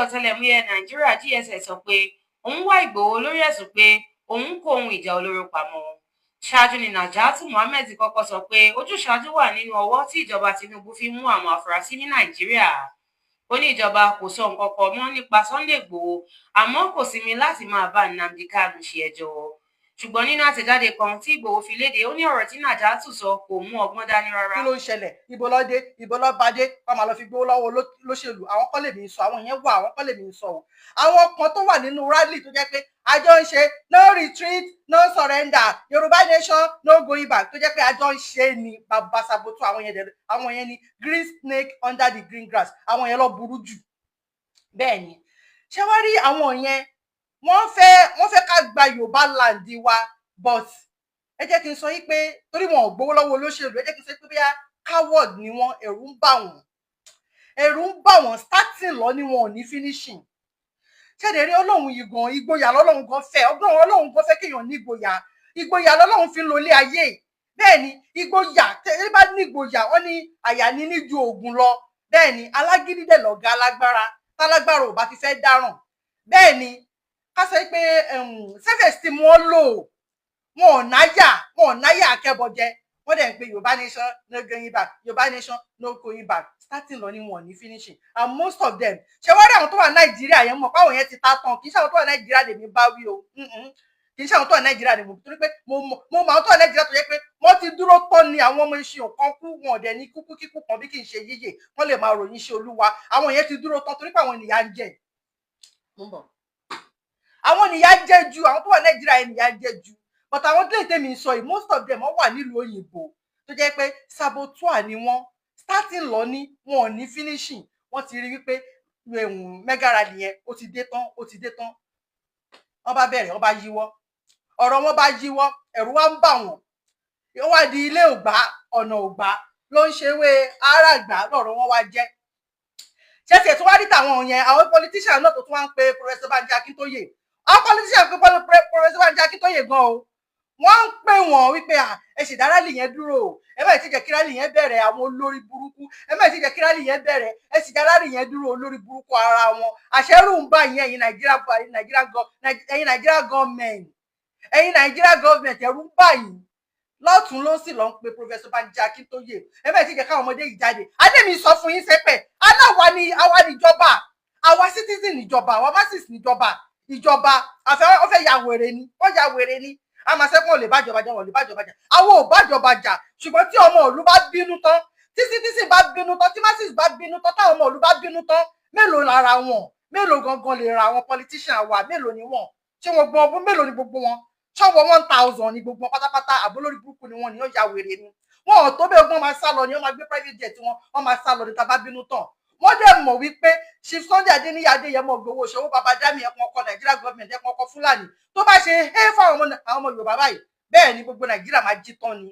Ọ̀tẹlẹ̀múyẹ́ Nàìjíríà DSS sọ pé òun wá Ìgbòho lórí ẹ̀sùn pé òun ń kó ohun ìjà olóró pamọ́. Ṣáájú ni Najatu Muhammed ti kọ́kọ́ sọ pé ojúsàájú wà nínú ọwọ́ tí ìjọba Tinubu fi ń mú àwọn afurasí ní Nàìjíríà. Ó ní ìjọba kò sọ nǹkan kan mọ́ nípa Sunday Ìgbòho, àmọ́ kò sinmi láti máa bá Nnamdi Kanu ṣe ẹjọ́. Ṣùgbọ́n nínú àtẹ̀jáde kan tí Ìgbòho fi léde, ó ní ọ̀rọ̀ tí Najatu sọ kò mú ọgbọ́n dání rárá. Kí ló ń ṣẹlẹ̀? Ibo ló dé? Ibo ló bá dé? Wọ́n máa lọ fi gbowó lọ́wọ́ olóṣèlú. Àwọn kọ́ lèmi ń sọ, àwọn yẹn wà, àwọn kọ́ lèmi ń sọ o. Àwọn kan tó wà nínú rally tó jẹ́ pé àjọ ń ṣe no retreat, no surrender, Yorùbá nation no going back, tó jẹ́ pé àjọ ń ṣe ni bàbá saboteur, àwọn yẹn dẹ̀, àwọn yẹn ni green snake under the green grass. Àwọn yẹn lọ burú jù. Bẹ́ẹ̀ ni, ṣé wọ́n rí àwọn yẹn, wọ́n fẹ́ ká gba Yorùbá land wa, but ẹ jẹ́ kí n sọ yín pé torí wọn ò gbowó lọ́wọ́ olóṣèlú, ẹ jẹ́ kí n sọ pé bóyá coward ni wọ́n. Ẹ̀rù ń bà wọ́n, ẹ̀rù ń bà wọ́n. Starting lọ ni wọn ò ní finishing. Ṣẹ̀dẹ̀ rí Ọlọ́run yìí gan, ìgboyà lọ́lọ́run gan fẹ́. Ọgbọ́n Ọlọ́run gan fẹ́ kéèyàn ní ìgboyà. Ìgboyà lọ́lọ́run fi ń lo ilé ayé. Bẹ́ẹ̀ ni, ìgboyà, tẹ́lẹ̀ bá ní ìgboyà, wọ́n ní àyà ní ní ju oògùn lọ. Bẹ́ẹ̀ ni, alágídí dẹ̀ lọ̀gá alágbára, tálágbára ò bá ti fẹ́ dáràn. Bẹ́ẹ̀ ni, ká sọ pé self esteem wọn lò, wọn ò náyà, wọn ò náyà akẹ́bọjẹ. Wọ́n dẹ̀ ń pe Yorùbá nation no going back, Yorùbá nation no going back. Starting lọ ni, wọn ò ní finishing. And most of them, ṣé wọ́n rí àwọn tó wà Nàìjíríà yẹn, mọ̀ páwọn yẹn ti ta tán. Kì í ṣe àwọn tó wà Nàìjíríà lèmi bá wí o, kì í ṣe àwọn tó wà Nàìjíríà lèmi, torí pé mo mọ àwọn tó wà Nàìjíríà tó yẹ pé wọ́n ti dúró tán ni. Àwọn ọmọ iṣẹ́ ọ̀kan kú, wọn ò dẹ̀ ní kúkú kíkú kan bí kì í ṣe yíyè. Wọ́n lè máa ròyìn iṣẹ́ Olúwa. Àwọn yẹn ti dúró tán torí pé àwọn ènìyàn ń jẹ àwọn ènìyàn ń jẹ ju àwọn tó wà Nàìjíríà yẹn nìyà ń jẹ ju. But àwọn tó lè tẹ̀mí sọ yìí, most of them, wọ́n wà nílùú òyìnbó tó jẹ́ pé saboteur ni wọ́n. Starting lọ ní, wọn ò ní finishing. Wọ́n ti rí wípé mega rally yẹn, ó ti dé tán, ó ti dé tán. Wọ́n bá bẹ̀rẹ̀, wọ́n bá yíwọ́, ọ̀rọ̀ wọn bá yíwọ́, ẹ̀rù wá ń bà wọ́n. Ó wá di ilé ògbà, ọ̀nà ògbà ló ń ṣewé àràgbà lọ́rọ̀ wọn wá jẹ́. Ṣé tiẹ̀ tó wá rí tàwọn yẹn, àwọn politician náà tó tún wá ń pe Professor Banji Akíntóyè, àwọn politician pe Professor Banji Akíntóyè gan o. Wọ́n ń pè wọ́n wípé ẹ sì dá rally yẹn dúró o, ẹ má ti jẹ́ kí rally yẹn bẹ̀rẹ̀. Àwọn olórí burúkú, ẹ má ti jẹ́ kí rally yẹn bẹ̀rẹ̀, ẹ sì dá rally yẹn dúró. Olórí burúkú ara wọn. Àṣẹrù ń bá yẹn. Ẹ̀yin Nàìjíríà, ẹ̀yin Nàìjíríà government, ẹ̀yin Nàìjíríà government, ẹ̀rù ń bà yín lọ́tún ló sì lọ ń pe Professor Banji Akíntóyè, ẹ má ti jẹ́ káwọn ọmọdé yìí jáde. Adémi sọ fún yín sẹ́pẹ̀ aláwa ni àwa níjọba, àwa citizen níjọba, àwa masses níjọba. Ìjọba àfẹ́ wọ́n fẹ́ ya wèrè ni, wọ́n ya wèrè ni. Àmàṣẹ́kùn ò lè bájọba jà, wọn ò lè bájọba jà, àwọn ò bájọba jà. Ṣùgbọ́n tí ọmọ ìlú bá bínú tán, tí citizen bá bínú tán, tí masses bá bínú tán, táwọn ọmọ ìlú bá bínú tán, mélòó lára wọn? Mélòó gangan lè ra àwọn politician wa? Mélòó ni wọn? Ṣé wọn gbọ́n ọdún? Mélòó ni gbogbo wọn? Ṣọwọ́ 1,000 ni gbogbo wọn pátápátá? Àbólórí burúkú ni wọn ni, ó ya wèrè ni wọn. Ò tó bẹ́ẹ̀. Gbọ́n máa sá lọ ni, wọ́n máa gbé private jet wọn, wọ́n máa sá lọ ní tá bá bínú tán. Wọ́n dẹ̀ mọ̀ wípé Chief Sunday Adéníyì Adéyẹmọ Ìgbòho ṣòwò bàbá dami ẹkùn ọkọ Nàìjíríà government, ẹkùn ọkọ Fúlàní, tó bá ṣe hé fáwọn ọmọ Yorùbá báyìí, bẹ́ẹ̀ ni gbogbo Nàìjíríà máa jí tán ni.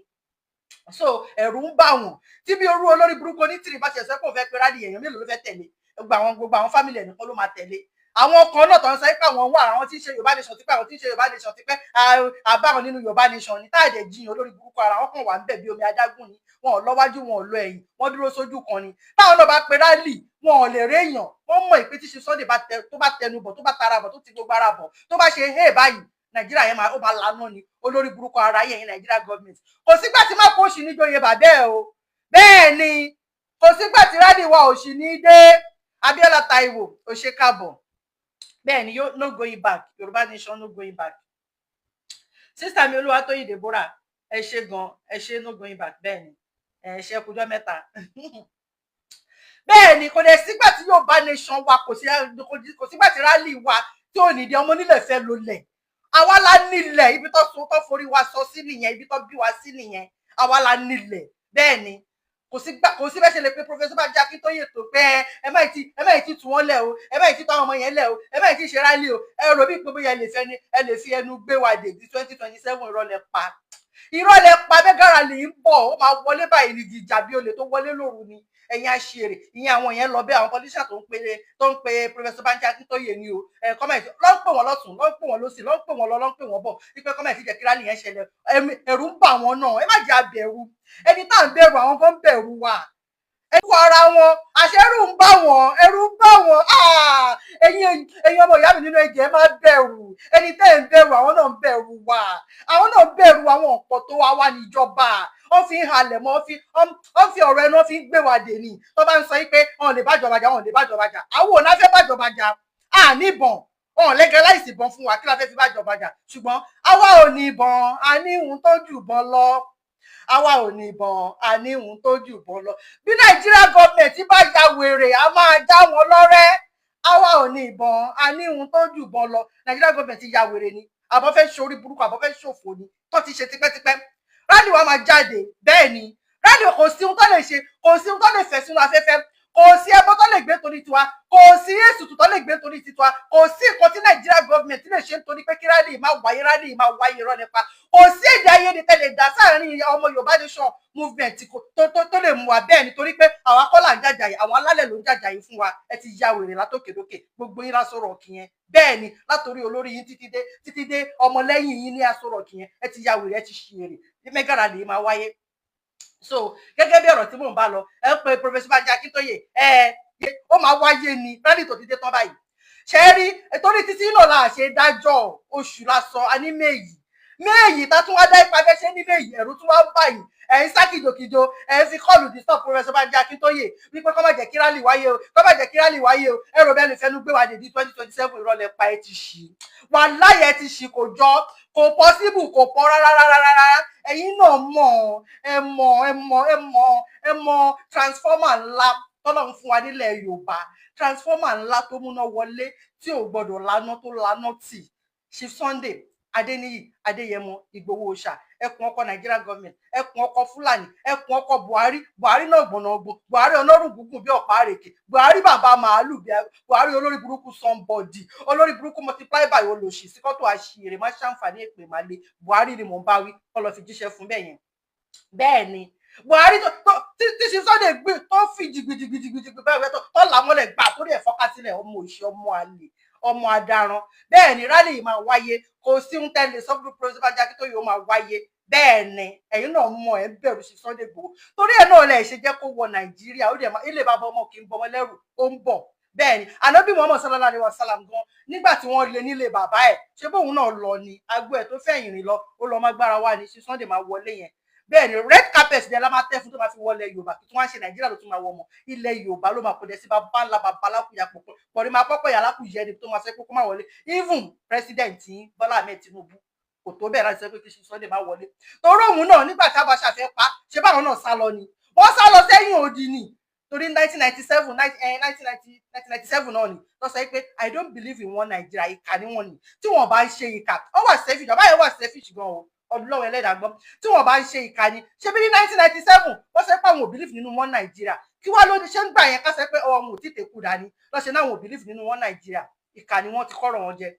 So ẹ̀rù ń bà wọ́n. Tí bí orú olórí burúkú onítìrì bá ṣe ẹ̀sẹ̀ kò fẹ́ pé rally, èèyàn mélòó ló fẹ́ tẹ̀lé? Gbogbo àwọn family ẹ̀ nìkan ló máa tẹ̀lé. Àwọn kan náà tó ń sọ pé àwọn wà, àwọn tí ń ṣe Yorùbá nation tipẹ́, àwọn tí ń ṣe Yorùbá nation tipẹ́, àbáwọn nínú Yorùbá nation ní táàdẹ̀ jiyàn. Olórí burúkú ara wọn kàn wà ń bẹ̀ bí omi adágún ni. Wọn ò lọ́wájú, wọn ò lọ ẹ̀yìn, wọ́n dúró sójú kan ni. Táwọn náà bá pe rally, wọn ò lè réèyàn. Wọ́n mọ̀ ìpè tí ṣe Sunday tó bá tẹnu bọ̀, tó bá tara bọ̀, tó ti gbogbo ara bọ̀, tó bá ṣe hey báyìí, Nàìjíríà yẹn máa ó máa lanà ni. Olórí burúkú ara yẹn yẹn. Nàìjíríà government, kò sígbà tí má kó òṣì níjòyè bàbẹ́ ẹ o. Bẹ́ẹ̀ ni, kò sígbà tí rally wa òṣì ní dé. Abíọ́lá Táíwò, ó ṣe káàbọ̀. Bẹ́ẹ̀ ni, no going back, Yorùbá nation no going back. Sister mi Olúwatóyìn Deborah, ẹ ṣe gan, ẹ ṣe. No going back. Bẹ́ẹ̀ ni, ẹ ṣe kújọ́ mẹ́ta. Bẹ́ẹ̀ ni, kò dẹ̀ sígbà tí Yorùbá nation wa, kò sígbà tí rally wa tí ò ní di. Ọmọ onílẹ̀ fẹ́ lólẹ̀, àwa la nílẹ̀. Ibi tó so tó forí wa sọ sí nìyẹn, ibi tó bí wa sí nìyẹn, àwa la nílẹ̀. Bẹ́ẹ̀ ni, kò sí bẹ́ẹ̀ ṣe lè pe Professor Banji Akíntóyè tó pé ẹ má ti tú wọn lẹ̀ o, ẹ má ti tú àwọn ọmọ yẹn lẹ̀ o, ẹ má ti ṣe rally o. Ẹ rò bí pé bóyá ẹ lè fẹ́ ni ẹ lè fi ẹnu gbé wa dé di 2027. Irọ́ lẹ pa, irọ́ lẹ pa. Mega rally ń bọ̀, ó máa wọlé báyìí ní ìjà bí olè tó wọlé lóru ni. Ẹ̀yin àṣìírè ìyẹn, àwọn yẹn lọ bẹ́ẹ̀. Àwọn politician tó ń pe Professor Banji Akíntóyè ni o. Ẹ comment ló ń pè wọ́n lọ́tún, ló ń pè wọ́n lọ́sì, ló ń pè wọ́n lọ, ló ń pè wọ́n bọ̀ wípé comment jẹ́ kí rally yẹn ṣẹlẹ̀. Ẹ̀rù ń bà wọ́n náà. Ẹ má jẹ́ abẹ̀rù ẹni tá à ń bẹ̀rù, àwọn kan ń bẹ̀rù wa. Ẹ kú ara wọn, àṣẹrù ń bá wọn, ẹ̀rù ń bá wọn. Ẹ̀yin ọmọ ìyá mi nínú ẹ̀jẹ̀, ẹ má bẹ̀rù. Ẹni tẹ́ ẹ̀ ń bẹ̀rù, àwọn náà ń bẹ̀rù wa, àwọn náà ń bẹ̀rù àwọn ọ̀pọ̀ tó wá wá níjọba. Wọ́n fi ń halẹ̀ mọ́, wọ́n fi ọ̀rọ̀ ẹnu, wọ́n fi ń gbé wa dè ní. Tó bá ń sọ yí pé wọn ò lè bájọba jà, wọn ò lè bájọba jà, àwọn ò náà fẹ́ bájọba jà. À níbọn, wọn ò legalize ìbọn fún wa, kí la fẹ́ fi bájọba jà? Ṣùgbọ́n àwa ò ní ìbọn, a ní ohun tó jù bọ́n lọ. Àwa ò ní ìbọn, a ní ohun tó jù bọ́n lọ. Bí Nàìjíríà gọọmẹ̀ntì bá ya wèrè, a máa já wọn lọ́rẹ́. Àwa ò ní ìbọn, a ní ohun tó jù bọ́n lọ. Nàìjíríà gọọmẹ̀ntì ya wèrè ni, àbọ̀ fẹ́ ṣorí burúkú, àbọ̀ fẹ́ ṣòfò ni, tó ti ṣe tipẹ́tipẹ́. Rally wa máa jáde. Bẹ́ẹ̀ ni, rally, kò sí ohun tó lè ṣe, kò sí ohun tó lè fẹ̀ sínú afẹ́fẹ́, kò sí ẹbọ tó lè gbé torí tiwa, kò sí èsùtù tó lè gbé torí tiwa, kò sí nǹkan tí Nàìjíríà gọọmẹ̀ntì lè ṣe nítorí pé kí rally máa wáyé. Rally máa wáyé, irọ́ nípa. Kò sí èdè àìyedè tẹ́lẹ̀ dá sáàárín ọmọ Yorùbá Nation movement tó lè mú wa. Bẹ́ẹ̀ nítorí pé àwa kọ́ là ń jàjà yìí, àwọn alálẹ̀ ló ń jàjà yìí fún wa. Ẹ ti ya wèrè látòkèdókè, gbogbo yín l'Aso Rock yẹn. Bẹ́ẹ̀ ni, látòrí olórí yín títí dé ọmọlẹ́yìn yín ní Aso Rock yẹn, ẹ ti ya wèrè, ẹ ti ṣi èrè. Mega rally máa wáyé. So gẹ́gẹ́ bí ọ̀rọ̀ tí mò ń bá lọ, ẹ ń pe Professor Banji Akíntóyè, ẹ ó máa wáyé ni. Rally tó ti dé tán báyìí, ṣe é rí torí títí náà la ṣe dájọ́ oṣù lásán. A ní May, May tá tún wá dá ipa fẹ́ ṣe ní May, ẹ̀rù tún wá ń báyìí. Ẹ̀ ń sá kìjokìjo, ẹ̀ ń fi call disturb Professor Banji Akíntóyè wípé kó má jẹ́ kí rally wáyé o, kó má jẹ́ kí rally wáyé o. Ẹ̀rọ bẹ́ẹ̀ lè fẹ́nu gbé wa dé di 2027. Ìrọ̀lẹ́ pa, ẹ ti ṣì, wàláyé, ẹ ti ṣì. Kò jọ, kò possible, kò pọ̀ rárá rárá rárá. Ẹ̀yin náà mọ̀, ẹ mọ̀, ẹ mọ̀, ẹ mọ̀, ẹ mọ̀ transformer ńlá tọ́lọ́run fún wa nílẹ̀ Yorùbá, transformer ńlá tó múná wọlé tí ò gbọdọ̀ laná, tó laná tì, Chief Sunday Adéníyì Adéyẹmọ Ìgbòho Òòṣà, ẹkùn ọkọ Nigeria government, ẹkùn ọkọ Fúlàní, ẹkùn ọkọ Buhari, Buhari náà gbọ̀nà ọgbọ̀n, Buhari ọlọ́run gúngùn bí ọ̀pá àrèké, Buhari bàbá màálù, Buhari olórí burúkú, somebody olórí burúkú multiply by olòṣì síkọ́tò àṣìírí má ṣàǹfààní èpè má lé. Buhari ni mò ń bá wí, kọ́ lọ fi jíṣẹ́ fún bẹ́ẹ̀ yẹn. Bẹ́ẹ̀ ni, Buhari tó tí ṣe Sunday gbé tó fi jìgbìjìgbìjìgbì bẹ́ẹ̀ tó làmọ́lẹ̀ gbà torí ẹ̀ fọ́ká sílẹ̀, ọmọ òṣì, ọmọ àlè, ọmọ adaran. Bẹ́ẹ̀ ni, rally yìí máa wáyé. Kò sí ń tẹ́lẹ̀ sọ́kùnrin Professor Banji Akíntóyè, ó máa wáyé. Bẹ́ẹ̀ ni, ẹ̀yin náà mọ̀, ẹ̀ bẹ̀rù sí Sunday Igboho, torí ẹ̀ náà lẹ̀ ṣe jẹ́ kó wọ Nàìjíríà. Ó dẹ̀ máa ilé bàbá ọmọ kì í bọmọ lẹ́rù, ó ń bọ̀. Bẹ́ẹ̀ ni, Ànábì Muhammad sallallahu alayhi wa sallam gan, nígbà tí wọ́n lé nílé bàbá ẹ̀, ṣé bóun náà lọ ni? Agbó ẹ̀ tó fẹ̀yìn rìn lọ, ó lọ má gbára wá ní. Ṣe Sunday máa wọlé yẹn? Bẹ́ẹ̀ ni, red carpet dẹ̀ la máa tẹ́ fún tó máa fi wọlé Yorùbá. Kí tí wọ́n á ṣe Nàìjíríà ló tún máa wọ ọmọ ilẹ̀ Yorùbá ló máa kó dẹ̀ sí. Bàbá ńlá bàbá alákùyà pọ̀ pọ̀rí máa pọ́pọ̀ yà lákùyẹ ni tó máa sọ pé kó má wọlé. Even president yín, Bọ́lá Ahmed Tinubu, kò tó bẹ́ẹ̀ láti sọ pé kí Sunday má wọlé, torí òun náà nígbà tí Abacha fẹ́ pa, ṣé báwọn náà sá lọ ni? Wọ́n sá lọ sẹ́yìn odi ni, torí 1997, 1997 náà ni lọ sọ pé "I don't believe in one Nigeria." Ìkà ni wọ́n ní. Tí wọ́n bá ń ṣe ìkà, wọ́n wà selfish. Bàbá yẹn wà selfish gan o, ọlọ́run ẹlẹ́dàá gbọ́. Tí wọ́n bá ń ṣe ìkà ni, ṣé bí ní 1997 wọ́n sọ pé àwọn ò believe nínú one Nigeria? Kí wá ló ṣe ń gbà yẹn ká sọ pé ọmọ ò tètè kú dání lọ́sẹ̀ náà, àwọn ò believe nínú one Nigeria? Ìkà ni wọ́n, ti kọ́rọ̀ wọn jẹ.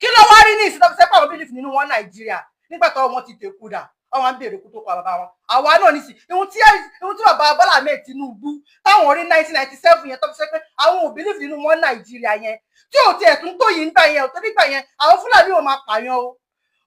Kí ló wá rí ní ìsìn tó fi sọ pé àwọn believe nínú one Nigeria nígbà tó wọn ti tèkú dà? Àwọn à ń béèrè kú tó pa bàbá wọn. Àwa náà ní sí ihun tí bàbá Bọ́lá Ahmed Tinubu táwọn rí 1997 yẹn tó fi sọ pé àwọn ò believe nínú one Nàìjíríà yẹn, tí ò tiẹ̀ tún tó yìí ń gbà yẹn ò tó nígbà yẹn, àwọn Fúlàní ò máa pààyàn o,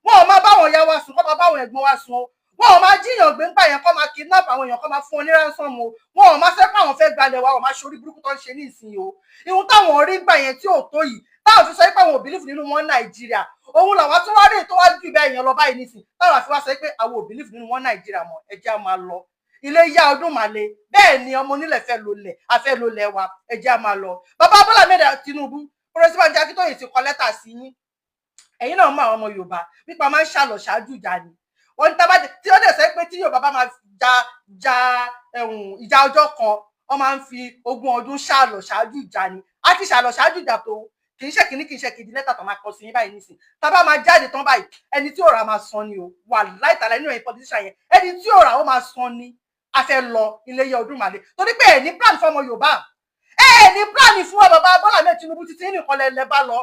wọn ò máa báwọn ìyá wa sùn, kọ́ máa báwọn ẹ̀gbọ́n wa sùn o, wọn ò máa jíyàn gbé ńgbà yẹn, kọ́ máa kidnap àwọn èèyàn, kọ́ máa fún wọn ní ransom o, wọn ò máa fẹ́ pé àwọn fẹ́ gbalẹ̀ wa, wọn máa ṣorí burúkú tó ń ṣe ní ìsinyìí o. Ihun táwọn rí gbà yẹn tí ò tó yìí, táwọn fi sọ pé àwọn ò believe nínú one Nàìjíríà, òun làwọn tún wá rí tó wá jù bẹ́ẹ̀ yẹn lọ báyìí nísìn, táwọn àfi wá sọ pé àwọn ò believe nínú one Nàìjíríà mọ́. Ẹ jẹ́ á máa lọ, ilé yá ọdún màle. Bẹ́ẹ̀ ni, ọmọ onílẹ̀ fẹ́ lólẹ̀, afẹ́ lólẹ̀ wa, ẹ jẹ́ á máa lọ. Bàbá Bọ́lá Ahmed Tinubu, Professor Banji Akíntóyè ti kọ lẹ́tà sí yín. Ẹ̀yin náà mọ àwọn ọmọ Yorùbá wípé a máa ń ṣàlọ̀ ṣáájú ìjà ni. Wọ́n ní tábà tí ó dẹ̀ sọ pé tí Yorùbá bá máa ja ja ìjà ọjọ́ kan, wọ́n máa ń fi 20 ọdún ṣàlọ̀ ṣáájú ìjà ni. A ti ṣàlọ̀ ṣáájú ìjà tó kì í ṣe kìíní, kì í ṣe kejì. Lẹ́tà tó máa kọ sí yín báyìí nísìn, tá bá máa jáde tán báyìí, ẹni tí ò rà máa san ni o. Wà láìtàlẹ́ nínú ẹ̀yìn politician yẹn, ẹni tí ò rà ó máa san ni. A fẹ́ lọ ilé yẹ ọdún màlẹ́, torí pé ẹ̀ ní plan fọmọ Yorùbá, ẹ̀ ní plan fún wa. Bàbá Bọ́lá Ahmed Tinubu, títí nìkan lẹ bá lọ,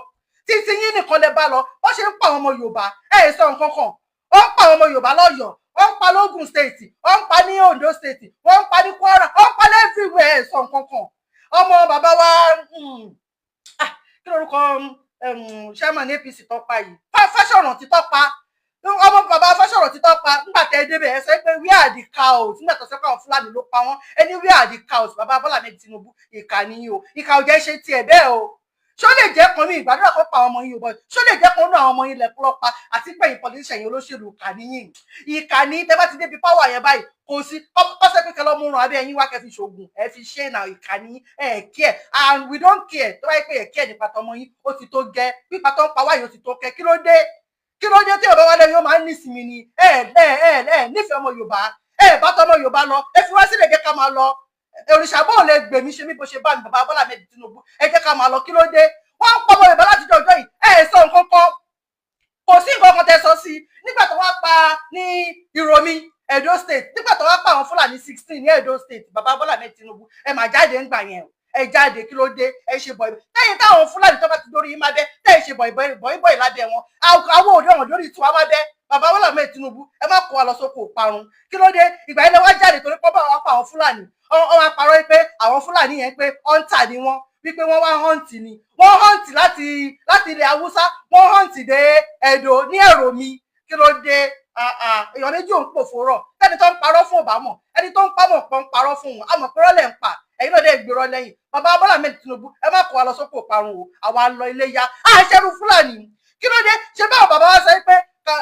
títí yín nìkan lẹ bá lọ. Wọ́n ṣe ń pa àwọn ọmọ Yorùbá, ẹ̀ sọ nǹkan kan. Ó ń pa àwọn ọmọ Yorùbá lọ́yọ̀ọ́, ó ń pa lógùn State, ó ń pa ní Ondo State, ó ń pa ní Kwara, ó ń pa everywhere, ẹ̀ sọ nǹkan kan. Ọmọ bàbá wa, kí lorúkọ chairman APC tó pa yìí, Fáṣọ̀rántì tó pa Ọmọ bàbá Fáṣọ̀rọ̀ títọ́ pa nígbà tẹ́ ẹ débẹ̀, ẹ sọ pé, "Where are the cows?" Nígbà tó sọ pé àwọn Fúlàní ló pa wọ́n, ẹ ní, "Where are the cows?" Bàbá Bọ́lá Ahmed Tinubu, ìkà nìyí o. Ìkà ò jẹ́ ṣe tiẹ̀ bẹ́ẹ̀ o. Ṣó lè jẹ́ kan ní ìgbàdúrà kó pa àwọn ọmọ yìí o bọ́? Ṣó lè jẹ́ kan nínú àwọn ọmọ yìí lẹ́kọ́ lọ́pa? Àti pé politician yìí, olóṣèlú, ìkà nìyí, ìkà ní. Tẹ́ bá ti débi power yẹn báyìí, kò sí kọ́sẹ́ pé kẹlọ́ múran abẹ́ ẹ̀yìn wá kẹ́ fi ṣoògùn ẹ fi ṣe náà. Ìkà ní, ẹ̀ care and we don't care. Tó bá yẹ pé ẹ̀ care nípa tọmọ yín, ó ti tó gẹ́. Pípa tó ń pa wáyé, ó ti tó kẹ́. Kí ló dé? Kí ló dé tí Yorùbá wálé yóò máa ń nísìmí ni? Ẹ ẹ ẹ ẹ nífẹ̀ẹ́ ọmọ Yorùbá, ẹ bá tọmọ Yorùbá lọ, ẹ fi wá sílẹ̀, jẹ́ ká máa lọ. Òrìṣà bóun lè gbèmí ṣe mí bó ṣe bá mi. Bàbá Bọ́lá Ahmed Tinubu, ẹ jẹ́ ká máa lọ. Kí ló dé? Wọ́n ń pọ̀ ọmọ Yorùbá láti ọjọ́ yìí, ẹ sọ nǹkan kan, kò sí nǹkan kan tẹ́ sọ sí. Nígbà tó wá pa ní Ìròmí, Edo State, nígbà tó wá pa àwọn Fúlàní 16 ní Edo State, bàbá Bọ́lá Ahmed Tinubu, ẹ mà jáde ń gbà yẹn o. Ẹ jáde, kí ló dé? Ẹ ṣe bọ̀ tẹ́yìn táwọn Fúlàní tó bá ti dórí yín má bẹ́, tẹ́yìn ṣe bọ̀ ìbọ̀ ìbọ̀ lábẹ́ wọn, àwọn òde ọ̀hún lórí tiwa má bẹ́. Bàbá Bọ́lá Ahmed Tinubu, ẹ má kó wa lọ sóko parun. Kí ló dé? Ìgbà yẹn lẹ wá jáde torí pọ́ bá wọn pa àwọn Fúlàní. Wọ́n wá parọ́ pé àwọn Fúlàní yẹn, pé hunter ni wọ́n, wípé wọ́n wá hunt ni. Wọ́n hunt láti ilẹ̀ Haúsá, wọ́n hunt dé Ẹdó ní ẹ̀rọ mi. Kí ló dé? Èèyàn méjì ò ń pòfo rọ̀. Ẹni tó ń parọ́ fún Obama, ẹni tó ń pamọ̀ pọ̀ ń parọ́ fún òun, àmọ̀ pé rọ́lẹ̀ ń pa ẹ̀yin náà dẹ̀ gbèrọ lẹ́yìn. Bàbá Bọ́lá Ahmed Tinubu, ẹ má kó wa lọ sóko parun o. Àwa lọ ilé ya àṣẹrú Fúlàní. Kí ló dé? Ṣé báwọn bàbá wa sọ pé,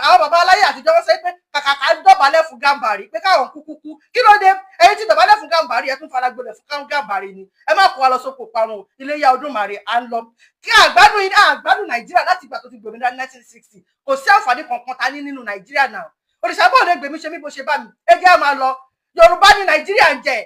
àwọn bàbá aláyé àtijọ́ wọn sọ pé kàkà ká dọ̀bálẹ̀ fún Gàmbàrí, pé káwọn kúkú kú? Kí ló dé? Ẹ̀yin tí dọ̀bálẹ̀ fún Gàmbàrí, ẹ tún fara gbolẹ̀ fún Gàmbàrí ni. Ẹ má kó wa lọ sóko parun o. Ilé yá ọdún màrí à ń lọ kí àgbádùn àgbádùn Nàìjíríà láti ìgbà tó ti gbòmìnira 1960. Kò sí àǹfààní kankan ta ní nínú Nàìjíríà náà. Òrìṣà bọ́ọ̀ lè gbèmí ṣe mí bó ṣe bá mi. Ẹ jẹ́ á máa lọ. Yorùbá ní Nàìjíríà ń jẹ,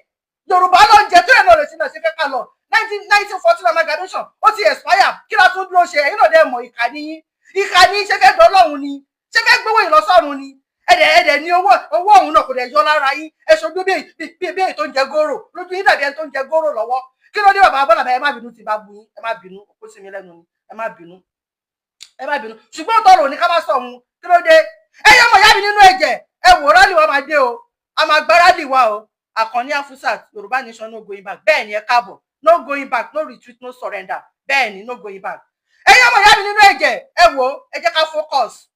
Yorùbá ló ń jẹ tó yẹn náà lè ṣe náà ṣe fẹ́ ká lọ. 1914 amalgamation, ó ti expire. Kí la tún dúró ṣe? Ẹ̀yin náà dẹ̀ mọ̀, ìkà ní yín, ìkà ní. Ṣe fẹ́ dọ́lọ́hun ni? Ṣé fẹ́ gbówó ìlọsọ́run ni? Ẹ̀dẹ̀ ní owó, owó ọ̀hún náà kò dẹ̀ yọ lára yín. Ẹ ṣojú bí bí èyí tó ń jẹ góró lójú yín, dàbí ẹni tó ń jẹ góró lọ́wọ́. Kí ló dé? Bàbá Bọ́lá, ẹ má bínú tí bá bu yín. Ẹ má bínú, ó sì mí lẹ́nu ni. Ẹ má bínú, ẹ má bínú. Ṣùgbọ́n tọrọ ní ká má sọ òun. Kí ló dé? Ẹ yọ ọmọ ìyá mi nínú ẹ̀jẹ̀, ẹ wò, rally wa máa dé o. A máa gbá rally wa o. Àkànní Afusat, Yorùbá nation, no going back. Bẹ́ẹ̀ ni, ẹ káàbọ̀. No going back, no retreat, no surrender. Bẹ́ẹ̀ ni, no going back. Ẹ yọ ọmọ ìyá mi nínú ẹ̀jẹ̀, ẹ wò, ẹ jẹ́ ká focus,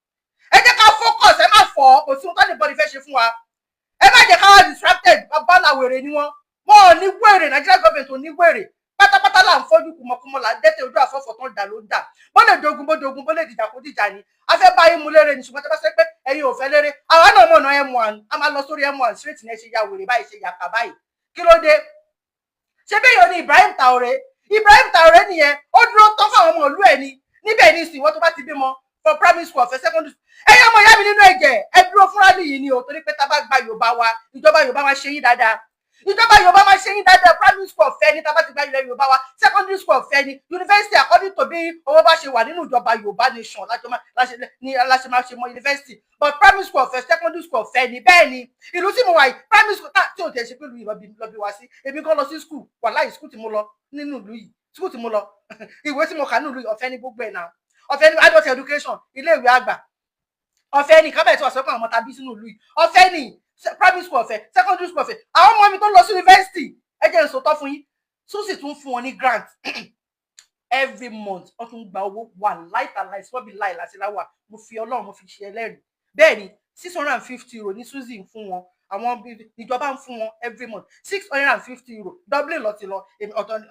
ẹ jẹ́ ká focus. Ẹ má fọ́, kò sí ohun tó ní bọ́dí fẹ́ ṣe fún wa. Ẹ má jẹ́ ká wá distracted. Bàbá wèrè ni wọ́n, wọn ò ní wèrè. Nigeria government ò ní wèrè pátápátá. Là ń fọ́jú kùmọ̀kùmọ̀, là ń dẹ́tẹ̀ ojú àfọ́fọ́ tán dà ló ń dà. Bó lè dogun, bó dogun, bó lè dìjà, kó dìjà ni. A fẹ́ bá yín mu lérè ni. Ṣùgbọ́n tí a bá sọ pé ẹ̀yin ò fẹ́ lérè, àwa náà mọ̀nà M1, a máa lọ sórí M1 straight ní. Ẹ ṣe ya wèrè báyìí, ṣe yàkà báyìí. Kí ló dé? Ṣé bẹ́ẹ̀ yóò ní Ibrahim Traoré? Ibrahim Traoré nìyẹn, ó dúró tán fáwọn ọmọ ìlú ẹ̀ ni. Níbẹ̀ ní ìsìn, wọ́n tó bá ti bímọ for primary school ọ̀fẹ́, secondary school. Ẹ̀yin ọmọ ìyá mi nínú ẹ̀jẹ̀, ẹ dúró fúnra nìyí ni o, torí pé tá a bá gba Yorùbá wa, ìjọba Yorùbá wa ṣe yín dáadáa, ìjọba Yorùbá máa ṣe yín dáadáa. Primary school ọ̀fẹ́ ni tá a bá ti gba ilẹ̀ Yorùbá wa, secondary school ọ̀fẹ́ ni, university, according to bí owó bá ṣe wà nínú ìjọba Yorùbá nation ní aláṣẹ máa ṣe mọ university. But primary school ọ̀fẹ́, secondary school ọ̀fẹ́ ni. Bẹ́ẹ̀ ni, ìlú tí mo wà yìí, primary school tí ò tẹ̀ ṣe pé ìlú yìí lọ bí wá sí, èmi kan lọ sí school. Wàláhì, school tí mo lọ nínú ìlú yìí, school tí mo lọ, ìwé tí mo kà nínú ìlú yìí, ọ̀fẹ́ ni gbogbo ẹ̀ náà. Ọ̀fẹ́ ni adult education, ilé ìwé àgbà ọ̀fẹ́ ni. Kábẹ̀tì wà sọ́kàn àwọn ọmọ tàbí sínú ìlú yìí, ọ̀fẹ́ ni primary school, ọ̀fẹ́ secondary school, ọ̀fẹ́. Àwọn ọmọ mi tó lọ sí university, ẹ jẹ́ n sòótọ́ fún yín, tún sì tún fún wọn ní grant every month. Wọ́n tún gba owó wà láìtàláì sọ́bì láì láti láwà. Mo fi Ọlọ́run, mo fi ṣe ẹlẹ́rìí. Bẹ́ẹ̀ ni, €650 ní Suzy ń fún wọn, àwọn ìjọba ń fún wọn every month, €650. Dublin lọ ti lọ. Ọ̀tọ̀,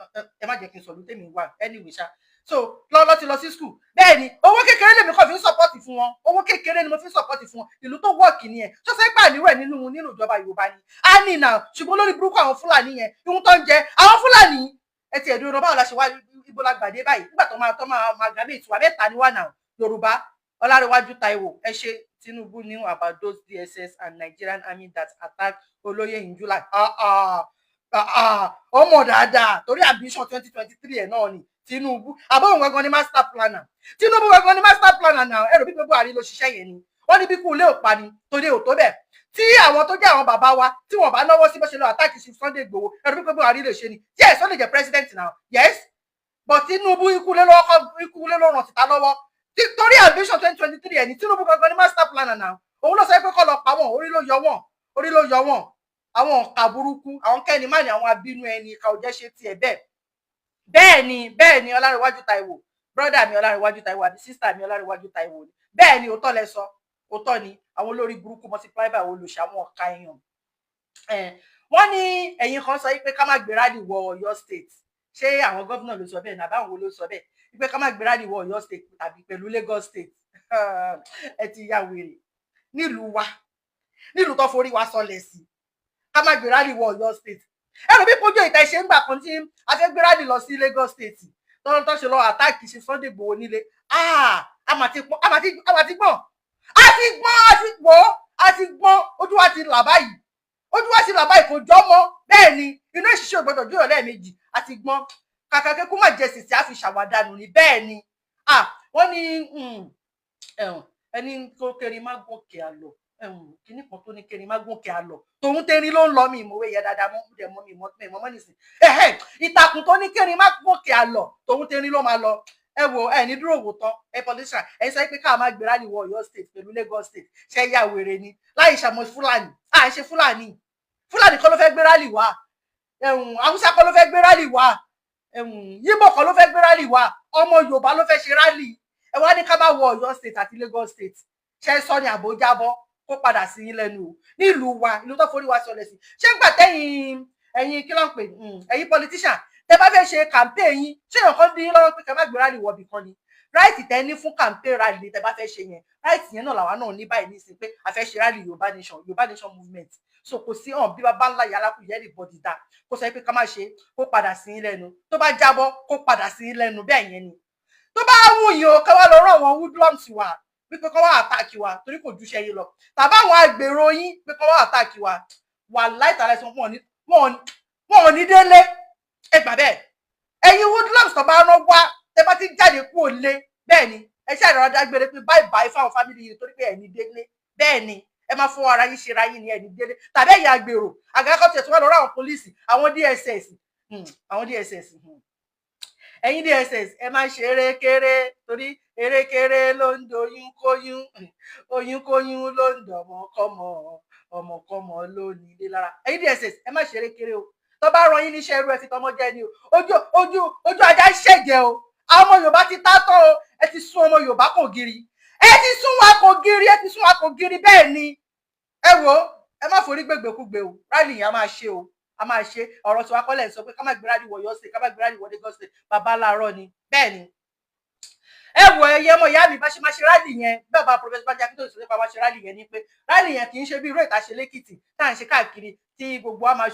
ẹ má jẹ́ kí n sọ̀rọ̀ tèmi wà. Anyway ṣá, so lọ ti lọ sí school. Bẹ́ẹ̀ ni, owó kékeré lèmi kàn fi ń support fún wọn. Owó kékeré ni mo fi ń support fún wọn. Ìlú tó wọ́ọ̀kì nìyẹn. Tó ṣe pà nírú ẹ̀ nínú ìjọba Yorùbá ni a ní nà. Ṣùgbọ́n lórí burúkú àwọn Fúlàní yẹn, ihun tó ń jẹ àwọn Fúlàní, ẹ ti ẹ̀dùn. Báwo la ṣe wá? Ibo la gbàdé báyìí nígbà tó máa amalgamate wa? Mẹ́ta ni wà náà, Yorùbá. Ọlárẹ̀wájú Táíwò, ẹ ṣe. Tinubu knew about those DSS and Nigerian army that attacked Olóyè in July. Ọmọ dáadáa, torí ambition 2023 ẹ̀ náà ni Tinubu. Àbọ̀wọ̀n gangan ni master planner. Tinubu gangan ni master planner náà. Ẹ̀rọ bí gbogbo àrí ló ṣiṣẹ́ yẹn ni. Wọ́n ní bí kú ilé ò pa ni torí ò tó bẹ́ẹ̀. Tí àwọn tó jẹ́ àwọn bàbá wa, tí wọ́n bá náwó sí bó ṣe lọ attack sí Sunday Igboho, ẹ̀rọ bí gbogbo àrí lè ṣe ni. Yes, ó lè jẹ́ president now, yes, but Tinubu, ikú lé lọ́wọ́, ikú lé ló ràn síta lọ́wọ́ torí ambition 2023 ẹ̀ ní. Tinubu gangan ni master planner náà. Òun ló sọ pé kọ́ lọ pa wọ́n. Orí ló yọ wọ́n, orí ló yọ wọ́n. Àwọn ọ̀kà burúkú, àwọn kẹ́ni má ní, àwọn abínú ẹni, ìka ò jẹ́ ṣe tiẹ̀ bẹ́ẹ̀. Bẹ́ẹ̀ ni, bẹ́ẹ̀ ni. Ọlárẹ̀wájú Táíwò, brother mi Ọlárẹ̀wájú Táíwò àbí sister mi Ọlárẹ̀wájú Táíwò ni. Bẹ́ẹ̀ ni, òótọ́ lẹ sọ. Òótọ́ ni, àwọn olórí burúkú multiply by olùṣe, àwọn ọ̀ka èèyàn. Wọ́n ní ẹ̀yin kan sọ pé ká má gbé rally wọ Ọ̀yọ́ State. Ṣé àwọn gómìnà ló sọ bẹ́ẹ̀ nàbí àwọn wo ló sọ bẹ́ẹ̀ wípé ká má gbé rally wọ Ọ̀yọ́ State tàbí pẹ̀lú Lagos State? Ẹ ti ya wèrè. Nílùú wa, nílùú tó forí wa sọlẹ̀ sí, ká má gbé rally wọ Ọ̀yọ́ State? Ẹrù bí kojú ìta ìṣe ń gbà kan tí a fẹ́ gbé rally lọ sí Lagos State, tọ́lọ́ tó ṣe lọ attack ṣe Sunday Igboho nílé. A mà ti gbọ́n, a mà ti gbọ́n, a ti gbọ́n, a ti gbọ́, a ti gbọ́n. Ojú wa ti là báyìí, ojú wa ti là báyìí, kò jọ́ mọ́. Bẹ́ẹ̀ ni, inú ìṣiṣẹ́ ò gbọ́dọ̀ jóyọ̀ lẹ́ẹ̀mejì. A ti gbọ́n. Kàkà kékú má jẹ sìsì, á fi ṣàwádànù ni. Bẹ́ẹ̀ ni, wọ́n ní ẹni tó kẹrin má gòkè àlọ́, kíní kan tó ní kẹrin má gòkè àlọ́, tòun tẹrin ló ń lọ. Mi ìmọ̀wé yẹ dáadáa mọ́ dẹ̀ mọ́ mi ìmọ̀ mi mọ́ nísìn. Ìtàkùn tó ní kẹrin má gòkè àlọ́, tòun tẹrin ló máa lọ. Ẹ wo, ẹ ní dúró wò tán. Ẹ politician, ẹ sọ pé káà má gbé rally wọ Ọ̀yọ́ State pẹ̀lú Lagos State. Ṣe ya wèrè ni? Láì ṣàmọ Fúlàní, à ń ṣe Fúlàní. Fúlàní kọ́ ló fẹ́ gbé rally wá, Haúsá kọ́ ló fẹ́ gbé rally wá, Yíbò kọ́ ló fẹ́ gbé rally wá. Ọmọ Yorùbá ló fẹ́ ṣe rally. Ẹ wá ní ká má wọ Ọ̀yọ́ State àti Lagos State. Ṣe sọ ní àbò jábọ́ kó padà sí yín lẹ́nu o? Nílùú wa, ìlú tó forí wa sọlẹ̀ sí. Ṣé ń gbà tẹ́yìn, ẹ̀yin kí ló ń pè, ẹ̀yin politician, tẹ́ bá fẹ́ ṣe campaign yín, ṣé èèyàn kan dín lọ́wọ́ pé kẹ́ má gbé rally wọ̀bì kan ni? Right tẹ́ ní fún campaign rally tẹ́ bá fẹ́ ṣe yẹn, right yẹn náà làwa náà ní báyìí ní ìsìn pé a fẹ́ ṣe rally Yorùbá Nation, Yorùbá Nation movement. So kò sí hàn bí bàbá ńlá yàrá kù yẹ́ anybody dá kó sọ pé ká má ṣe. Kó padà sí yín lẹ́nu. Tó bá jábọ́, kó padà sí yín lẹ́nu. Bẹ́ẹ̀ yẹn ni. Tó bá wù yín o, ká wá lọ rán àwọn hoodlums wa wípé kọ́ wá attack wa, torí kò júṣe yín lọ, tàbí àwọn agbèrò yín pé kọ́ wá attack wa, wà láìtàlẹ́ sọ wọn ò ní délé. Ẹ gbà bẹ́ẹ̀. Ẹ̀yin hoodlums tó bá rán wá, tẹ bá ti jáde kú ò lé. Bẹ́ẹ̀ ni, ẹ ṣe àdàrà dágbére pé bye bye fáwọn family yìí, torí pé ẹ̀ ní délé. Bẹ́ẹ̀ ni, ẹ máa fún ara yín ṣera yín ní ẹ̀ ní délé. Tàbí ẹ̀yin agbèrò àgàkọ́ tiẹ̀ tí wọ́n lọ rán àwọn pólísì, àwọn DSS, àwọn DSS. Ẹ̀yin DSS, ẹ máa ṣe erékeré, torí erékeré ló ń doyún kóyún, oyún kóyún ló ń dọ̀mọ́kọ́mọ, ọmọkọ́mọ ló ní ilé lára. Ẹ̀yin DSS, ẹ má ṣe erékeré o. Tó bá rán yín níṣẹ́ irú, ẹ fi tọmọ jẹ ni o. Ojú ojú ojú ajá ṣẹ̀jẹ̀ o. Àwọn ọmọ Yorùbá ti tá tán o. Ẹ ti sún ọmọ Yorùbá kò giri, ẹ ti sún wa kò giri, ẹ ti sún wa kò giri. Bẹ́ẹ̀ ni. Ẹ wo, ẹ má forí gbègbèkúgbè o. Rally yẹn, a máa ṣe o, a máa ṣe. Ọ̀rọ̀ tí wàá kọ́lẹ̀ sọ pé ká má gbé rally wọ Ọ̀yọ́ State, ká má gbé rally wọ Lagos State, bàbá láàárọ̀ ni. Bẹ́ẹ̀ ni. Ẹ wo, ẹyẹ ọmọ ìyá mi, bá ṣe máa ṣe rally yẹn, bí bàbá Professor Banji Akíntóyè sọ nípa máa ṣe rally yẹn ni pé rally yẹn kì í ṣe bí irú ìta ṣe lẹ́kìtì tá à ń ṣe káàkiri, tí gbogbo wa máa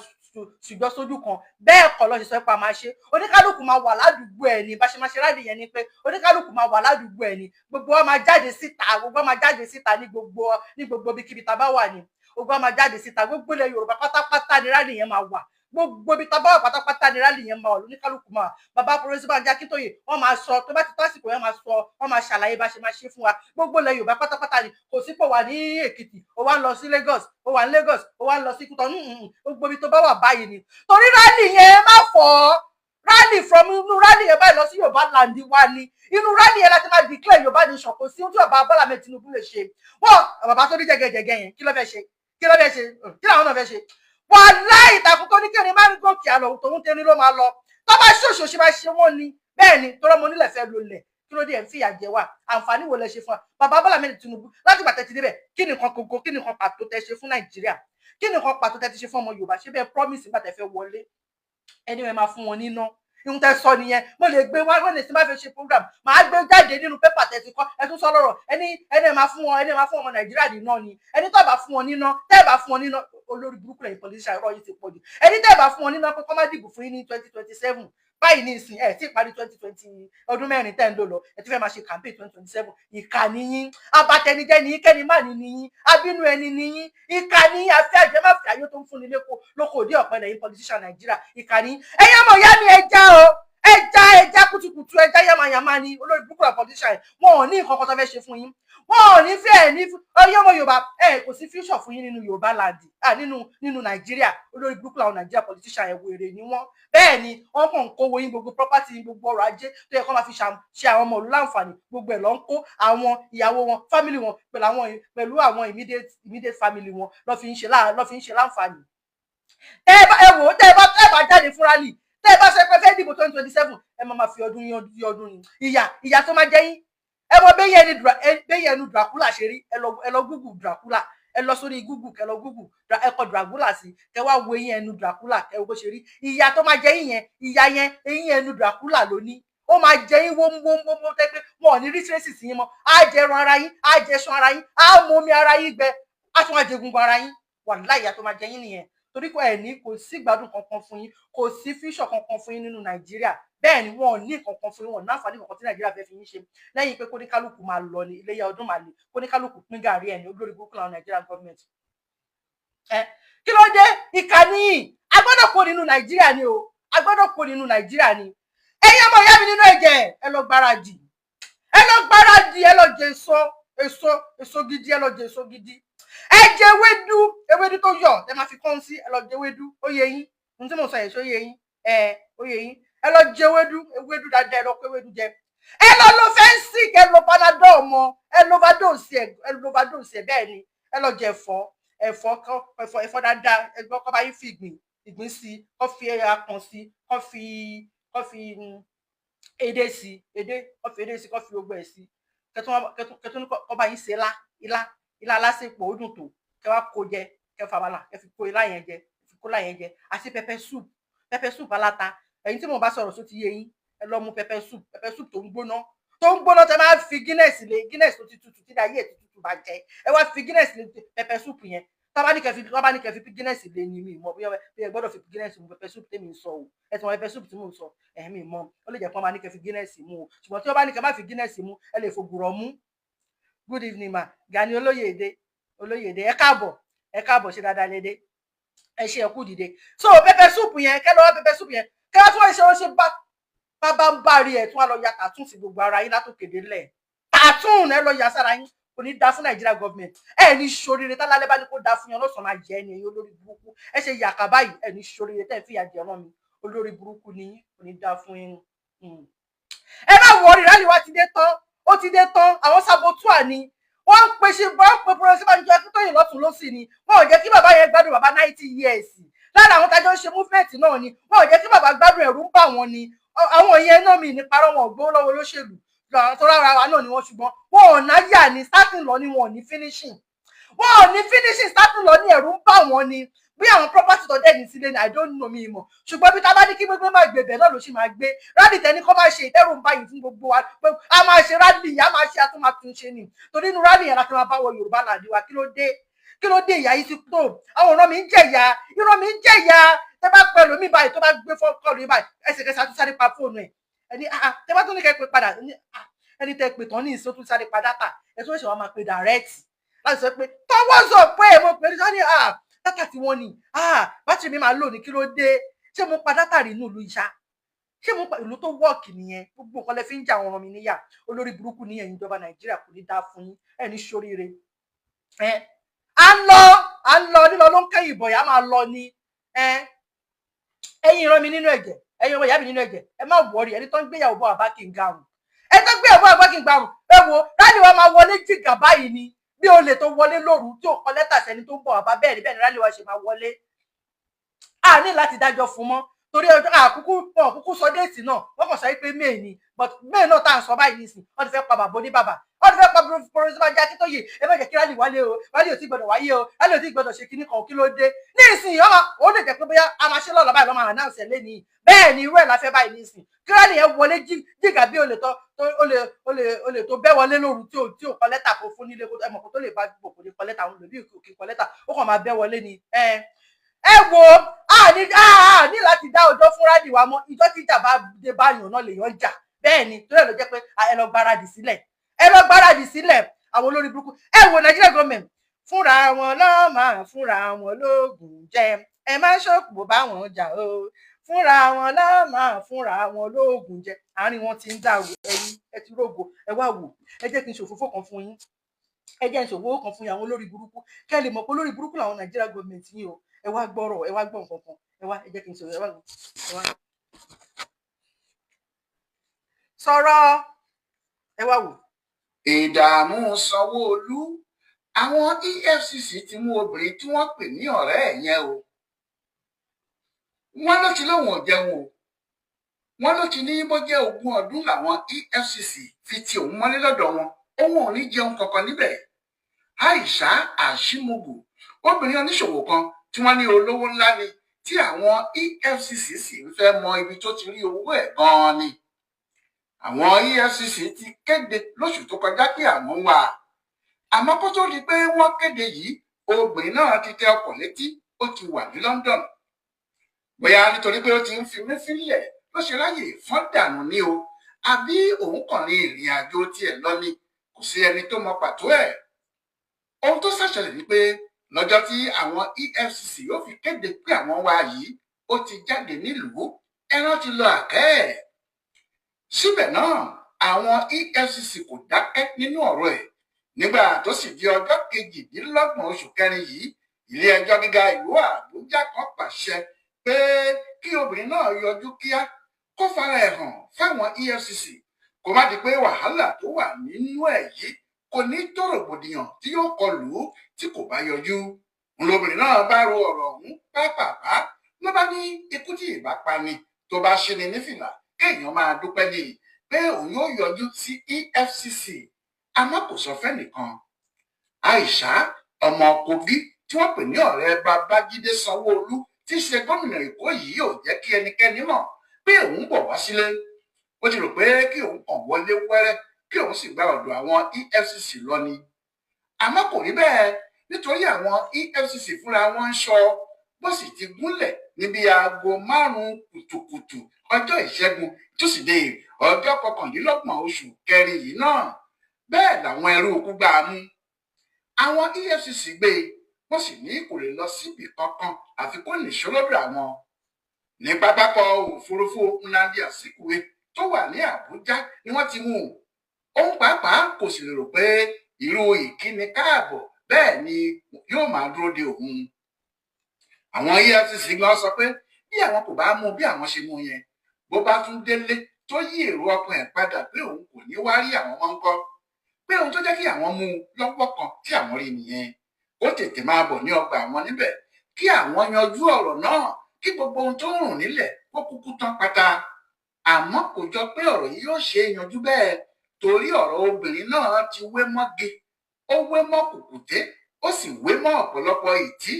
ṣùjọ́ sójú kan. Bẹ́ẹ̀ kọ́ ló ṣe sọ pé a máa ṣe. Oníkálukú máa wà ládùúgbò ẹ̀ ni. Bá ṣe máa ṣe rally yẹn ni pé oníkálukú máa wà ládùúgbò ẹ̀ ni. Gbogbo wa máa jáde síta, gbogbo wa máa jáde síta ní gbogbo ibikíbi tá a bá wà ní. Gbogbo wa máa jáde síta. Gbogbo ilẹ̀ Yorùbá pátápátá ni rally yẹn máa wà. Gbogbo ibi tá a bá wà pátápátá ni rally yẹn máa wà, lóníkálukú máa. Bàbá Professor Banji Akíntóyè, wọ́n máa sọ tó bá ti tó àsìkò yẹn, máa sọ, wọ́n máa ṣàlàyé bá ṣe máa ṣe fún wa. Gbogbo ilẹ̀ Yorùbá pátápátá ni. Kò sí pò wà ní Èkìtì, ó wá ń lọ sí Lagos, ó wà ní Lagos, ó wá ń lọ sí Kútọ́nù. Gbogbo ibi tó bá wà báyìí ni, torí rally yẹn má fọ́ rally from inú rally yẹn báyìí lọ sí Yorùbá land wa ni. Inú rally yẹn láti máa declare Yorùbá nation. Kò sí ohun tí bàbá Bọ́lá Ahmed Tinubu lè ṣe. Wọ́n bàbá tó ní jẹgẹjẹgẹ yẹn, kí ló fẹ́ ṣe? Kí ló fẹ́ ṣe? Kí làwọn náà fẹ́ ṣe? Wàláhì, ìtàkùn tó ní kẹrin máa ń gòkè àlọ, tòun tẹni ló máa lọ. Tó bá ṣòṣò ṣe máa ṣe wọ́n ni. Bẹ́ẹ̀ ni, tọrọ mo nílẹ̀ fẹ́ lólẹ̀. Kí ló dé ẹ̀ ń fìyà jẹ wá? Àǹfààní wo lẹ ṣe fún wa, bàbá Bọ́lá Ahmed Tinubu, láti gbà tẹ́tí débẹ̀? Kí ni nǹkan gbogbo, kí ni nǹkan pàtó tẹ́ ṣe fún Nàìjíríà? Kí ni nǹkan pàtó tẹ́ ti ṣe fún ọmọ Yorùbá? Ṣé bẹ́ẹ̀ promise nígbà tẹ́ fẹ́ wọlé, ẹni ẹ máa fún wọn níná? Ihun tẹ́ sọ nìyẹn. Mo lè gbé wá wọ́n lè tí bá fẹ́ ṣe program, màá gbé jáde nínú pépà tẹ́ ti kọ́. Ẹ tún sọ lọ́rọ̀ ẹni, ẹni ẹ máa fún wọn, ẹni ẹ máa fún ọmọ Nàìjíríà níná ni. Ẹni tó bá fún wọn níná, tẹ́ bá fún wọn níná, olórí burúkú lẹ́yìn politician, irọ́ yìí ti pọ̀ jù. Ẹni tẹ́ bá fún wọn níná pé kọ́ má dìbò fún yín ní 2027 báyìí ní ìsìn. Ẹ tí parí 2020, ọdún 4 tẹ́ ń lò lọ, ẹ ti fẹ́ máa ṣe campaign 2027. Ìkà níyín, abatẹnijẹ́ ní, kẹ́ni má ní níyín, abínú ẹni níyín, ìkà níyín, àfi àjẹmáfẹ́ ayé tó ń fúnni lẹ́kọ̀ọ́ lóko òdí ọ̀pẹ lẹ́yìn politician Nàìjíríà. Ìkà níyín. Ẹ̀yin ọmọ ìyá mi, ẹ já o, ẹja, ẹja kùtùkùtù, ẹja yamayama ni. Olórí burúkú la politician. Wọn ò ní nǹkan kan tó fẹ́ ṣe fún yín. Wọn ò ní fẹ́ ní ọyọ́ ọmọ Yorùbá. Ẹ kò sí future fún yín nínú Yorùbá land, nínú Nàìjíríà. Olórí burúkú làwọn Nàìjíríà politician. Ẹ̀ wèrè ni wọ́n. Bẹ́ẹ̀ ni, wọ́n kàn ń kówó yín, gbogbo property yín, gbogbo ọrọ̀ ajé tó yẹ kó máa fi ṣe àwọn ọmọ ìlú láǹfààní, gbogbo ẹ̀ ló ń kó. Àwọn ìyàwó wọn, family wọn, pẹ̀lú àwọn immediate family wọn lọ́ fi ń ṣe láǹfààní. Ẹ wò ó, tẹ́ ẹ bá jáde fún rally, tẹ́ ẹ bá ṣe pé fẹ́ dìbò 2027, ẹ máa fi ọdún yín ọdún ni. Ìyà, ìyà tó máa jẹ yín. Ẹ mọ bẹ́yẹn ẹnu Dracula ṣe rí. Ẹ lọ Google Dracula, ẹ lọ sórí Google, kẹ lọ Google, ẹ kọ Dracula sí, kẹ wá wo eyín ẹnu Dracula, kẹ wo bó ṣe rí. Ìyà tó máa jẹ yín yẹn, ìyà yẹn, eyín ẹnu Dracula ló ní. Ó máa jẹ yín wómúwómú tẹ́ pé wọn ò ní rí traces yín mọ́. Á jẹ ẹran ara yín, á jẹ iṣan ara yín, á mú omi ara yín gbẹ, á tún wá jẹ egungun ara yín. Wàláhì, ìyà tó máa jẹ yín nìyẹn, torí pé ẹ ní kò sí ìgbádùn kankan fún yín, kò sí future kankan fún yín nínú Nàìjíríà. Bẹ́ẹ̀ ni, wọn ò ní kankan fún yín, wọn ò ní àǹfààní kankan tí Nàìjíríà fẹ́ fi yín ṣe lẹ́yìn pé kóníkálukú máa lọ ní iléyá ọdún, máa lè kóníkálukú pín gàrí ẹ̀ ní. Olórí burúkú làwọn Nàìjíríà government. Ẹ kí ló dé? Ìkànnì yìí, a gbọ́dọ̀ kó nínú Nàìjíríà ni o, a gbọ́dọ̀ kó nínú Nàìjíríà ni. Ẹ̀yin ọmọ ìyá mi nínú ẹ̀jẹ̀, ẹ lọ gbáradì, ẹ lọ gbáradì, ẹ lọ jẹ èso, èso, èso gidi, ẹ lọ jẹ èso gidi, ẹ jẹ ewédú, ewédú tó yọ ẹ máa fi kán sí. Ẹ lọ jẹ ewédú. Ó yé yín? Ohun tí mo sọ yẹn, ṣó yé yín? Ẹ ó yé yín. Ẹ lọ jẹ ewédú, ewédú dáadáa, ẹ lọ kó ewédú jẹ. Ẹ lọ lo Phensic, ẹ lo Panadol mọ, ẹ lo overdose, ẹ lo overdose ẹ. Bẹ́ẹ̀ ni, ẹ lọ jẹ ẹ̀fọ́, ẹ̀fọ́ kọ, ẹ̀fọ́, ẹ̀fọ́ dáadáa. Ẹ gbọ́, kọ́ bá yín fi ìgbín, ìgbín sí, kọ́ fi akàn sí, kọ́ fi edé sí, edé, kọ́ fi edé sí, kọ́ fi gbogbo ẹ̀ sí. Kẹtún kọ́ bá yín ṣe ilá, ilá, ilá alásèpọ̀, ó dùn tó. Kẹ wá kó jẹ, kẹ fàmàlà, kẹ fi kó ilá yẹn jẹ, fi kó ilá yẹn jẹ àti pepper soup, pepper soup aláta. Ẹ̀yin tí mo bá sọ̀rọ̀, só ti yé yín? Ẹ lọ mú pepper soup, pepper soup tó ń gbóná, tó ń gbóná, tẹ máa fi Guinness lé. Guinness tó ti tutù, tí ayé ẹ̀ ti tutù bá jẹ, ẹ wá fi Guinness lé pepper soup yẹn. Tábà ní kẹ fi Guinness lé ní, mi mọ̀ bí ẹ gbọ́dọ̀ fi Guinness mu pepper soup tèmi ń sọ o. Ẹ ti mọ pepper soup tí mò ń sọ ẹ, mi mọ̀. Ó lè jẹ́ pé wọ́n máa ní kẹ fi Guinness mu o, ṣùgbọ́n tí wọ́n bá ní kẹ má fi Guinness mu, ẹ lè fògùrọ̀ mú. Good evening ma. Gani Olóyèdè, Olóyèdè, ẹ káàbọ̀, ẹ káàbọ̀. Ṣe dáadáa lédè? Ẹ ṣe, ẹ kú dìde. So pepper soup yẹn, kẹ lọ wá pepper soup yẹn, kẹ wá tún wọ́n ṣe, wọ́n ṣe bá bá ń bá rí ẹ, tún wá lọ ya tattoo sí gbogbo ara yín látòkè délẹ̀. Tattoo ẹ lọ ya sára yín. Kò ní da fún Nàìjíríà government. Ẹ ní ṣoríire. Tálálẹ́ bá ní kó da fún yín, ọlọ́sàn máa jẹ́ ẹni. Ẹ̀yin olórí burúkú, ẹ ṣe yàkà báyìí. Ẹ ní ṣoríire tẹ́ ẹ fìyà jẹ ọ̀ràn mi. Olórí burúkú ni yín, kò ní da fún yín. Ẹ má worry, rally wa ti dé tán, ó ti dé tán. Àwọn saboteur ni wọ́n ń pe ṣe, wọ́n ń pe Professor Banji Akíntóyè lọ́tún lọ́sì ni. Wọn ò jẹ́ kí bàbá yẹn gbádùn. Bàbá 90 years, lára àwọn tájọ́ ń ṣe movement náà ni. Wọn ò jẹ́ kí bàbá gbádùn, ẹ̀rù ń bà wọ́n ni. Àwọn yẹn náà, mi ní parọ́, wọn ò gbowó lọ́wọ́ olóṣèlú tó rárá wa náà ni wọ́n, ṣùgbọ́n wọn ò náyà ní starting lọ ni, wọn ò ní finishing, wọn ò ní finishing. Starting lọ ní, ẹ̀rù ń bà wọ́n ni. Bí àwọn property tó dẹ̀ ní sílé ni, I don't know, mi mọ̀. Ṣùgbọ́n bí tá bá ní kí gbégbé máa gbèbẹ̀ náà ló sì máa gbé. Rally tẹ́ni kọ́ máa ṣe, ìtẹ́rù ń báyìí fún gbogbo wa pé a máa ṣe rally, a máa ṣe àtúnṣe ni, torí inú rally yẹn láti máa bá wọ Yorùbá làdí wa. Kí ló dé? Kí ló dé? Ìyá yìí ti tó. Àwọn ọ̀ràn mi ń jẹ̀yà, ìran mi ń jẹ̀yà. Tẹ́ bá pẹ́ lómi báyìí, tó bá gbé call yìí báyìí, ẹsẹ̀kẹsẹ̀ á tún sáré pa fóònù ẹ̀. Ẹni tẹ́ bá tún ní kẹ́ pé padà, ẹni tẹ́ pè tán ní ìsó tún sáré pa data ẹ, tún ṣe wàá máa pe direct láti sọ pé tọwọ́ sọ pé mo pè é sáré data tí wọ́n ní bátìrì mi máa lò ní. Kí ló dé? Ṣé mo pa data rí inú ìlú ìṣá? Ṣé mo pa ìlú tó wọ́ọ̀kì nìyẹn? Gbogbo nǹkan lẹ fi ń jà àwọn ọmọ mi níyà. Olórí burúkú ní ẹ̀yin ìjọba Nàìjíríà, kò ní dáa fún yín. Ẹ̀ ní ṣoríire. Ẹ à ń lọ, à ń lọ, lílọ ló ń kẹ́yìn ìbọn yà máa lọ ni. Ẹ ẹ̀yin ìran mi nínú ẹ̀jẹ̀, ẹ̀yin ọmọ ìyá mi nínú ẹ̀jẹ̀, ẹ má worry. Ẹni tó ń gbéyàwó bọ̀ àbá kì í garùn, ẹni tó ń gbéyàwó bọ̀ àbá kì í garùn. Ẹ wo, rally wa máa wọlé jìgà báyìí ni, bí olè tó wọlé lóru tí ò kọ lẹ́tà sẹ́ni tó ń bọ̀ àbá. Bẹ́ẹ̀ ni, bẹ́ẹ̀ ni rally wa ṣe máa wọlé. A ní láti dájọ́ fún mọ́, torí ọjọ́ àkúkú wọn kúkú sọ date náà, wọ́n kàn sọ pé May ni. But May náà tá à ń sọ báyìí nísìn, wọ́n ti fẹ́ pa bàbá oníbàbà, wọ́n ti fẹ́ pa Professor Banji Akíntóyè. Ẹ má jẹ́ kí rally wálé o, rally ò tí gbọdọ̀ wáyé o, rally ò tí gbọdọ̀ ṣe kíní kan. Kí ló dé nísìn? Ọmọ ó lè jẹ́ pé bóyá a máa ṣe lọ́la báyìí lọ́ máa announce ẹ̀ lẹ́nìí. Bẹ́ẹ̀ ni, irú ẹ̀ la fẹ́ báyìí nísìn, kí rally yẹn wọlé jìgà bí olè tó olè tó bẹ́ wọlé lóru tí ò kọ lẹ́tà kó fún nílé. Ẹ mọ̀ kó tó lè bá kò ní kọ lẹ́tà, àwọn olè bí kò kọ lẹ́tà, ó kàn máa bẹ́ wọlé ni. Ẹ wo, a ní láti dá ọjọ́ fún rally wa mọ́. Ìjọ tí ìjà bá dé báyàn náà lèèyàn jà. Bẹ́ẹ̀ ni, torí ẹ̀ ló jẹ́ pé ẹ lọ gbáradì sílẹ̀, ẹ lọ gbáradì sílẹ̀. Àwọn olórí burúkú, ẹ wo Nigeria government, fúnra wọn lọ́ọ́ máa fúnra wọn lóògùn jẹ. Ẹ má ṣòpò báwọn jà o, fúnra wọn lọ́ọ́ máa fúnra wọn lóògùn jẹ. Àárín wọn ti ń dàrú. Ẹ̀yin ẹ ti rógo. Ẹ wá wò, ẹ jẹ́ kí n ṣòfófó kan fún yín, ẹ jẹ́ n ṣòfófó kan fún yín. Àwọn olórí burúkú, kẹ́ ẹ lè mọ̀ pé olórí burúkú làwọn Nigeria government yín o. Ẹ wá gbọ́rọ̀, ẹ wá gbọ́ nǹkan kan. Ẹ wá, ẹ jẹ́ kí n sọ̀rọ̀. Ẹ wá, ẹ wá sọ̀rọ̀, ẹ wá wò. Ìdààmú Sanwó-Olú, àwọn EFCC ti mú obìnrin tí wọ́n pè ní ọ̀rẹ́ ẹ̀ yẹn o. Wọ́n ló ti lóun ò jẹun o. Wọ́n ló ti ní bó jẹ́ 20 ọdún làwọn EFCC fi ti òun mọ́lé lọ́dọ̀ wọn, òun ò ní jẹun kankan níbẹ̀. Aisha Achimugu, obìnrin oníṣòwò kan tí wọ́n ní olówó ńlá ni, tí àwọn EFCC sì ń fẹ́ mọ ibi tó ti rí owó ẹ̀ gan-an ni. Àwọn EFCC ti kéde lóṣù tó kọjá pé àwọn ń wá a, àmọ́ kó tó di pé wọ́n kéde yìí, obìnrin náà ti tẹ ọkọ̀ létí, ó ti wà ní London. Bóyá nítorí pé ó ti ń fi mí sílẹ̀ ló ṣe ráyè fọ́n dànù ní o, àbí òun kàn ní ìrìn àjò tiẹ̀ lọ ni, kò sí ẹni tó mọ pàtó ẹ̀. Ohun tó ṣàṣẹlẹ̀ ni pé lọ́jọ́ tí àwọn EFCC yóò fi kéde pé àwọn wá yìí, ó ti jáde nílùú, ẹran ti lọ àkẹ́ ẹ̀. Síbẹ̀ náà, àwọn EFCC kò dákẹ́ nínú ọ̀rọ̀ ẹ̀. Nígbà tó sì di ọjọ́ 28 oṣù kẹrin yìí, ilé-ẹjọ́ gíga ìlú Àbújá kan pàṣẹ pé kí obìnrin náà yọjú kíá, kó fara ẹ̀ hàn fáwọn EFCC, kó má di pé wàhálà tó wà nínú ẹ̀ yìí kò ní tó rògbòdìyàn tí yóò kọlù ú tí kò bá yọjú. Ńlọbìnrin náà bá ro ọ̀rọ̀ ọ̀hún pápápá, ló bá ní ikú tí ìbá pa ni tó bá ṣe ni nífìlà, kéèyàn máa dúpẹ́ ní pé òun yóò yọjú sí EFCC, àmọ́ kò sọ fẹ́nìkan. Aisha ọmọ Kogi tí wọ́n pè ní ọ̀rẹ́ Babájídé Sanwó-Olú tí í ṣe gómìnà Èkó yìí ò jẹ́ kí ẹnikẹ́ni mọ̀ pé òun bọ̀ wá sílé. Ó ti rò pé kí òun kàn wọlé wẹ́rẹ́, kí òun sì gba ọ̀dọ̀ àwọn EFCC lọ ni. Àmọ́ kò rí bẹ́ẹ̀, nítorí àwọn EFCC fúnra wọn ń sọ bó sì ti gúnlẹ̀ níbi aago 5 kùtùkùtù ọjọ́ ìṣẹ́gun túsídẹ̀ẹ́ ọjọ́ 29 oṣù kẹrin yìí náà. Bẹ́ẹ̀ làwọn ẹrú ikú gbá a mú. Àwọn EFCC gbé e, wọ́n sì ní kò lè lọ síbì kankan àfi kó nìṣó lọ́dọ̀ àwọn. Ní pápákọ̀ òfurufú Nnamdi Azikiwe tó wà ní Àbújá ni wọ́n ti mú un. Òun pàápàá kò sì lè rò pé irú ìkíni káàbọ̀ bẹ́ẹ̀ ni yóò máa dúró de òun. Àwọn EFCC gan sọ pé bí àwọn kò bá mú bí àwọn ṣe mú yẹn, bó bá tún délé tó yí èrò ọkàn ẹ̀ padà pé òun kò ní wá rí àwọn mọ́ ń kọ́, pé ohun tó jẹ́ kí àwọn mú un lọ́wọ́ kan tí àwọn rí nìyẹn, ó tètè máa bọ̀ ní ọgbà àwọn níbẹ̀ kí àwọn yanjú ọ̀rọ̀ náà, kí gbogbo ohun tó ń rùn nílẹ̀ kó kúkú tán pátá. Àmọ́ kò jọ pé ọ̀rọ̀ yìí yóò ṣe é yanjú bẹ́ẹ̀, torí ọ̀rọ̀ obìnrin náà ti wé mọ́gi, ó wé mọ́ kùkùté, ó sì wé mọ́ ọ̀pọ̀lọpọ̀ ìtí.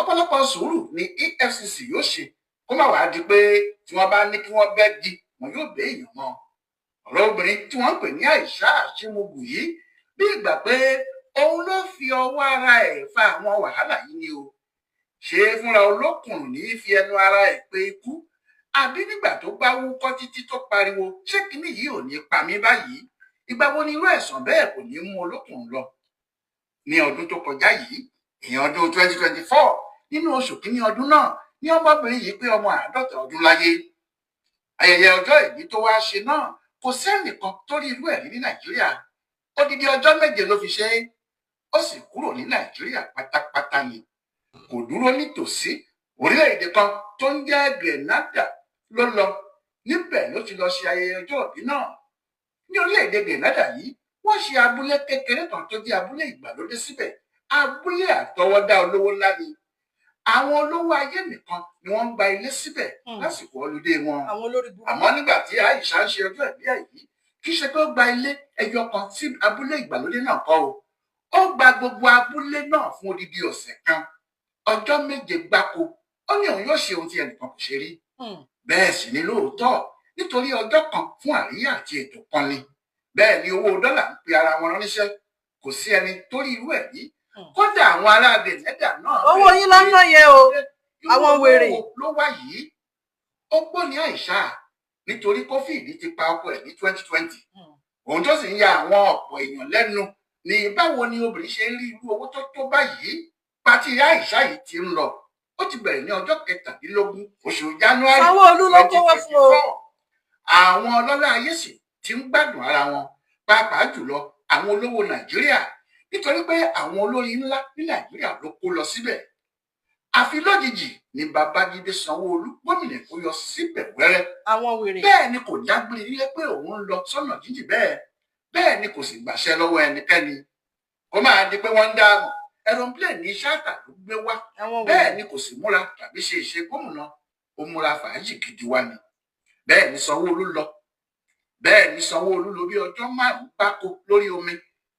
Ọ̀pọ̀lọpọ̀ sùúrù ni EFCC yóò ṣe kó má wàá di pé tí wọ́n bá ní kí wọ́n bẹ́ di, wọn yóò bẹ́ èèyàn mọ́. Ọ̀rọ̀ obìnrin tí wọ́n ń pè ní Aisha Achimugu yìí bí ìgbà pé òun ló fi ọwọ́ ara ẹ̀ fa àwọn wàhálà yìí ni o. Ṣé fúnra olókùnrin ní í fi ẹnu ara ẹ̀ pé ikú, àbí nígbà tó bá wúkọ́ títí tó pariwo ṣé kinní yìí ò ní pa mí báyìí? Ìgbà wo ni irú ẹ̀sán bẹ́ẹ̀ kò ní mú olókùnrin lọ? Ní ọdún tó kọjá yìí, ìyẹn ọdún 2024, nínú oṣù kínní ọdún náà ní ọmọbìnrin yìí pé ọmọ 50 ọdún láyé. Ayẹyẹ ọjọ́ ìbí tó wá ṣe náà kò sẹ́nìkan tó rí irú ẹ̀ rí ní Nàìjíríà. Odidi ọjọ́ 7 ló fi ṣe é, ó sì kúrò ní Nàìjíríà pátápátá ni. Kò dúró nítòsí orílẹ̀-èdè kan tó ń jẹ́ Grenada ló lọ, níbẹ̀ ló ti lọ ṣe ayẹyẹ ọjọ́ ìbí náà. Ní orílẹ̀-èdè Grenada yìí, wọ́n ṣe abúlé kékeré kan tó jẹ́ abúlé ìgbàlódé síbẹ̀, abúlé àtọwọ́dá olówó ńlá ni. Àwọn olówó ayé nìkan ni wọ́n ń gba ilé síbẹ̀ lásìkò ọlùdé wọn. Àmọ́ nígbà tí Aisha ń ṣe ọjọ́ ìbí ẹ̀ yìí, kì í ṣe pé ó gba ilé ẹyọ kan sí abúlé ìgbàlódé náà kọ́ o. Ó gba gbogbo abúlé náà fún odidi ọ̀sẹ̀ kan, ọjọ́ 7 gbáko. Ó ní òun yóò ṣe ohun tí ẹnìkan kò ṣe rí. Bẹ́ẹ̀ sì ni lóòótọ́, nítorí ọjọ́ kan fún àríyá àti ètò kan ni. Bẹ́ẹ̀ ni owó dọ́là ń pe ara wọn ránníṣẹ́, kò sí ẹni tó rí irú ẹ̀ rí. Kódà àwọn ará Grenada náà. Owó yín lọ́nà yẹn o, àwọn wèrè. Ló wá yìí, ó gbọ́ ní Aisha nítorí kófíìdì ti pa ọkọ ẹ̀ ní 2020. Ohun tó sì ń ya àwọn ọ̀pọ̀ èèyàn lẹ́nu ni báwo ni obìnrin ṣe ń rí irú owó tó tó báyìí. Pátí Aisha yìí ti ń lọ, ó ti bẹ̀rẹ̀ ní ọjọ́ 23 oṣù January 2024. Àwọn ọlọ́lá ayé sì ti ń gbádùn ara wọn, pàápàá jùlọ àwọn olówó Nàìjíríà, nítorí pé àwọn olórin ńlá ní Nàìjíríà ló kó lọ síbẹ̀. Àfi lójijì ni Babájídé Sanwó-Olú gómìnà Èkó yọ síbẹ̀ wẹ́rẹ́. Bẹ́ẹ̀ ni kò dágbére nílé pé òun ń lọ sọ́nà jíjìn bẹ́ẹ̀. Bẹ́ẹ̀ ni kò sì gbàṣẹ lọ́wọ́ ẹnikẹ́ni. Kó máa di pé wọ́n ń dáàmú, aeroplane ní ṣáàtà ló gbé wá. Bẹ́ẹ̀ ni kò sì múra tàbí ṣe ìṣe gómìnà, ó múra fàájì gidi wá ni. Bẹ́ẹ̀ ni Sanwó-Olú lọ, bẹ́ẹ̀ ni Sanwó-Olú lò bí ọjọ́ 5 gbáko lórí omi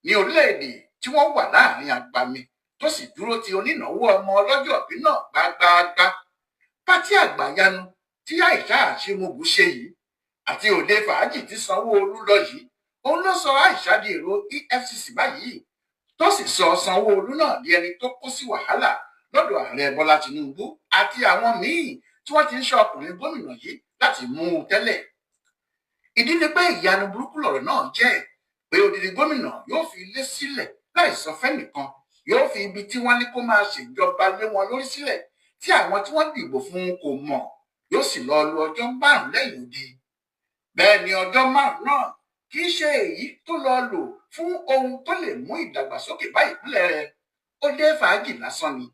ní orílẹ̀-èdè tí wọ́n wà láàrin agbami, tó sì dúró ti onínáwó ọmọ ọlọ́jọ́bí náà gbágbáágbá. Pátí àgbàyanu tí Aisha Achimugu ṣe yìí àti òde fàájì tí Sanwó-Olú lọ yìí, òun ló sọ Aisha di èrò EFCC báyìí, tó sì sọ Sanwó-Olú náà di ẹni tó kó sí wàhálà lọ́dọ̀ ààrẹ Bọ́lá Tinubu àti àwọn míì tí wọ́n ti ń ṣọ́ ọkùnrin gómìnà yìí láti mú un tẹ́lẹ̀. Ìdí ni pé ìyanu burúkú lọ̀rọ̀ náà jẹ́ pé odidi gómìnà yóò fi ilé sílẹ̀ láì sọ fẹ́nìkan, yóò fi ibi tí wọ́n ní kó máa ṣèjọba lé wọn lórí sílẹ̀ tí àwọn tí wọ́n dìbò fún un kò mọ̀, yóò sì lọ lu ọjọ́ 5 lẹ́yìn odi. Bẹ́ẹ̀ ni ọjọ́ 5 náà kì í ṣe èyí tó lọ lò fún ohun tó lè mú ìdàgbàsókè bá ìpínlẹ̀ rẹ̀, ó dé fàájì lásán ni.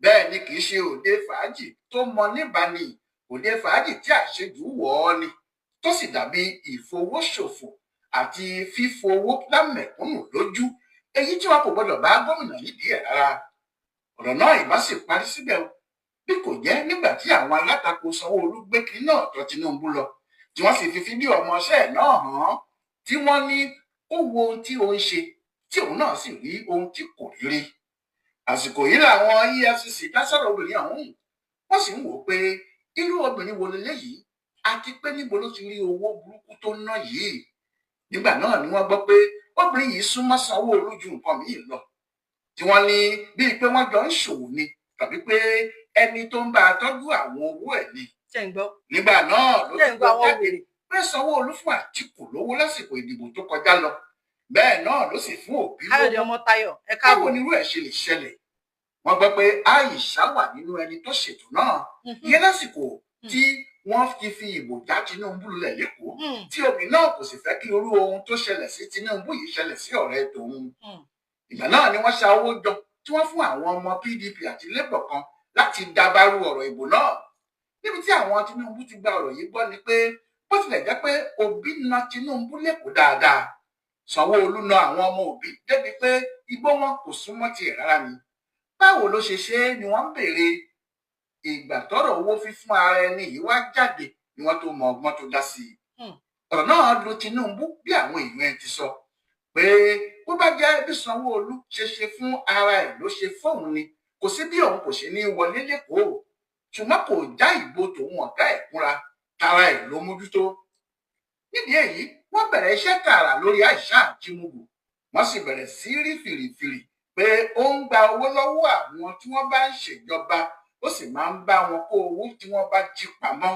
Bẹ́ẹ̀ ni kì í ṣe òde fàájì tó mọ níbani, òde fàájì tí àṣejù wọ̀ ọ́ ni, tó sì dàbí ìfowóṣòfò àti fífowó lámẹ̀kúnnù lójú, èyí tí wọn kò gbọdọ̀ bá gómìnà nídìí ẹ̀ rárá. Ọ̀rọ̀ náà ìbá sì parí síbẹ̀ o, bí kò jẹ́ nígbà tí àwọn alátakò Sanwó-Olú gbé kiri náà tọ̀ Tinubu lọ, tí wọ́n sì fi fídíò ọmọọṣẹ́ ẹ̀ náà hàn án, tí wọ́n ní ó wo ohun tí ó ń ṣe, tí òun náà sì rí ohun tí kò rí rí. Àsìkò yìí làwọn EFCC dá sọ̀rọ̀ obìnrin ọ̀hún, wọ́n sì ń wò ó pé irú obìnrin wo leléyìí, àti pé níbo ló ti rí owó burúkú tó ná yìí. Nígbà náà ni wọ́n gbọ́ pé obìnrin yìí súnmọ́ Sanwó-Olú ju nǹkan míì lọ, tí wọ́n ní bíi pé wọ́n jọ ń ṣòwò ni, tàbí pé ẹni tó ń bá a tọ́jú àwọn owó ẹ̀ ni. Ṣé ń gbọ́? Nígbà náà ló Ṣé ti ń gbọ́ gbọ́ àwọn jáde wèrè? pé Sanwó-Olú fún Àtìkù lówó lásìkò ìdìbò tó kọjá lọ, bẹ́ẹ̀ náà ló sì fún Òbí Káyọ̀dé lówó. Ọmọ́táyọ̀, ẹ Báwo káàbọ̀. ni irú ẹ̀ ṣe lè ṣẹlẹ̀? Wọ́n gbọ́ pé Aisha wà nínú ẹni tó ṣètò náà, ìyẹn lásìkò tí wọ́n ti fi ìbò já Tinubu lulẹ̀ lẹ́kọ̀ọ́, tí obìnrin náà kò sì fẹ́ kí irú ohun tó ṣẹlẹ̀ sí Tinubu yìí ṣẹlẹ̀ sí ọ̀rẹ́ tòun. Ìgbà náà ni wọ́n ṣa owó jọ tí wọ́n fún àwọn ọmọ PDP àti Labour kan láti dabarú ọ̀rọ̀ ìbò náà. Níbi tí àwọn Tinubu ti gba ọ̀rọ̀ yìí gbọ́ ni pé bó tilẹ̀ jẹ́ pé Òbí na Tinubu lẹ́kọ̀ọ́ dáadáa, Sanwó-Olú na àwọn ọmọ Òbí débi pé igbó wọn kò súnmọ́ tiẹ̀ rárá ni. Báwo ló ṣe ṣe é ni wọ́n ń béèrè. Ìgbà tọ́rọ̀ owó fífún ara ẹni yìí wá jáde ni wọ́n tó mọ ọgbọ́n tó dá sí i. Ọ̀rọ̀ náà lu Tinubu bí àwọn èèyàn ẹ̀ ti sọ pé bó bá jẹ́ bí Sanwó-Olú ṣe ṣe fún ara ẹ̀ ló ṣe fóun ni, kò sí bí òun kò ṣe ní wọlé lẹ́kọ̀ọ́, ṣùgbọ́n kò já ìbò tòun ọ̀gá ẹ̀ kúnra, tara ẹ̀ ló mójútó. Nídìí èyí, wọ́n bẹ̀rẹ̀ iṣẹ́ tààrà lórí Aisha Achimugu, wọ́n sì bẹ̀rẹ̀ sí rí fìrìfìrì pé ó ń gba owó lọ́wọ́ àwọn tí wọ́n bá ń ṣèjọba, ó sì máa ń bá wọn kó owó tí wọ́n bá jí pamọ́,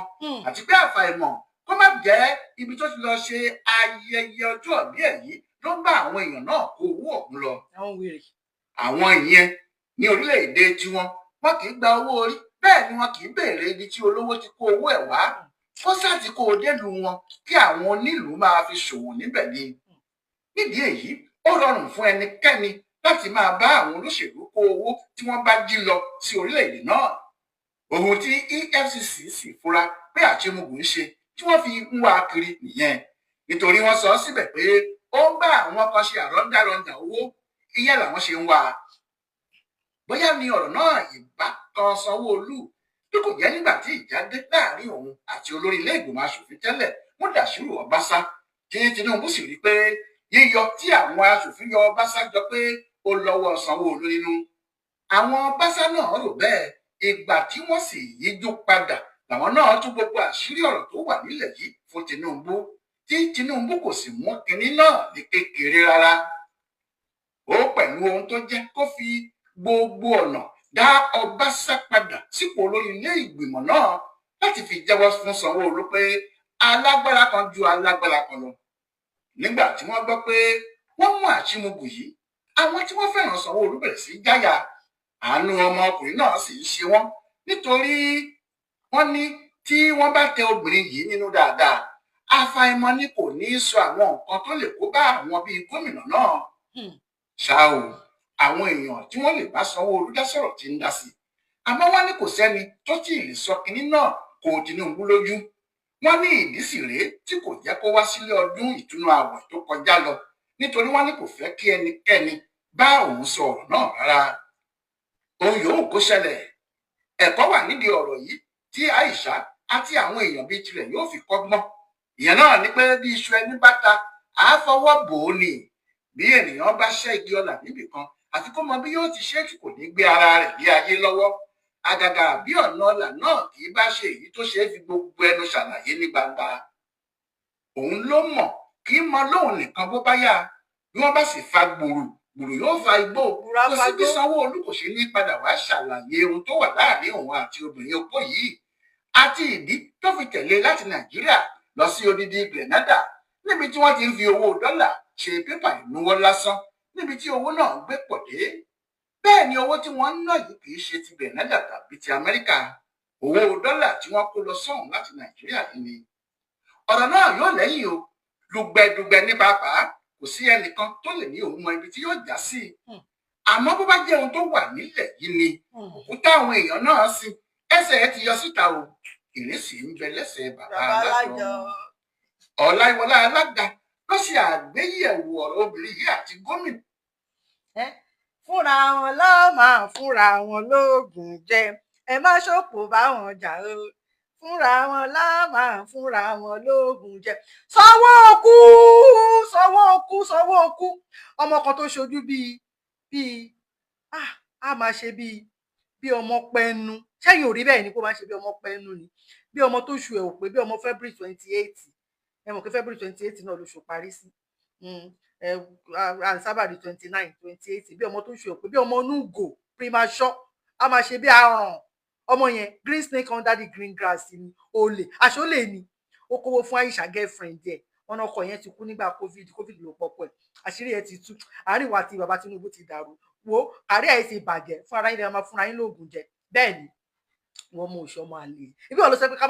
àti pé àfàìmọ̀ kó má jẹ́ ibi tó ti lọ ṣe ayẹyẹ ọjọ́ ìbí ẹ̀ yìí ló ń bá àwọn èèyàn náà kó owó ọ̀hún lọ. Àwọn wèrè. Àwọn ìyẹn ní orílẹ̀-èdè tiwọn, wọn kì í gba owó orí, bẹ́ẹ̀ ni wọn kì í béèrè ibi tí olówó ti kó owó ẹ̀ wá. Kó sáà ti kó o délùú wọn kí àwọn onílùú máa fi ṣòwò níbẹ̀ ni. Nídìí èyí, ó rọrùn fún ẹnikẹ́ni láti máa bá àwọn olóṣèlú kó owó tí wọ́n bá jí lọ sí orílẹ̀-èdè náà. Ohun tí EFCC sì fura pé Achimugu ń ṣe tí wọ́n fi ń wá kiri nìyẹn. Nítorí wọ́n sọ síbẹ̀ pé ó ń bá àwọn kan ṣe àrọ́ndàrọ́ndà owó, ìyẹn làwọn ṣe ń wá a. Bóyá ni ọ̀rọ̀ náà ìbá kan Sanwó-Olú bí kò jẹ́ nígbà tí ìjà dé láàrin òun àti olórí ilé ìgbìmọ̀ aṣòfin tẹ́lẹ̀ Mudashiru Ọbaṣá, tí Tinubu sì rí pé yíyọ tí àwọn aṣòfin yọ Ọbaṣá jọ pé ó lọ́wọ́ Sanwó-Olú nínú. Àwọn Ọbaṣá náà rò bẹ́ẹ̀, ìgbà tí wọ́n sì yíjú padà làwọn náà tún gbogbo àṣírí ọ̀rọ̀ tó wà nílẹ̀ yìí fún Tinubu, tí Tinubu kò sì mú kinní náà ní kékeré rárá. Ó pẹ̀lú ohun tó jẹ́ kó fi gbogbo ọ̀nà dá Ọbaṣá padà sípò olórí ilé ìgbìmọ̀ náà láti fi jẹ́wọ́ fún Sanwó-Olú pé alágbára kan ju alágbára kan lọ. Nígbà tí wọ́n gbọ́ pé wọ́n mú Achimugu yìí, àwọn tí wọ́n fẹ́ràn Sanwó-Olú bẹ̀rẹ̀ sí jáyà. Àánú ọmọkùnrin náà sì ń ṣe wọ́n, nítorí wọ́n ní tí wọ́n bá tẹ obìnrin yìí nínú dáadáa, àfàìmọ̀ ni kò ní í sọ àwọn nǹkan tó lè kó bá àwọn bíi gómìnà náà. Ṣá o, àwọn èèyàn tí wọ́n lè bá Sanwó-Olú dá sọ̀rọ̀ tí ń dá sí i, àmọ́ wọ́n ní kò sẹ́ni tó tí ì lè sọ kinní náà kò Tinubu lójú. Wọ́n ní ìdí sì rèé tí kò jẹ́ kó wá sílé ọdún ìtúnu ààwẹ̀ tó kọjá lọ, nítorí wọ́n ní kò fẹ́ kí ẹnikẹ́ni bá òun sọ ọ̀rọ̀ náà rárá. Ohun yòówù kó ṣẹlẹ̀, ẹ̀kọ́ wà nídìí ọ̀rọ̀ yìí tí Aisha àti àwọn èèyàn bíi tirẹ̀ yóò fi kọ́gbọ́n. Ìyẹn náà ni pé bí iṣu ẹni bá ta, àá fọwọ́ bò ó ni. Bí ènìyàn bá ṣẹ́ igi ọlà níbì kan, àfi kó mọ bí yóò ti ṣe tí kò ní gbé ara rẹ̀ lé ayé lọ́wọ́. Àgàgà bí ọ̀nà ọlà náà kì í bá ṣe èyí tó ṣe é fi gbogbo ẹnu ṣàlàyé ní gbangba. Òun ló mọ̀ kì í mọ lóun nìkan bó bá yá. Bí wọ́n bá sì fa gbùrù, gbùrù yóò fa igbó. Kò sí bí Sanwó-Olú kò ṣe ní padà wá ṣàlàyé ohun tó wà láàrin òun àti obìnrin opó yìí àti ìdí tó fi tẹ̀lé láti Nàìjíríà lọ sí odidi Grenada, níbi tí wọ́n ti ń fi owó dọ́là ṣe pépà ìnuwọ́ lásán, níbi tí owó náà gbé pọ̀ dé. Bẹ́ẹ̀ ni owó tí wọ́n ń ná yìí kì í ṣe ti Grenada tàbí ti Amẹ́ríkà. Owó dọ́là tí wọ́n kó lọ sọ́hùn láti Nàìjíríà yìí ni. Ọ̀rọ̀ náà yóò lẹ́yìn o, lùgbẹ̀dùgbẹ̀ ní pàápàá, kò sí ẹnìkan tó lè ní òun mọ ibi tí yóò já sí. Àmọ́ bó bá jẹ́ ohun tó wà nílẹ̀ yìí ni, òkúta àwọn èèyàn náà sí ẹsẹ̀ ẹ ti yọ síta o, ìrísí ń bẹ lẹ́sẹ̀ bàbá alájọ. Ọláìwọlá alága ló ṣe àgbéyẹ̀wò ọ̀rọ̀ obìnrin yìí àti gómìnà. Fúnra wọn lọ́ọ́ máa fúnra wọn lóògùn jẹ, ẹ má ṣòpò báwọn jà o. Fúnra wọn lọ́ọ́ máa fúnra wọn lóògùn jẹ. Sanwó-Okú, Sanwó-Okú, Sanwó-Okú, ọmọ kan tó ṣojú bíi bíi a máa ṣe bíi bí ọmọ pẹnu. Ṣẹ́yìn ò rí bẹ́ẹ̀ ni, kó máa ṣe bí ọmọ pẹnu ni, bí ọmọ tó ṣù ẹ̀ ò pé, bí ọmọ February 28. Ẹ mọ̀ pé February 28 náà lóṣù parí sí, and sábà di 29, 28. Bí ọmọ tó ṣù ẹ̀ ò pé, bí ọmọ onúgò premature, a máa ṣe bí aràn. Ọmọ yẹn, green snake under the green grass ni. Olè aṣọ lè ní ó kówó fún Aisha girlfriend ẹ̀. Wọn ọkọ yẹn ti kú nígbà COVID. COVID ló pọpọ ẹ̀. Àṣírí ẹ̀ ti tú. Àárín wa àti bàbá Tinubu ti dàrú. Wo àárẹ̀ ẹ̀ ti bàjẹ́. Fún ara yín lè máa fúnra yín lóògùn jẹ. Bẹ́ẹ̀ ni wọ́n mú oṣù ọmọ àlè. Ibi wọn lọ sọ pé ká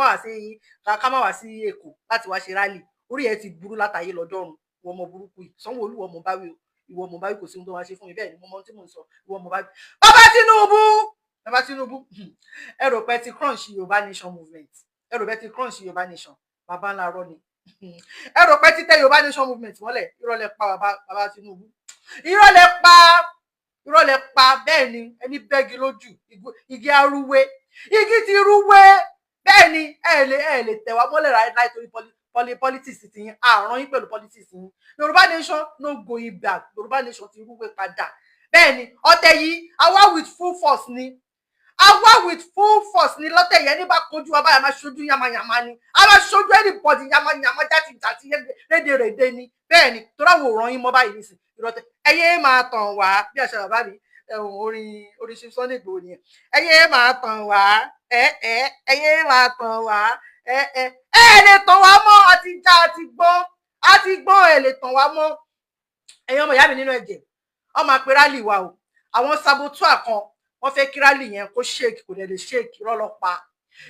má wá sí Èkó láti wá ṣe rally. Orí ẹ̀ ti burú látàyè lọ́dọ́run. Wọ́n mọ burúkú yìí. Sanwó-Olú, wọ́n mọ báwí o. Ìwọ mọ báwí, kò sí ohun tó máa ṣe fún mi. Bẹ́ẹ̀ ni mo mọ ohun tí mò ń sọ. Ìwọ mọ báwí. Bàbá Tinubu, bàbá Tinubu, ẹ rò pé ti crunch Yorùbá Nation movement. Ẹ rò pé ti crunch Yorùbá Nation. Bàbá ńlá rọ ni. Ẹ rò pé títẹ Yorùbá Nation movement mọ́lẹ̀. Irọ́ lẹ pa, bàbá, bàbá Tinubu. Irọ́ lẹ pa, irọ́ lẹ pa. Bẹ́ẹ̀ ni, ẹni bẹ́gi lójú igi arúwé, igi ti rúwé. Bẹ́ẹ̀ ni, ẹ lè tẹ̀ wá mọ́lẹ̀ láì torí politics ti yín. Àrùn yín pẹ̀lú politics yín. Yorùbá Nation no going back. Yorùbá Nation ti rúwé padà. Bẹ́ẹ̀ ni, ọ̀tẹ̀ yìí, àwa with full force ni. Àwa with full force ni lọ́tẹ̀ yẹn. Ní bá kojú wa báyà, máa ṣojú yamayama ni. A máa ṣojú anybody yamayama, játijàti, rédèrèdè ni. Bẹ́ẹ̀ ni, torí àwọn òràn yín mọ́ báyìí nísìn. Ìrọ̀tẹ̀ ẹyẹ máa tàn wá bí àṣà bàbá mi. Orin ṣe Sunday Igboho nìyẹn. Ẹyẹ máa tàn wá, ẹ ẹ ẹyẹ máa tàn wá, ẹ ẹ ẹ lè tàn wá mọ́. Àti já, àti gbọ́n, àti gbọ́n. Ẹ lè tàn wá mọ́. Ẹ̀yin ọmọ ìyá mi nínú ẹ̀jẹ̀, ọmọ àpè rally wa o. Àwọn saboteur kan, wọ́n fẹ́ kí rally yẹn kó shake. Kò dẹ̀ lè shake. Irọ́ ló pa,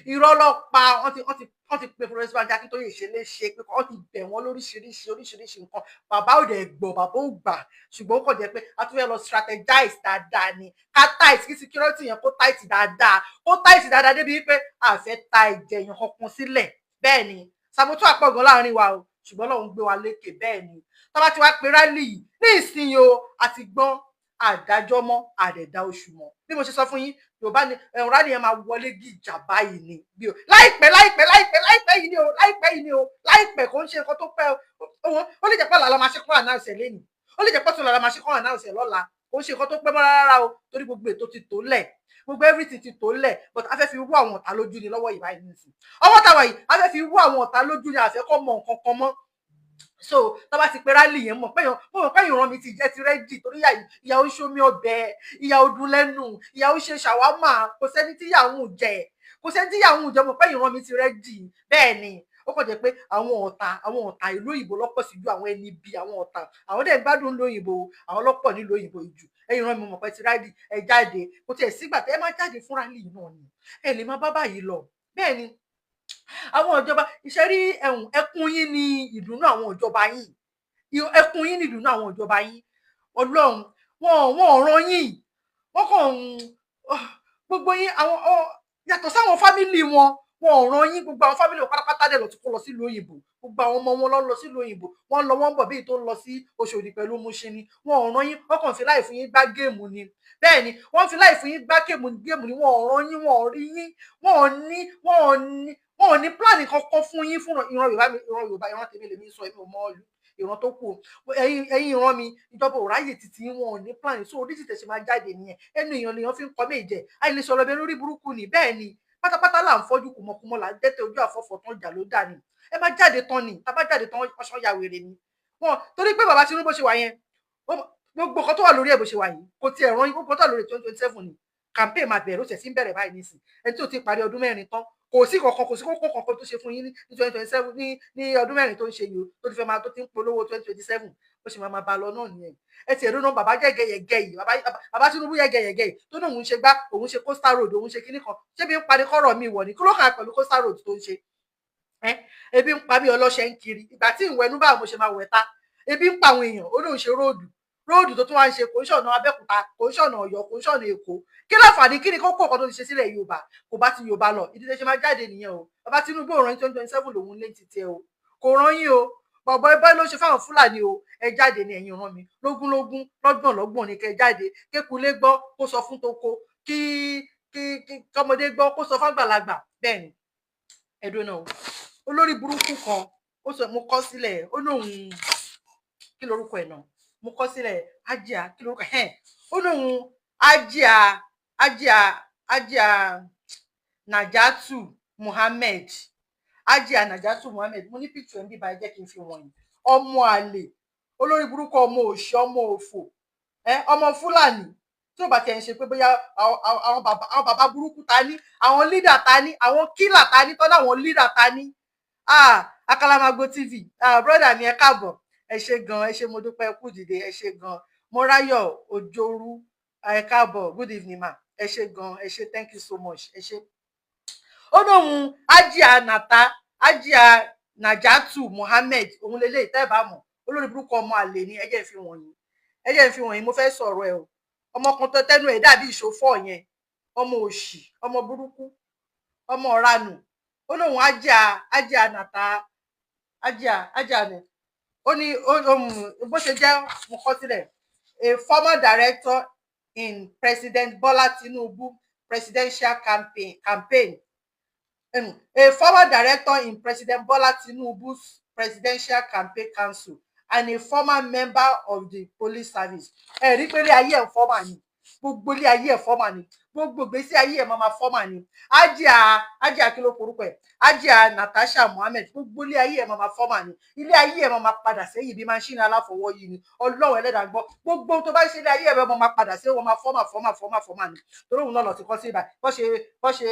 irọ́ ló pa. Wọ́n ti pe Professor Banji Akíntóyè ṣe léṣe pé wọ́n ti bẹ̀ wọ́n lóríṣiríṣi oríṣiríṣi nǹkan. Bàbá ò dẹ̀ gbọ́, bàbá ò gbà. Ṣùgbọ́n ó kàn jẹ́ pé a tún fẹ́ lọ strategize dáadáa ni, ká tight, kí security yẹn kó tight dáadáa, kó tight dáadáa débi wípé a fẹ́ ta ẹ̀jẹ̀ yẹn kankan sílẹ̀. Bẹ́ẹ̀ ni, saboteur pọ̀ gan láàrin wa o, ṣùgbọ́n Ọlọ́run gbé wa lékè. Bẹ́ẹ̀ ni, tá bá ti wá pe rally yìí ní ìsinyìí o, àti gbọ́n àdájọ́ mọ́, àdẹ̀dá oṣù mọ́. Bí mo ṣe sọ fún yín, Yorùbá ni ẹ̀rùn rally yẹn máa wọlé gíjà báyìí ni bí o. Láìpẹ́, láìpẹ́, láìpẹ́, láìpẹ́ yìí ni o. Láìpẹ́ yìí ni o. Láìpẹ́, kò ń ṣe nǹkan tó pẹ́ o. Ó lè jẹ́ pé ọ̀la máa ṣe kọ́ announce ẹ̀ lẹ́nìí, ó lè jẹ́ pé ọ̀túnla máa ṣe kọ́ announce ẹ̀ lọ́la. Kò ń ṣe nǹkan tó pẹ́ mọ́ rárá o, torí gbogbo ètò ti tó lẹ̀, gbogbo everything ti tó lẹ̀. But a fẹ́ fi wú àwọn ọ̀tá lójú ni lọ́wọ́ yìí báyìí nísìn. Ọwọ́ táwa yìí, a fẹ́ fi wú àwọn ọ̀tá lójú ni. Àfẹ́ kọ́ mọ nǹkan kan mọ́. So tá bá ti pe rally yẹn, mọ̀ pé mo mọ̀ pé ìran mi ti jẹ́ ti ready, torí ìyà ó ṣomi ọbẹ̀, ìyà ó dùn lẹ́nu, ìyà ó ṣe ṣàwámà. Kò sẹ́ni tí ìyà ń jẹ, kò sẹ́ni tí ìyà ń jẹ. Mọ̀ pé ìran mi ti ready. Bẹ́ẹ̀ ni, ó kàn jẹ́ pé àwọn ọ̀tá ìlú òyìnbó lọ́pọ̀ sí ju àwọn ẹni bí àwọn ọ̀tá. Àwọn dẹ̀ ń gbádùn ìlú òyìnbó, àwọn lọ́pọ̀ nílùú òyìnbó jù. Ẹ̀yin ìran mi, mọ̀ pé ti ready. Ẹ jáde. Kò tiẹ̀ sígbà tẹ́ ẹ má jáde fún rally náà ni. Ẹ lè má bá báyìí lọ. Bẹ́ẹ̀ ni, àwọn ìjọba iṣẹ́ rí ẹ̀hún. Ẹkún yín ní ìdùnnú àwọn ìjọba yín. Ẹkún yín ní ìdùnnú àwọn ìjọba yín. Ọlọ́run wọn ò ràn yín. Wọ́n kàn ń gbogbo yín àwọn yàtọ̀ sáwọn family wọn. Wọn ò ràn yín. Gbogbo àwọn family wọn pátápátá dẹ̀ lọ ti kó lọ sílùú òyìnbó. Gbogbo àwọn ọmọ wọn lọ lọ sílùú òyìnbó, wọ́n lọ, wọ́n bọ̀, bíi tó ń lọ sí Òṣòdì pẹ̀lú Mushin ni. Wọn ò ràn yín. Wọ́n kàn fi life yín gbá game ni. Bẹ́ẹ̀ ni, wọ́n fi life yín gbá game ni. Wọn ò ràn yín, wọn ò rí yín, wọn ò ní plan kankan fún yín, fún ìran Yorùbá. Ìran Yorùbá, ìran tèmi lèmi sọ, èmi ò mọ ìran tó kù. Ẹ̀yin ìran mi, ìjọba ò ráyè títí, wọn ò ní plan. So oríṣi tẹ̀sí máa jáde nìyẹn. Ẹnu èèyàn lèèyàn fi ń kọ́ méje àìlè sọ̀rọ̀ bẹ́ẹ̀, lórí burúkú ni. Bẹ́ẹ̀ ni, pátápátá là ń fọ́jú, kùmọ̀kùmọ̀ là ń dẹ́tẹ̀, ojú àfọ́fọ́ tán jà ló dà ní. Ẹ má jáde tán ni. Tá bá jáde tán, ọṣọ ya wèrè ni wọn, torí pé bàbá Tinubu ṣe wà yẹn, gbogbo nǹkan tó wà lórí ẹ̀ bó ṣe wà yìí, kò tiẹ̀ rán. Gbogbo tó wà lórí 2027 ni campaign máa bẹ̀rẹ̀, ó ṣẹ̀ sí ń bẹ̀rẹ̀ báyìí nísìn. Ẹni tí ò ti parí ọdún 4 tán, kò sí kankan, kò sí kókó kankan tó ṣe fún yín ní 2027, ní ọdún 4 tó ń ṣe yìí, tó ti fẹ́ máa tó ti ń polówó 2027. Ó sì máa máa bá a lọ náà nìyẹn. Ẹ ti ẹ̀rọ náà, bàbá jẹ́gẹ̀yẹ̀gẹ̀ yìí, bàbá Tinubu yẹ̀gẹ̀yẹ̀gẹ̀ yìí tó ní òun ṣe gbá, òun ṣe coastal road, òun ṣe kinní kan. Ṣé bí ń parí kọ́rọ̀ mi wọ̀ ní kí ló kàn pẹ̀lú coastal road tó ń ṣe? Ebi ń pa mí, ọlọ́ṣẹ́ ń kiri. Ìgbà tí ìwẹ̀nú báwo mo ṣe máa wẹ̀ ta? Ebi ń pa àwọn èèyàn, ó lóun ṣe road. Road tó tún wá ń ṣe, kò ń ṣọ̀nà Abẹ́òkúta, kò ń ṣọ̀nà Ọ̀yọ́, kò ń ṣọ̀nà Èkó. Kí láǹfààní? Kí ni kókó nǹkan tó ti ṣe sílẹ̀ Yorùbá? Kò bá ti Yorùbá lọ. Ìdílé ṣe máa jáde nìyẹn o. Bàbá Tinubu ò rán 2027 lòun lé títí ẹ o, kò rán yín o. Bọ̀bọ̀ ẹ báyìí ló ṣe fáwọn Fúlàní o. Ẹ jáde ní, ẹ̀yin ràn mí, lógúnlógún, lọ́gbọ̀n lọ́gbọ̀n ní kẹ́ jáde. Kékulé gbọ́ kó sọ fún toko, kí kọ́mọdé gbọ́ kó sọ fágbàlagbà. Bẹ́ẹ̀ ni. Ẹ̀dùn náà, olórí burúkú kan, ó sọ, mo kọ sílẹ̀, ó lóun, kí lorúkọ ẹ̀ náà? Mo kọ sílẹ̀, Ajia, kí lorúkọ ẹ̀? Ó lóun Ajia Najatu Muhammed, Ajia Najatu Muhammed. Mo ní picture ẹ̀ ń bíbá, ẹ jẹ́ kí n fi wọ̀nyí. Ọmọ àlè, olórí burúkú, ọmọ òṣì, ọmọ òfò, ẹ ọmọ Fúlàní. Tí ò bá tiẹ̀ ń ṣe pé bóyá àwọn bàbá burúkú ta ní, àwọn leader ta ní, àwọn killer ta ní, tọ́lá àwọn leader ta ní. Ah, Akalamago TV, ah, brother mi, ẹ káàbọ̀, ẹ ṣé gan, ẹ ṣé, mo dúpẹ́, kú dìde, ẹ ṣé gan. Mọ́ráyọ̀ Òjòrú, ẹ káàbọ̀, good evening ma, ẹ ṣé gan, ẹ ṣé, thank you so much, ẹ ṣé. Ó lóun Ajia Nata, Ajia Najatu Muhammed, òun lélẹ́yìí tẹ́ ẹ bá mọ̀. Olórí burúkú, ọmọ àlè ni. Ẹ jẹ́ n fi wọ̀nyí, ẹ jẹ́ n fi wọ̀nyí. Mo fẹ́ sọ̀rọ̀ ẹ o. Ọmọ kan tó tẹnu ẹ̀ dàbí ìṣòfò yẹn, ọmọ òṣì, ọmọ burúkú, ọmọ ọ̀ranù. Ó lóun Ajia Nata, Ajia ni. Ó ní bó ṣe jẹ́, mo kọ sílẹ̀: a former director in President Bola Tinubu presidential campaign, a former director in President Bola Tinubu's presidential campaign council and a former member of the police service. Ẹ rí pé ilé ayé ẹ̀ former ni, gbogbo ilé ayé ẹ̀ former ni, gbogbo ìgbésí ayé ẹ̀ máa former ni. Ajia, kí ló porúkọ ẹ̀? Ajia Natasha Muhammed, gbogbo ilé ayé ẹ̀ máa former ni. Ilé ayé ẹ̀ máa padà sẹ́yìn bí máṣíìnì aláfọwọ́ yìí ni. Ọlọ́run ẹlẹ́dàá gbọ́, gbogbo tó bá ṣe ilé ayé ẹ̀ máa padà sẹ́yìn, wọ́n máa former, former, former, former ni. Torí òun náà lọ ti kọ́ sí ibà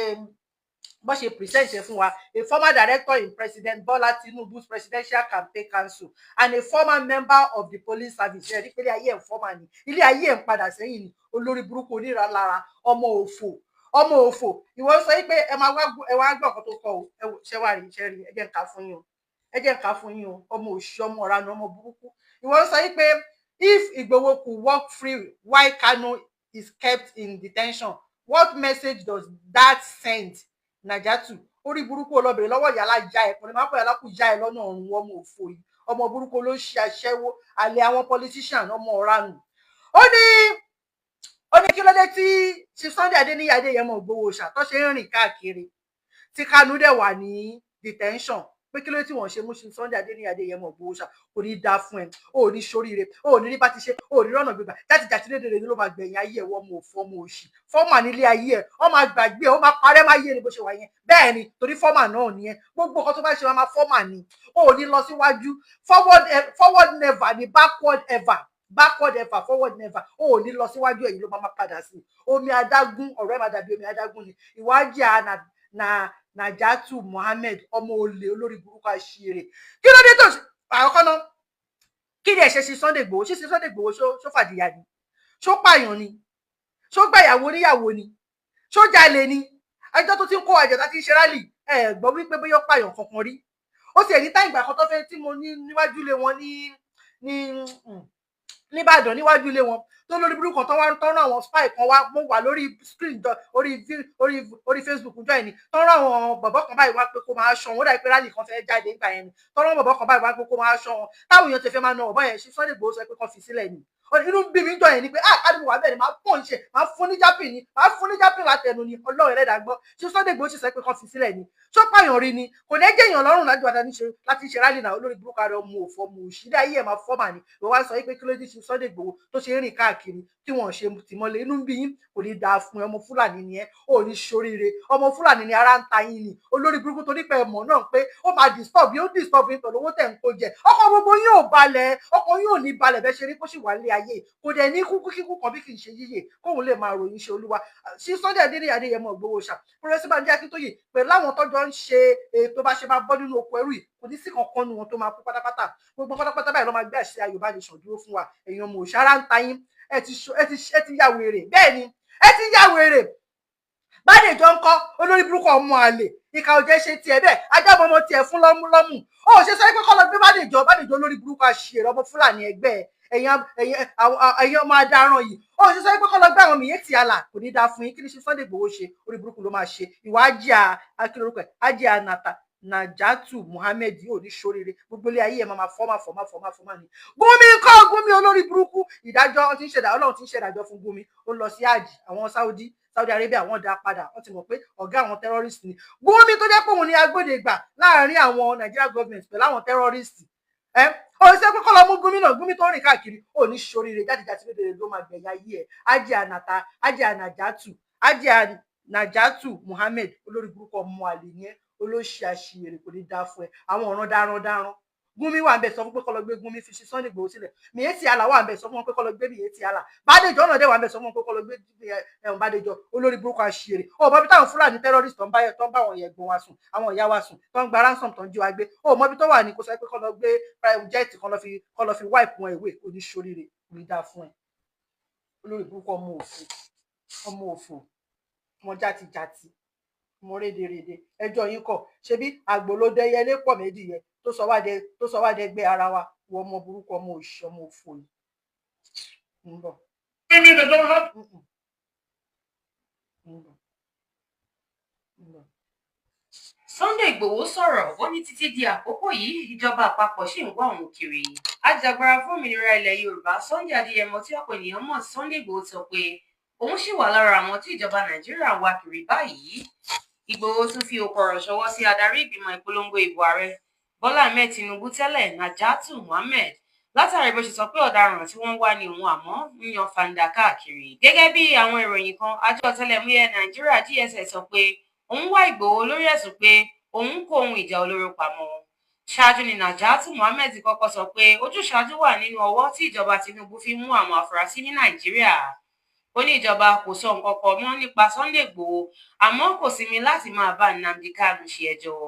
bó ṣe present ẹ fún wa: a former director in President Bola Tinubu's presidential campaign council and a former member of the police service. Ẹ rí pé ilé ayé ẹ̀ ń former ni, ilé ayé ẹ̀ ń padà sẹ́yìn ni. Olórí burúkú, oníralára, ọmọ òfò, ọmọ òfò. Ìwọ sọ pé ẹ máa wá, ẹ wá gbọ́ nǹkan tó kọ o. Ẹ ṣe wá rí, ṣe rí? Ẹ jẹ́ n kà fún yín o, ẹ jẹ́ n kà fún yín o. Ọmọ òṣì, ọmọ ọ̀ranù, ọmọ burúkú. Ìwọ sọ pé if Igboho could walk free while Kanu is kept in detention, what message does that send? Najatu, orí burúkú, olóbìnrin lọ́wọ́ ìyálà já ẹ̀ kò ní máa pọ̀, yàrá kù já ẹ lọ́nà ọ̀run. Ọmọ òfò yìí, ọmọ burúkú ló ṣe, aṣẹ́wó àlè àwọn politician, ọmọ ọ̀ranù. Ó ní kí ló dé tí Chief Sunday Adéníyì Adéyẹmọ Ìgbòho ṣà tó ṣe ń rìn káàkiri, tí Kanu dẹ̀ wà ní detention, pé kí ló dé tí wọ́n ṣe mú Chief Sunday Adéníyì Adéyẹmọ Ìgbòho ṣà? Kò ní dáa fún ẹ, o ò ní ṣoríire, o ò ní rí bá ti ṣe, o ò ní rọ́nà gbégbà. Játijàti lédèrè ló máa gbẹ̀yìn ayé ẹ̀. Wọ́n ọmọ òfò, ọmọ òṣì, former nílé ayé ẹ̀, wọ́n máa gbàgbé ẹ̀, wọ́n máa parẹ́ máa yé ni bó ṣe wà yẹn. Bẹ́ẹ̀ ni, torí former náà nìyẹn. Gbogbo nǹkan tó bá ṣe máa former ni. O ò ní lọ síwájú. Forward, forward never ni, backward ever, backward ever, forward never. O ò ní lọ síwájú, ẹ̀yìn ló máa padà sí. Omi adágún, ọ̀rọ̀ ẹ̀ máa dàbí omi adágún ni. Ìwádìí na na Najatu Muhammed, ọmọ olè, olórí burúkú, àṣìírí. Kí ló dé tó àkọ́kọ́ náà, kí ni ẹ̀ṣẹ̀ sí Sunday Igboho? Ṣé sí Sunday Igboho ṣó fàdíyà ni? Ṣó pààyàn ni? Ṣó gbàyàwó níyàwó ni? Ṣó jalè ni? Ẹjọ́ tó ti ń kó àjọ tá ti ń ṣe rally, ẹ gbọ́ wípé bóyá ó pààyàn kankan rí. Ó sì ẹ̀ ní táìgbà kan tó fẹ́ tí mo ní níwájú ilé wọn ní Nìbàdàn, níwájú ilé wọn tó Tó lórí burúkú kan tó wá ń tọ́nà àwọn spy kan wá, mo wà lórí screen jọ orí Facebook jọ ẹ̀ ni tọ́nà àwọn bọ̀bọ̀ kan báyìí wá pé kó máa ṣọ́ wọn. Ó dàbí pé rally kan fẹ́ jáde nígbà yẹn ni tọ́nà bọ̀bọ̀ kan báyìí wá pé kó máa ṣọ́ wọn, táwọn èèyàn ti fẹ́ máa na ọ̀bọ̀ yẹn. Ṣe Sunday Igboho sọ pé kán fi sílẹ̀ ni? Inú bí mi jọ yẹn ni pé, ah, káàdì wà bẹ́ẹ̀ ni, máa pọ̀ ń ṣe, máa fún ní jápì ni, máa fún ní jápì látẹnu ni. Ọlọ́run ẹlẹ́dàá gbọ́. Ṣé Sunday Igboho ṣe sọ pé kán fi sílẹ̀ ni? Ṣó pààyàn rí ni? Kò ní jẹ́ èèyàn lọ́rùn láti wàdà láti ṣe rally náà. Olórí burúkú rẹ, ọmọ òfò, ọmọ òṣìṣẹ́ ayé ẹ̀ máa fọ́ mà ní. Ìwọ wá sọ pé kí ló dé ṣe Sunday Igboho tó ṣe ń rìn káàkiri tí wọ́n ṣe tìmọ́lé? Inú ń bí yín, kò ní dáa fún ẹ. Ọmọ Fúlàní ni ẹ, ò ní ṣoríire. Ọmọ Fúlàní ni, ara ń ta yín ni, olórí burúkú, torí pé ẹ mọ̀ náà pé ó máa disturb, yóò disturb yín pẹ̀lú owó tẹ̀ ń kó jẹ. Ọkọ̀ gbogbo yín ò balẹ̀, ọkọ̀ yín ò ní balẹ̀. Bẹ́ẹ̀ ṣe rí kó sì wà lé ayé, kò dẹ̀ ní kúkú kíkú kan bí kì í ṣe yíyè, kóun lè máa ròyìn ṣe olúwa. Sí Sunday Adéníyì Adéyẹmọ Ìgbòho ṣá, Professor Banji Akíntóyè pẹ̀lú àwọn tọ́jọ́ ń ṣe ètò bá ṣe máa bọ́ nínú oko ẹrú yìí, kò ní sí kankan nu wọn tó máa kú pátápátá. Gbogbo pátápátá báyìí ló máa gbé àṣẹ Yorùbá Nation dúró fún wa. Èèyàn mò ṣára ń ta yín. Ẹ ti ya wèrè. Bẹ́ẹ̀ ni, ẹ ti ya wèrè. Bádèjọ ń kọ́, olórí burúkú, ọmọ àlè, ìkà òjẹ́ ṣe tiẹ̀ bẹ́ẹ̀, ajábọmọ tiẹ̀ fún lọ́mú lọ́mú. Ó ṣe sọ pé kọ́ lọ gbé Bádèjọ. Bádèjọ, olórí burúkú, àṣìírè, ọmọ Fúlàní ẹgbẹ́ ẹ̀yin ọmọ adarán yìí, ó ṣe sọ pé kọ́ lọ gbé àwọn Miyetti Allah? Kò ní dáa fún yín. Kí ni ṣe Sunday Igboho ṣe? Orí burúkú ló máa ṣe. Ìwà ajé akérò ẹ̀, ajé anata Najatu Muhammed yóò ní ṣoríire. Gbogbo ilé ayé ẹ̀ máa fọ́, máa fọ́, máa fọ́, máa fọ́, máa ní. Gumi kọ́, Gumi olórí burúkú, ìdájọ́ ti ń ṣẹ̀dá, Ọlọ́run ti ń ṣẹ̀dájọ́ fún Gumi. Ó lọ sí àjì àwọn Saudi Arabia, wọ́n dá padà. Wọ́n ti mọ̀ pé ọ̀gá àwọn terrorist ni Gumi, tó jẹ́ pé òun ni agbódegbà láàárín àwọn Nigeria government pẹ̀lú àwọn terrorist. Ẹ ó ṣe pé kọ́ lọ mú Gumi náà. Gumi tó rìn káàkiri, ó ní ṣoríire. Jáde-jáde lóde ló máa gbẹ̀yà ayé ẹ̀. Ajé ànàta, ajé ànàjátù, ajé Najatu Muhammed, olórí burúkú, ọmọ àlè ni ẹ, olóṣì, àṣìírè, kò ní dáa fún ẹ. Àwọn ọ̀ràn daran daran. Gumi wà ń bẹ, sọ fún pé kó lọ gbé Gumi, fi ṣe Sunday Igboho sílẹ̀. Miyetti Allah wà ń bẹ, sọ fún wọn pé kó lọ gbé Miyetti Allah. Bádéjọ náà dẹ̀ wà ń bẹ, sọ fún wọn pé kó lọ gbé ẹ̀hún Bádéjọ, olórí burúkú, àṣìírè. Ó mọ bí táwọn Fúlàní terrorist tó ń bá àwọn ẹ̀gbọ́n wa sùn, àwọn ìyá wa sùn, tó ń gba ransom, tó ń jí wa gbé. Ó mọ bí tó wà ní kó sọ pé kó lọ gbé private jet, kó lọ fi wipe wọn ìwé. Oníṣoríire, kò ní dáa fún ẹ, olórí burúkú, ọmọ òfò, ọmọ òfò, ọmọ játijàti, ọmọ rédèrèdè. Ẹjọ́ yín kọ́. Ṣebí àgbò ló dẹyẹlé pọ̀ méjì yẹn tó sọ wá dẹgbẹ́ ara wa? Wọ ọmọ burúkú, ọmọ òṣì, ọmọ òfò yìí ń bọ̀. Women that don't have Ń bọ̀. Ń bọ̀. Sunday Igbòho sọ̀rọ̀, ó ní títí di àkókò yìí, ìjọba àpapọ̀ ṣì ń wá òun kiri. Ajìjàgbara fún òmìnira ilẹ̀ Yorùbá Sunday Adéyẹmọ, tí ọ̀pọ̀ ènìyàn mọ̀ sí Sunday Igbòho, sọ pé òun ṣì wà lára àwọn tí ìjọba Nàìjíríà ń wá kiri báyìí. Ìgbòho tún fi òkò ọ̀rọ̀ ṣọwọ́ sí adarí ìgbìmọ̀ ìpolongo ìbò ààrẹ Bọ́lá Ahmed Tinubu tẹ́lẹ̀, Najatu Muhammed, látàrí bó ṣe sọ pé ọ̀daràn tí wọ́n ń wá ní òun, àmọ́ ń yan fanda káàkiri. Gẹ́gẹ́ bí àwọn ìròyìn kan, àjọ ọ̀tẹlẹ̀múyẹ́ Nàìjíríà DSS sọ pé òun wá Ìgbòho lórí ẹ̀sùn pé òun ń kó ohun ìjà olóró pamọ́. Ṣáájú ni Najatu Muhammed kọ́kọ́ sọ pé ojúsàájú wà nínú ọwọ́ tí ìjọba Tinubu fi mú àwọn afurasí ní Nàìjíríà. Ó ní ìjọba kò sọ nǹkan kan mọ́ nípa Sunday Igbòho, àmọ́ kò sinmi láti máa bá Nnamdi Kanu ṣe ẹjọ́.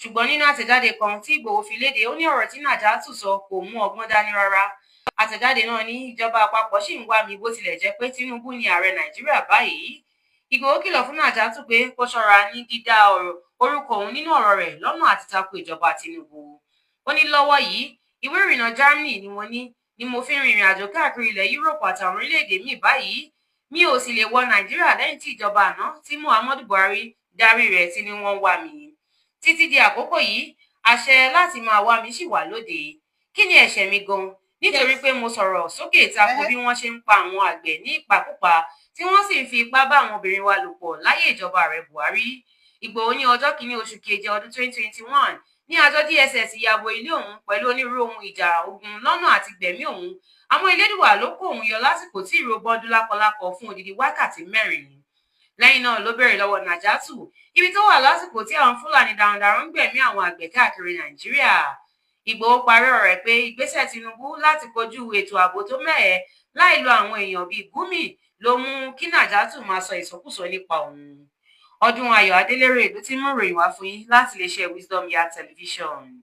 Ṣùgbọ́n nínú àtẹ̀jáde kan tí Ìgbòho fi léde, ó ní ọ̀rọ̀ tí Najatu sọ kò mú ọgbọ́n dání rárá. Àtẹ̀jáde náà ní ìjọba àpapọ̀ ṣì ń wá mi, bó tilẹ̀ jẹ́ pé Tinubu ni ààrẹ Nàìjíríà báyìí. Ìgbòho kìlọ̀ fún Najatu pé kó ṣọ́ra ní dídá ọ̀rọ̀ orúkọ òun nínú ọ̀rọ̀ rẹ̀ lọ́nà àti tako ìjọba Tinubu. Ó ní lọ́wọ́ yìí, ìwé ìrìnnà Germany ni mo ní ni mo fi ń rìnrìn àjò káàkiri ilẹ̀ Europe àtàwọn orílẹ̀-èdè míì báyìí. Mi ò sì lè wọ Nàìjíríà lẹ́yìn tí ìjọba àná tí Muhammadu Buhari darí rẹ̀ ti ní wọ́n ń wá mi. Títí di àkókò yìí, àṣẹ láti máa wá mi ṣì wà lóde. Kí ni ẹ̀ṣẹ̀ mi gan? Nítorí pé mo sọ̀rọ̀ sókè tako bí wọ́n ṣe ń pa àwọn àgbẹ̀ ní ìpakúpa, tí wọ́n sì ń fi ipá bá àwọn obìnrin wa lò pọ̀ láyé ìjọba ààrẹ Buhari. Ìgbòho ní ọjọ́ kìíní oṣù keje ọdún 2021 ní àjọ DSS ya bo ilé òun pẹ̀lú onírúurú ohun ìjà ogun lọ́nà àti gbẹ̀mí òun, àmọ́ Elédùwà ló kó òun yọ lásìkò tí ìró bọ́dún lákọlákọ fún odidi wákàtí 4. Lẹ́yìn náà ló béèrè lọ́wọ́ Najatu ibi tó wà lásìkò tí àwọn Fúlàní darandaran ń gbẹ̀mí àwọn àgbẹ̀ káàkiri Nàìjíríà. Ìgbòho parí ọ̀rọ̀ rẹ̀ pé ìgbésẹ̀ Tinubu láti kojú ètò ààbò tó mẹ́hẹ láì lo àwọn èèyàn bíi Gumi ló mú kí Najatu máa sọ ìsọkúsọ nípa òun. Ọdún Ayọ̀ Adélèrè ló ti mú ìròyìn wá fún yín láti iléeṣẹ́ Wisdom Yard Television.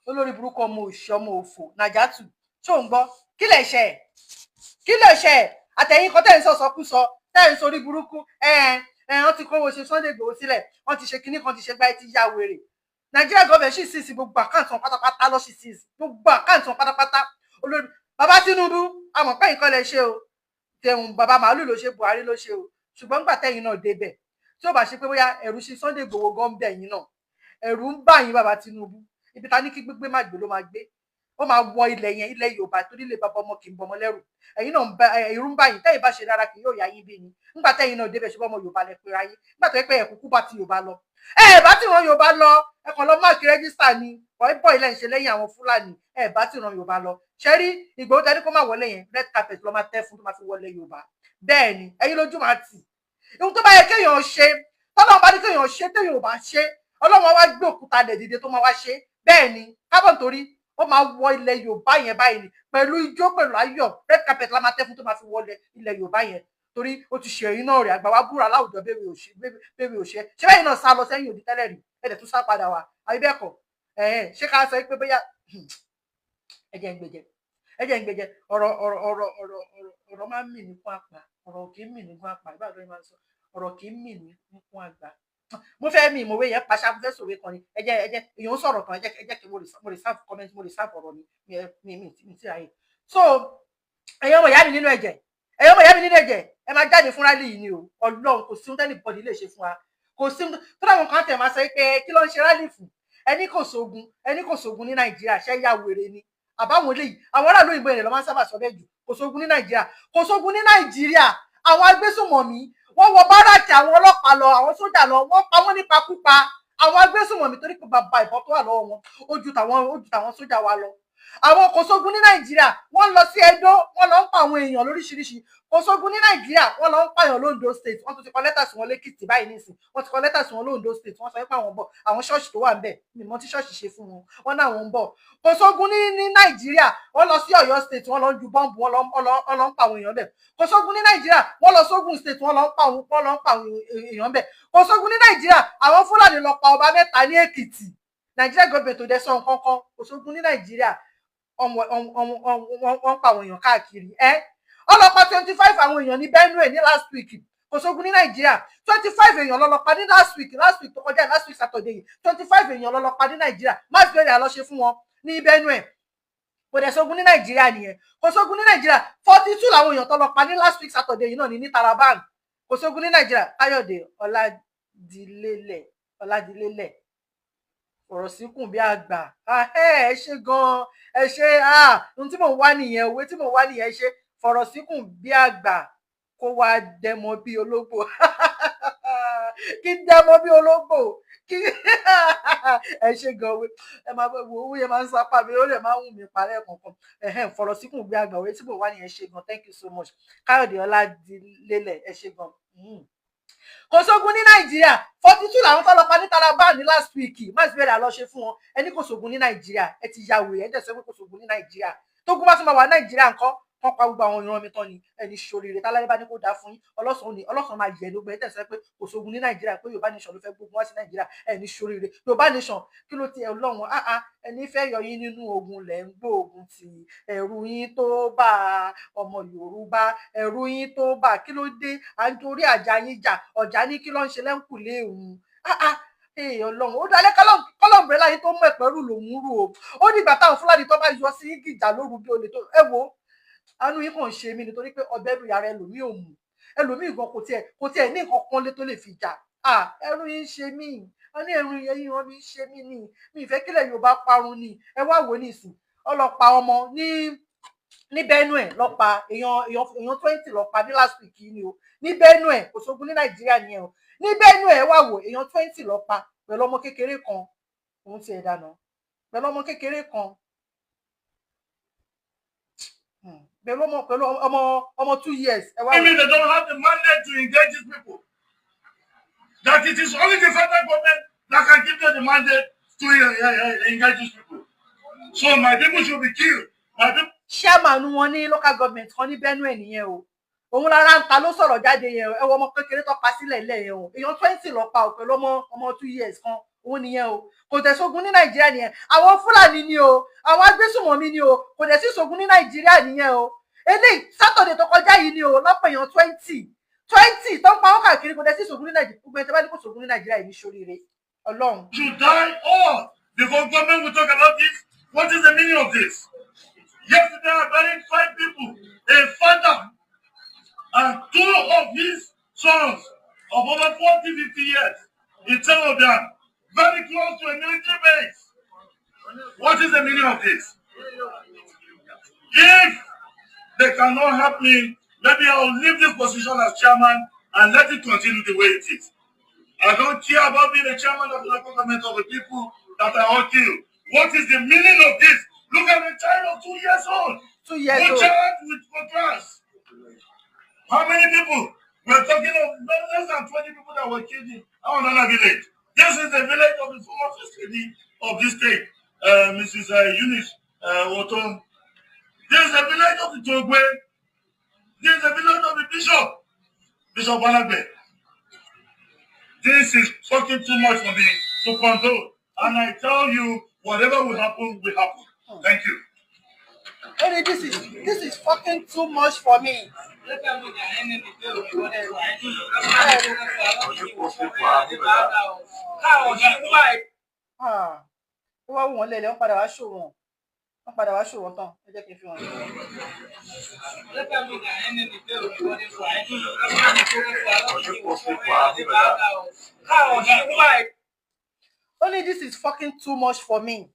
Olórí burúkú, ọmọ òṣì, ọmọ òfò, Najatu, ṣó ń gbọ́? Kí lè ṣe ẹ̀? Kí lè ṣe ẹ̀? Àtẹ̀yìn kan tẹ̀ ń sọ̀sọ̀kúsọ, tẹ̀ ń sorí burúkú ẹ̀ ẹ̀, wọ́n ti kówó ṣe Sunday Igboho sílẹ̀, wọ́n ti ṣe kinní kan, ti ṣe gbá, ẹ ti ya wèrè. Nàìjíríà government sì seize gbogbo account wọn pátápátá lọ, sì seize gbogbo account wọn pátápátá. Olórí bàbá Tinubu, Àmọ́ pé nǹkan lẹ ṣe o, tẹ̀hún bàbá màálù ló ṣe, Buhari ló ṣe o. Ṣùgbọ́n nígbà tẹ́yìn náà débẹ̀, tí ó bá ṣe pé bóyá ẹ̀rù ṣe Sunday Igboho gan bẹ̀ yín náà, ẹ̀rù ń bà yín, bàbá Tinubu. Ibi ta ní kí gbígbé má gbé ló máa gbé, ó máa wọ ilẹ̀ yẹn, ilẹ̀ Yorùbá, torí ilé bàbá ọmọ kì í bọmọ lẹ́rù. Ẹ̀yin náà ń bá ẹ̀rù ń bà yín. Tẹ́yìn bá ṣe rárá, kì yóò yá yín bí ni. Nígbà tẹ́yìn náà débẹ̀, ṣùgbọ́n ọmọ Yorùbá lẹ pera yín. Nígbà tó yẹ pé ẹ̀kúkú bá ti Yorùbá lọ, ẹ bá ti ràn Yorùbá lọ, ẹ kàn lọ mark register ni. Bọ̀ ilẹ̀ ń ṣe lẹ́yìn àwọn Fúlàní. Ẹ bá ti ràn Yorùbá lọ. Ṣe rí Ìgbòho tẹ́ni kó má wọlé yẹn, red carpet lọ́ máa tẹ́ fún tó máa fi wọlé Yorùbá. Bẹ́ẹ̀ ni, ẹ̀yin lójú máa tì. Ohun tó bá yẹ kéèyàn ṣe, tọ́lọ́run bá ní kéèyàn ṣe, téèyàn ò bá ṣe, Ọlọ́run wá gbé òkúta lẹ̀ dìde tó máa wá ṣe. Bẹ́ẹ̀ ni, kábọ̀ nítorí ó máa wọ ilẹ̀ Yorùbá yẹn báyìí ni, pẹ̀lú ijó, pẹ̀lú ayọ̀. Red carpet la máa tẹ́ fún tó máa fi wọlé ilẹ̀ Yorùbá yẹn, torí ó ti ṣe ẹ̀yìn náà rẹ̀. Àgbà wa búra láwùjọ, bẹ́ẹ̀ ò ṣe ṣé bẹ́ẹ̀ náà sá lọ sẹ́yìn òdì tẹ́lẹ̀ rí, ẹ̀dẹ̀ tún sá padà wá, àbí bẹ́ẹ̀ kọ́? Ṣé ká sọ pé bóyá ẹ jẹ́ ń gbẹjẹ, ẹ jẹ́ ń gbẹjẹ. Ọ̀rọ̀ ọ̀rọ̀ ọ̀rọ̀ ọ̀rọ̀ ọ̀rọ̀ ọ̀rọ̀ máa ń mì ní kún àpá. Ọ̀rọ̀ kì í mì ní kún àpá. Ìbáraẹni máa ń sọ ọ̀rọ̀ kì í mì ní kún àgbà. Mo fẹ́ mi ìmọ̀wé yẹn paṣá, mo fẹ́ sòwe kan ni. Ẹ jẹ́ ẹ jẹ́ èèyàn ń sọ̀rọ̀ kan. Ẹ jẹ́ kí mo reserve comment, mo reserve ọ̀rọ̀ mi mi mi mi ti ráyè. So ẹ̀yin ọmọ ìyá mi nínú ẹ̀jẹ̀, ẹ̀yin ọmọ ìyá mi nínú ẹ̀jẹ̀, ẹ máa jáde fún rally yìí ni o. Ọlọ́run, kò sí ohun t'anybody lè ṣe fún wa. Kò sí ohun tó dáwọn kan tẹ̀ máa sọ pé kí ló ń ṣe rally fún. Ẹni kò sógun, ẹni kò sógun ní Nàìjíríà. Ṣẹ́ yá wèrè ni àbáwọn eléyìí? Àwọn aráàlú òyìnbó yẹn ló máa ń sábà sọ bẹ́ẹ̀ jù. Kò sógun ní Nàìjíríà, kò sógun ní Nàìjíríà. Àwọn agbésùnmọ̀mí, wọ́n wọ báràkì àwọn ọlọ́pàá lọ, àwọn sójà lọ, wọ́n pa wọ́n nípakúpa. Àwọn agbésùnmọ̀mí, torí pé bàbá ìbọn tó wà lọ́wọ́ wọn, ó ju tàwọn sójà wa lọ. Àwọn kò sógun ní Nàìjíríà. Wọ́n lọ sí Ẹdó, wọ́n lọ ń pa àwọn èèyàn lóríṣiríṣi. Kò sógun ní Nàìjíríà. Wọ́n lọ ń pààyàn lóńdó State. Wọ́n tún ti kọ lẹ́tà sí wọn lẹ́kìtì báyìí nísìn. Wọ́n ti kọ lẹ́tà sí wọn lóńdó State. Wọ́n sọ pé àwọn bọ̀. Àwọn ṣọ́ọ̀ṣì tó wà ń bẹ̀ mímọ́ tí ṣọ́ọ̀ṣì ṣe fún wọn, wọ́n náà wọ́n ń bọ̀. Kò sógun ní Nàìjíríà. Wọ́n lọ sí Ọ̀yọ́ State, wọ́n lọ ń ju bọ́ǹbù, wọ́n lọ ń pa àwọn èèyàn bẹ̀. Kò sógun ní Nàìjíríà. Wọ́n lọ sógun State, wọ́n lọ ń pa àwọn wọ́n lọ ń pa àwọn èèyàn bẹ̀. Kò sógun ní Nàìjíríà. Àwọn Fúlàní lọ pa ọba mẹ́ta ní Èkìtì. Nàìjíríà gọọmenti ò dẹ̀ sọ nǹkan kan. Kò sógun ní Nàìjíríà. Wọ́n pa àwọn èèyàn káàkiri. Ẹ ọlọ́pàá 25 àwọn èèyàn ní Benue ní last week. Kò sógun ní Nàìjíríà. 25 èèyàn lọ́lọ́pàá ní last week, last week tó kọjá, last week Saturday yìí. 25 èèyàn lọ́lọ́pàá ní Nàìjíríà. Mass burial lọ ṣe fún wọn ní Benue. Kò dẹ̀ sógun ní Nàìjíríà nìyẹn. Kò sógun ní Nàìjíríà. 42 làwọn èèyàn tó lọ pa ní last week Saturday yìí náà ní Taraban. Kò sógun ní Nàìjíríà. Káyọ̀dé Ọládìlélẹ̀, Ọládìlélẹ̀, ọ̀rọ̀ síkùn bí àgbà. Ẹ ṣe gan-an, ẹ ṣe. Ohun tí mò ń wá nìyẹn, òwe tí mò ń wá nìyẹn. Ẹ ṣe. Fọ̀rọ̀ síkùn bí àgbà, kó wá dẹmọ bí ológbò, kí dẹmọ bí ológbò kí. Ẹ ṣe gan. Òwe ẹ máa wo owó yẹn máa ń sápá mi, ó lè máa ń wù mí parẹ́ kankan. Fọ̀rọ̀ síkùn bí àgbà, òwe tí mò ń wá nìyẹn. Ṣe gan, thank you so much, Káyọ̀dé Ọládìlélẹ̀, ẹ ṣe gan. Kò sógun ní Nàìjíríà. 42 làwọn tó lọ pa ní Taraban ní last week. Mass burial lọ ṣe fún wọn. Ẹni kò sógun ní Nàìjíríà. Ẹ ti ya wèrè. Ẹ dẹ̀ sọ pé kò sógun ní Nàìjíríà. Tógun bá tún máa wà Nàìjíríà ńkọ́? Kán pa gbogbo àwọn ìran mi tán ni. Ẹni ṣoríire tálẹ́ bá ní kó dáa fún yín. Ọlọ́sàn ni ọlọ́sàn máa yẹ ló gbẹ. Ẹ tẹ̀sán pé kò sógun ní Nàìjíríà, pé Yorùbá nation ló fẹ́ gbógun wá sí Nàìjíríà. Ẹni ṣoríire. Yorùbá nation kí ló ti Ọlọ́run áá? Ẹni fẹ́ yọ yín nínú ogun lẹ̀ ń gbógun ti. Ẹ̀rù yín tó bá ọmọ Yorùbá, ẹ̀rù yín tó bá. Kí ló dé? À ń torí àjà yín jà. Ọ̀jà ní kí ló ń ṣe lẹ́ńkùlé òun áá? Ọlọ́run, ó dalẹ́ kọ́lọ́mùbrẹ́là yín tó mú ẹ̀pẹ́rù lòún rù o. Ó dìgbà táwọn Fúlàní tó bá yọ sí gìjà lóru bí olè tó. Ẹ wo, àánú yín kàn ń ṣe mí nítorí pé ọbẹ̀ lu yàrá ẹlòmíì ò mú ẹlòmíì gan, kò tiẹ̀ ní nǹkan kan lé tó lè fi jà. Ẹrù yín ń ṣe mí. Wọ́n ní ẹrù yẹn wọn mi ń ṣe mí ní mi ìfẹ́ kílẹ̀ Yorùbá parun ni. Ẹ wá wò ní ìsìn, ọlọ́pàá ọmọ ní Benue lọ pa èèyàn 20 lọ pa ní last week yìí ni o, ní Benue. Kò sógun ní Nàìjíríà nìyẹn o. Ní Benue, ẹ wá wò, èèyàn 20 lọ pa pẹ̀lú ọmọ kékeré kan. Òun ti ẹ̀ dànù pẹ̀lú ọmọ kékeré kan, pẹ̀lú ọmọ 2 years. Ẹ wá wò. They don't have the mandate to engage these people. That it is only the federal government that can give them the mandate to engage these people. So my people should be killed. My people. Chairman wọn ní local government kan ní Benue nìyẹn o. Òun lára ń ta ló sọ̀rọ̀ jáde yẹn o. Ẹ wo ọmọ kékeré tó pa sílẹ̀ ilẹ̀ yẹn o. Èèyàn 20 lọ pa o, pẹ̀lú ọmọ 2 years kan. Òun nìyẹn o. Kò tẹ̀ sógun ní Nàìjíríà nìyẹn. Àwọn Fúlàní ni o, àwọn agbésùnmọ̀mí ni o. Kò dẹ̀ sí sógun ní Nàìjíríà nìyẹn o. Eléyìí Saturday tó kọjá yìí ni o, lọ́pọ̀ èèyàn 20 20 tó ń pa wọ́n káàkiri. Kò dẹ̀ sí sógun ní Nàìjíríà. Gbogbo ẹni tó bá ní kò sógun ní Nàìjíríà yìí ní sóríire Ọlọ́run. Should die all before government will talk about this. What is the meaning of this? Yesterday I buried five people. A of this. If they cannot help me, maybe I'll leave this position as chairman and let it continue the way it is. I don't care about being the chairman of the local government of the people that are all killed. What is the meaning of this? Look at a child of 2 years old. 2 years old. Butchered with cutlass. How many people? We're talking of less than 20 people that were killed in Awanana village. This is the village of the former first lady of this state, Mrs. Eunice Oton. This is the village of the Togwe. This is the village of the bishop, Bishop Banagbe. This is fucking too much for me to control. And I tell you, whatever will happen, will happen. Thank you. Ó ní this is fucking too much for me. Ah, ó wá wù wọ́n lẹ́lẹ̀, wọ́n padà wá ṣò wọ́n, wọ́n padà wá ṣò wọ́n tán. Ẹ jẹ́ kí n fi hàn yín. Ó ní this is fucking too much for me.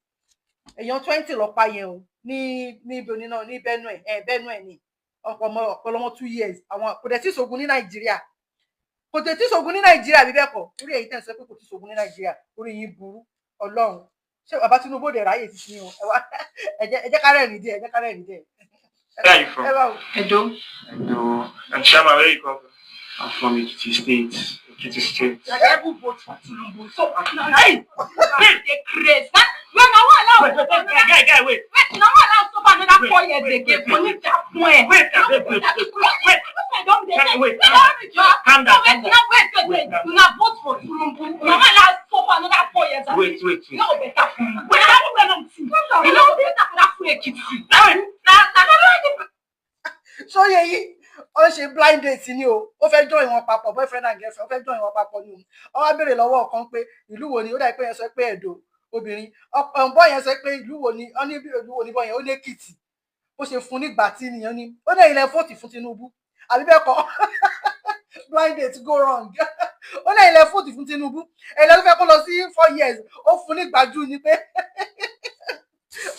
Èèyàn 20 lọ pa yẹn o ní ibo ní náà, ní Benue ẹ, Benue ní ọ̀pọ̀ ọmọ, ọ̀pọ̀lọmọ 2 years. Àwọn kò dẹ̀ tí sògùn ní Nàìjíríà, kò dẹ̀ tí sògùn ní Nàìjíríà. Bí bẹ́ẹ̀ kọ́, orí èyí tẹ̀ ń sọ pé kò tí sògùn ní Nàìjíríà, orí yín burú. Ọlọ́run, ṣé bàbá Tinubu dẹ̀ ráyè ti ṣe o? Ẹ wá, ẹ jẹ́ ká rẹ́rìn díẹ̀, ẹ jẹ́ ká rẹ́rìn díẹ̀. Where are you from? Ẹ bá wò. Edo. Edo. And Shama, where you come from? I'm from Ekiti State. Ekiti State. Every vote for Tinubu. So, hey, dey craze. Well, na one allow. Wait, wait, wait, guy, guy, wait. Wait, na one allow stop another Wait, 4 years wait, again. wait, Kò ní jà fún ẹ. Wait, wait, wait, wait, wait. Wait, Wait, calm down, calm down. Wait, wait, wait, Wait, wait. Una vote for Tinubu. Una wan allow stop another 4 years. Wait, wait, wait. No better for you. Wait, na who no E no better for that full Ekiti. Na na na na. Sóyè yìí, ó ń ṣe blind date ni o. Ó fẹ́ join wọn papọ̀, boyfriend and girlfriend, ó fẹ́ join wọn papọ̀ ni o. Ó wá béèrè lọ́wọ́ ọ̀kan pé ìlú wo ni. Ó dàbí pé yẹn sọ pé Ẹ̀dó. Obìnrin ọ̀nbọ̀ yẹn sọ pé ìlú wo ni. Ó ní ìlú wo ni bọ́ yẹn? Ó ní Èkìtì. Ó ṣe fún nígbà tí nìyẹn ni ó ní ilẹ̀ vote fún Tinubu, àbí bẹ́ẹ̀ kọ́? Blind date go wrong. Ó ní ilẹ̀ vote fún Tinubu, ẹ̀lẹ́ tó fẹ́ kó lọ sí 4 years. Ó fún nígbàjú ni pé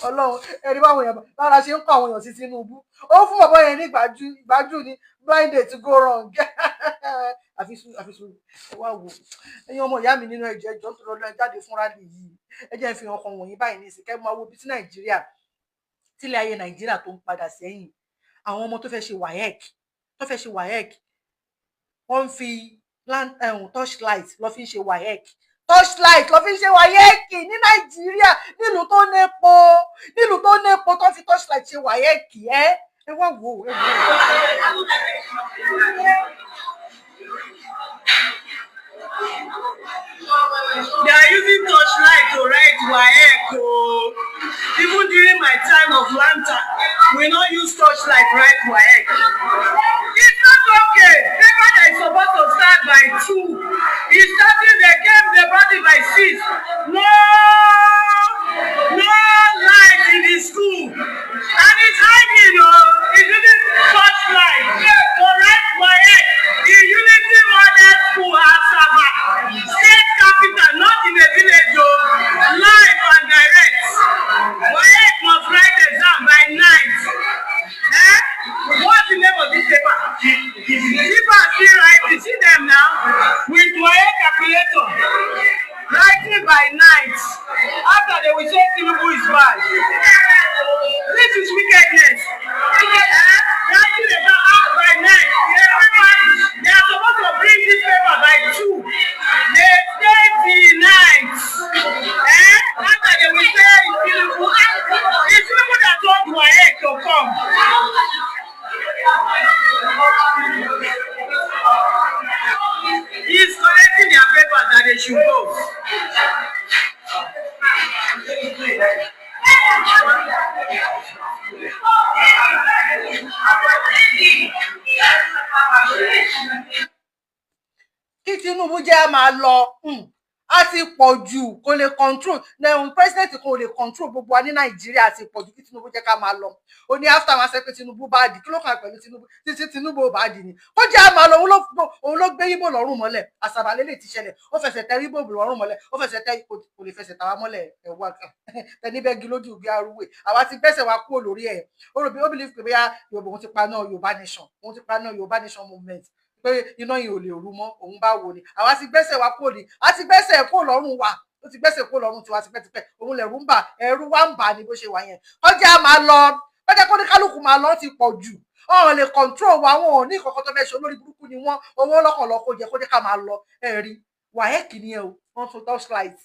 Ọlọ́run ẹni báwọn èèyàn lára ṣe ń kọ àwọn èèyàn sí Tinubu. Ó fún bàbá yẹn ní ìgbájú, ìgbájú ni. Blind date go wrong. Àfisù, àfisù. Ẹ wá wò, ẹ̀yin ọmọ ìyá mi nínú ẹjọ, ẹjọ tó lọ jáde fúnra lè yìí, ẹ jẹ́ n fi ọkàn wọ̀nyí báyìí ní ìsìnkẹ́ máa wo bí tí Nàìjíríà, tílé ayé Nàìjíríà tó ń padà sẹ́yìn. Àwọn ọmọ tó fẹ́ ṣe WAEC, tó fẹ́ ṣe WAEC, wọ́n ń fi torchlight lọ́ fi ń ṣe WAEC. Torchlight lọ́ fi ń ṣe WAEC ní Nàìjíríà, nílùú tó népo, nílùú tó népo, tó fi torchlight ṣe WAEC. Ẹ wá wò ó, ẹ wò ó. They are using torchlight to write WAEC o. Even during my time of lantern, we no use torchlight write WAEC. It's not okay. Paper that is supposed to start by 2, it's starting, they came, they brought it by 6. No, no light in the school. And it's hiding o. It's using torchlight to write WAEC. The Unity Model School, Asaba, state capital, not in a village o. Live and direct. WAEC must write exam by night. Eh? What's the name of this paper? People are still writing. See them now with WAEC calculator. Writing by night. After, they will say Tinubu is bad. This is wickedness. Eh? Writing exam out by night. The paper, they are supposed to bring this paper by 2. They stay till night. Eh? After, they will say it's Tinubu. It's Tinubu that told WAEC to come. He's collecting their papers that they should go. Kí Tinubu jẹ́ á máa lọ. A ti pọ̀ jù, kò lè control lẹ́hìn. President kan ò lè control gbogbo wa ní Nàìjíríà. Ti pọ̀ jù. Kí Tinubu jẹ́ ká máa lọ. Ó ní after wọn sọ pé Tinubu bá dì. Kí ló kàn pẹ̀lú Tinubu? Títí Tinubu ò bá dì ní kó jẹ́ àmà lọ. Òun ló gbé Yíbò lọ́rùn mọ́lẹ̀. Àsàbà lélẹ̀ ti ṣẹlẹ̀. Ó fẹsẹ̀ tẹ Yíbò lọ́rùn mọ́lẹ̀. Ó fẹsẹ̀ tẹ, kò lè fẹsẹ̀ tàwa mọ́lẹ̀. Ẹ̀wà tẹni bẹ́gi lójú bí arúwé. Àwa ti gbẹ́sẹ̀ wa kúrò lórí ẹ̀. Ó rò bí ó believe pé bóyá Yorùbá, òun ti paná Yorùbá nation, òun ti paná Yorùbá nation movement, pé iná yìí ò lè rú mọ́. Òun bá wò ni. Àwa ti gbẹ́sẹ̀ wa kúrò ní, a ti gbẹ́sẹ̀ kúrò lọ́rùn wa. Ó ti gbẹ́sẹ̀ kúrò lọ́rùn tiwa tipẹ́tipẹ́. Òun lẹ̀rú ń bà, ẹ̀rù wa ń bà ní bó ṣe wà yẹn. Ọjà máa lọ, ọjà kó ní kálukú máa lọ. Ti pọ̀ jù, ọ̀hún lè control wa. Wọn ò ní ìkọ̀kọ̀ tó fẹ́ ṣe. Olórí burúkú ni wọ́n. Owó lọ́kàn lọ kó jẹ, kó jẹ́ ká máa lọ. Ẹ̀rí WAEC ni ẹ o. Wọ́n tún torchlight.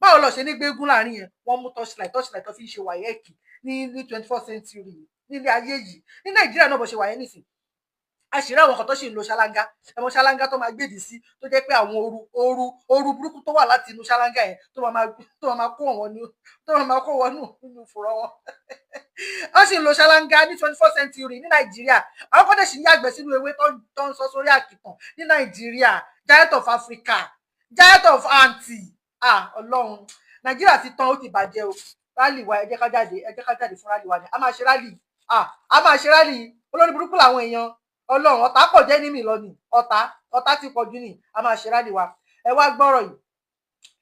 Báwo lọ ṣe ní gbégún láàrin yẹn? Wọ́n mú torchlight, torchlight tó fi ń ṣe WAEC ní 24th century nílé ayé yìí. Ní Nàìjíríà náà, bó ṣe wà yẹn nísìn, àṣírí àwọn kan tó sì ń lo ṣáláńgá. Ẹmọ ṣáláńgá tó máa gbèdì sí, tó jẹ́ pé àwọn ooru ooru ooru burúkú tó wà láti inú ṣáláńgá yẹn tó máa kó wọn ní, tó máa kó wọn nù nínú ìfòrọ wọn. Wọ́n sì ń lo ṣáláńgá ní 24th century ní Nàìjíríà. Àwọn kan dẹ̀ sì ń yàgbẹ́ sínú ewé tó ń sọ sórí àkìtàn ní Nàìjíríà. Giant of Africa, giant of aunty. Ah, Ọlọ́run, Nàìjíríà ti tán, ó ti bàjẹ́ o. Rally wa, ẹ jẹ́ ká jáde, ẹ jẹ́ ká jáde fún rally wa ni. A máa ṣe rally. Ah, a máa ṣe rally. Olórí burúkú làwọn èèyàn. Ọlọ́run, ọ̀tá pọ̀ jẹ́ ní mi lọ ni. Ọ̀tá, ọ̀tá ti pọ̀ jù ní. A máa ṣe rally wa. Ẹ wá gbọ́rọ̀ yìí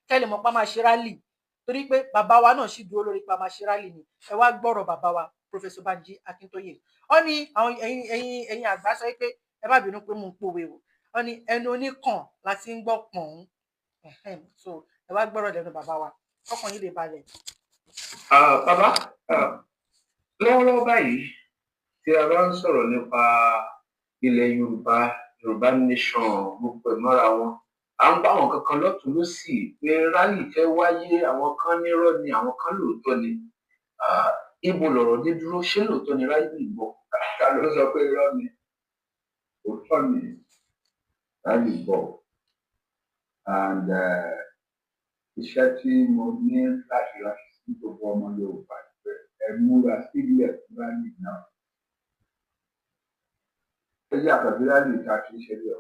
kẹ́lẹ̀ mọ̀ pa máa ṣe rally, torí pé bàbá wa náà sì dúró lórí pa máa ṣe rally ni. Ẹ wá gbọ́rọ̀ bàbá wa, Professor Banji Akintoye. Ó ní àwọn ẹ̀yin àgbà sọ pé, ẹ má bínú pé mò ń pòwe o, ó ní ẹnu oníkàn la ti ń gbọ́ pọ̀n. So ẹ wá gbọ́rọ̀ lẹ́nu bàbá wa, ọkàn yìí lè balẹ̀. Bàbá, lọ́wọ́lọ́wọ́ báyìí tí a bá ń sọ̀rọ̀ nípa ilẹ̀ Yorùbá, Yorùbá nation, gbogbo ẹ̀ mọ́ra wọn, à ń bá àwọn kankan lọ́tún lọ́sì pé rally fẹ́ wáyé. Àwọn kan nírọ́ ni, àwọn kan lóòótọ́ ni. Ibo lọ̀rọ̀ dé dúró? Ṣé lóòótọ́ ni rally ń bọ̀? Ta ló sọ pé irọ́ ni? Òótọ́ ni, rally bọ̀. And iṣẹ́ tí mo ní láti rán sí gbogbo ọmọ Yorùbá pé ẹ múra sílẹ̀ fún rally náà. Ó yàtọ̀ sí rally tá a ti ń ṣe lọ.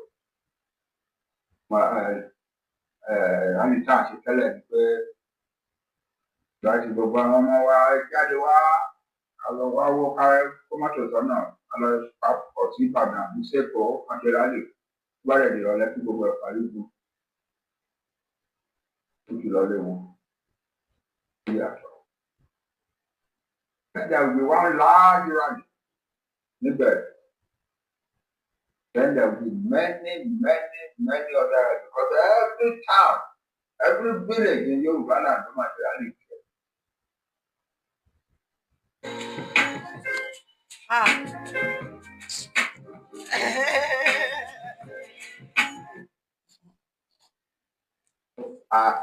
Rally tá a ṣe tẹ́lẹ̀ ni pé láti gbogbo àwọn ọmọ wa jáde wá, a lọ wá wó ká kó mọ́tò sọ́nà, a lọ papọ̀ sí Ìbàdàn àbí sẹ́kọ̀ọ́ àti rally tó bá rẹ̀ dìrọ̀lẹ́ kí gbogbo ẹ̀ parí gun ó ti lọ lé wọn. Ó yàtọ̀. There will be one large rally níbẹ̀. Then there will be many, many, many other rallies, because every town, every village in Yorùbá land ló máa ṣe rally tiẹ̀. Ah.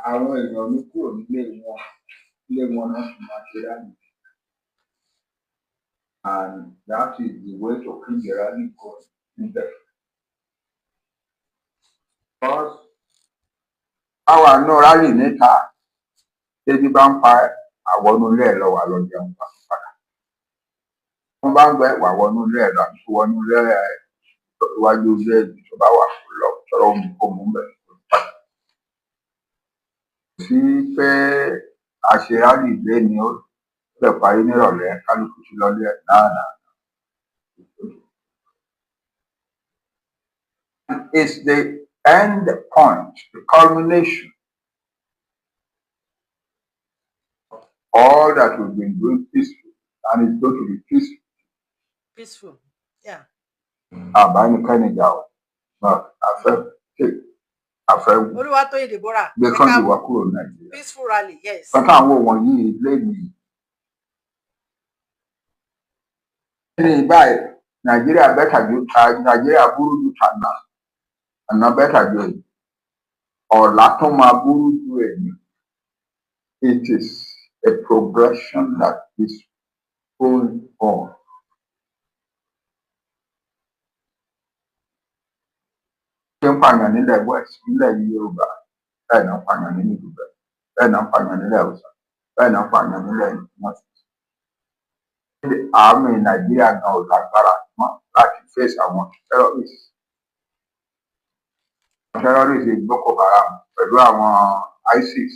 Àwọn èèyàn ní kúrò nílé wọn, ilé wọn náà sì máa ṣe rally. And that is the way to keep the rally going indefinitely. Because àwa náà rally níta, tẹ́bí bá ń pa àwọnú ilé ẹ̀ lọ, wà lọ jẹun padà. Wọ́n bá ń gbẹ wà wọnú ilé ẹ̀ lọ àbí kó wọnú ilé ẹ̀ iwájú ilé tó bá wà, kó lọ tọrọ omi kó mú bẹ̀ padà. Sí pé a ṣe rally lé ni ó lè parí nírọ̀lẹ́, kálukú ti lọlé ẹ̀ náà náà. It's the end point, the culmination of all that we've been doing peaceful, and it's going to be peaceful. Peaceful, yeah. Àbánikẹ́ni jà o, but a fẹ́ take, a fẹ́ Olúwatóyìn Deborah, gbé ẹ kọ́ńtì káàbọ̀. wa kúrò ní Nàìjíríà. Peaceful rally, yes. Kọ́ńtà àwọn wọ̀nyí lẹ́yìn ní báyìí, Nàìjíríà better ju, Nàìjíríà burú ju tànà, àná better ju èyí, ọ̀la tún máa burú ju èyí. It is a progression that is going on. Ṣé ń pààyàn nílẹ̀ West, nílẹ̀ Yorùbá, bẹ́ẹ̀ náà ń pààyàn nínú ìlú bẹ́ẹ̀, bẹ́ẹ̀ náà ń pààyàn nílẹ̀ Haúsá, bẹ́ẹ̀ náà ń pààyàn nílẹ̀ North. Àmì Nàìjíríà gan ò lágbára mọ́ láti face àwọn terrorists. Terrorist Boko Haram pẹ̀lú àwọn ISIS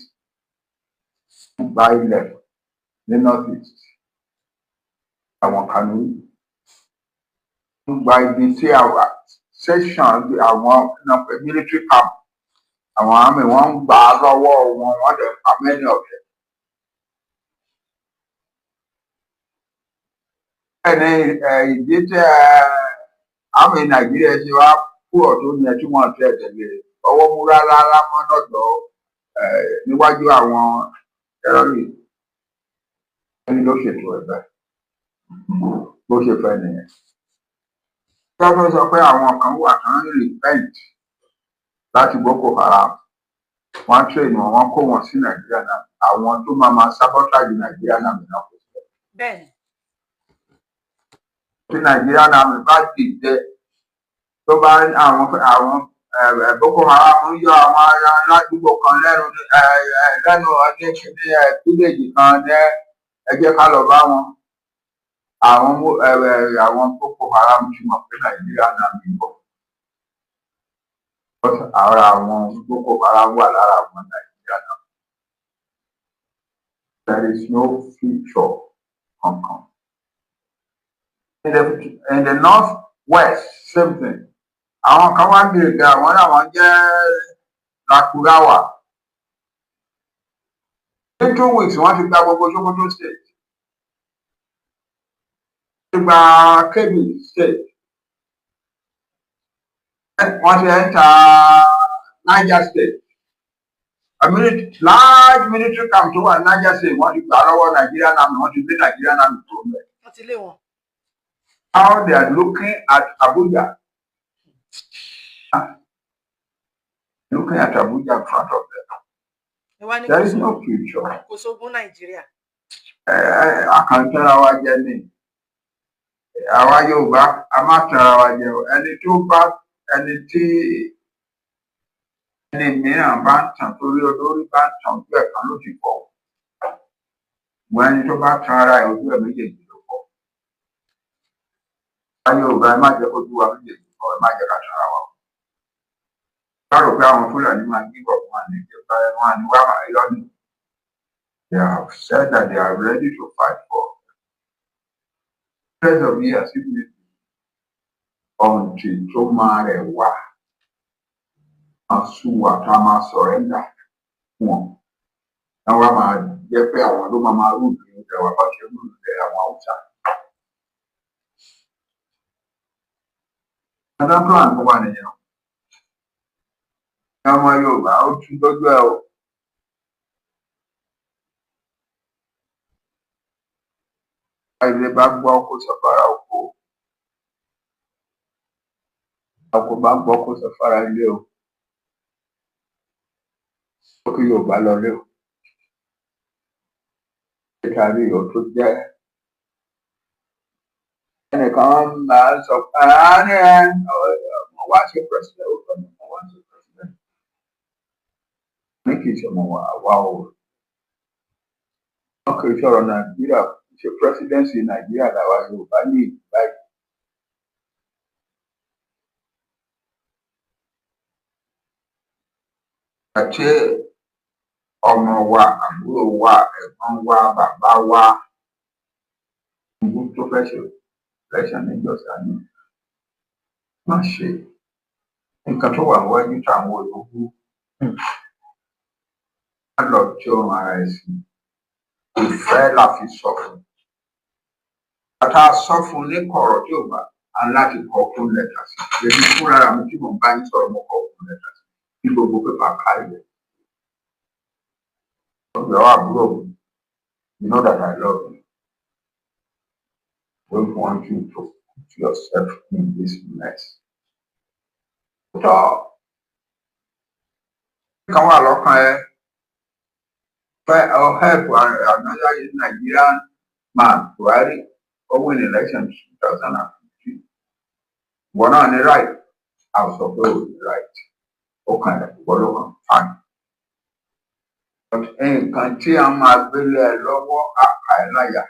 ń gba ilẹ̀ ní North East. Àwọn Kanuri ń gba ibi tí àwa section àwọn military camp, àwọn army, wọ́n ń gbà á lọ́wọ́ wọn, wọ́n dẹ̀ pa many of them. Bẹ́ẹ̀ ni ìdí tí army Nàìjíríà ṣe wá kúrò tó yẹn tí wọ́n tẹ̀ tẹ̀lé ọwọ́ mú rárá mọ́ lọ́dọ̀ níwájú àwọn terrorist, ẹni ló ṣètò ẹ̀ bẹ́ẹ̀ bó ṣe fẹ́ nìyẹn. Tọ́fẹ́ sọ pé àwọn kan wà tán ń repent láti Boko Haram, wọ́n train wọn, wọ́n kó wọn sí Nàìjíríà náà, àwọn tó máa máa sabotage Nàìjíríà náà mìíràn kò sí. Bẹ́ẹ̀ni. Tí Nàìjíríà náà mi bá dìde, tó bá àwọn Boko Haram ń yọ àwọn ará ládùúgbò kan lẹ́nu lẹ́nu ní fíléèjì kan ní, ẹ jẹ́ ká lọ bá wọn. Àwọn Boko Haram ti mọ̀ pé Nàìjíríà náà mi bọ̀. Ara àwọn Boko Haram wà lára àwọn Nàìjíríà náà. There is no future kankan. In the north west, same thing. Àwọn kan wá gbèrègbè, àwọn làwọn jẹ́ Lakurawa. In 2 weeks, wọ́n ti gba gbogbo Sokoto State. Wọ́n ti gba Kebbi State. Wọ́n ti enter Niger State. A large military camp tó wà ní Niger State, wọ́n ti gbà lọ́wọ́ Nigerian Army, wọ́n ti gbé Nigerian Army tó mẹ́. Wọ́n ti lé wọn. Now they are looking at Abuja. Looking at Abuja in front of them. Ẹ wá ní There is no future. kò sógun Nàìjíríà. A kàn ń tẹ́ra wa jẹ ní. Àwa Yorùbá, a má tẹ́ra wa jẹ o. Ẹni tó bá ẹni tí ẹni mìíràn bá ń tàn, torí olórí bá ń tàn, ojú ẹ̀ kan ló ti fọ́. Wọ́n ẹni tó bá tan ara ẹ̀, ojú ẹ̀ méjèèjì ló fọ́. Àwa Yorùbá, ẹ má jẹ́ kójú wa méjèèjì fọ́, ẹ má jẹ́ ká tanra wa. Bá rò pé àwọn Fúlàní máa gbígbọ̀ fún wa ní ìjọba wọn ni wá máa yọ ní. They have said that they are ready to fight for hundreds of years if need be until tó máa rẹ̀ wá máa sú wa, tá a máa surrender fún wọn. Wọ́n wá máa jẹ́ pé àwọn ló máa máa rule ilẹ̀ wa bá ṣe rule ilẹ̀ àwọn Haúsá. Another plan tó wà nìyẹn. Ọmọ Yorùbá, ó tún lójú ẹ o. Ilé bá gbọ́ kó sọ fara oko. Oko bá gbọ́ kó sọ fara ilé o. Ó kí Yorùbá lọlé o. Nítorí ìyó tó jẹ́. Ẹnìkan máa ń sọ pé á ní ẹ ọmọ wa ṣe president, ó fẹ́ ọmọ wa ṣe president. Ní kì í ṣe ọmọ wa, àwa o. Wọn kì í sọ̀rọ̀ Nàìjíríà ṣe presidency Nàìjíríà làwa Yorùbá ní ìlú báyìí. Àti ọmọ wa, àbúrò wa, ẹ̀gbọ́n wa, bàbá wa, gbogbo tó fẹ́ ṣe election níjọsìn ní má ṣe nǹkan tó wà níwájú táwọn ológun má lọ tí ó ràn ara ẹ̀ sí. Ìfẹ́ la fi sọ fún. Bàtà sọ fún ní kọ̀rọ̀ tí ò bá a láti kọ fún lẹ́tà sí. Èmi fúnra mi tí mò ń bá yín sọ̀rọ̀, mo kọ fún lẹ́tà sí. Ní gbogbo pépà kárí rẹ̀. Ọ̀gbẹ́ àbúrò mi, you know that I love you. Don't want you to put yourself in this mess. Tọ́ kan wà lọ́kàn ẹ fẹ́ ọ help another Nigerian man, Buhari, ó win election 2015. Ìwọ náà ní right, a sọ pé ò ní right, ó kàn ẹ̀, ìwọ ló kàn, fine. But nǹkan tí a máa gbélé ẹ lọ́wọ́ á kà ẹ́ láyà.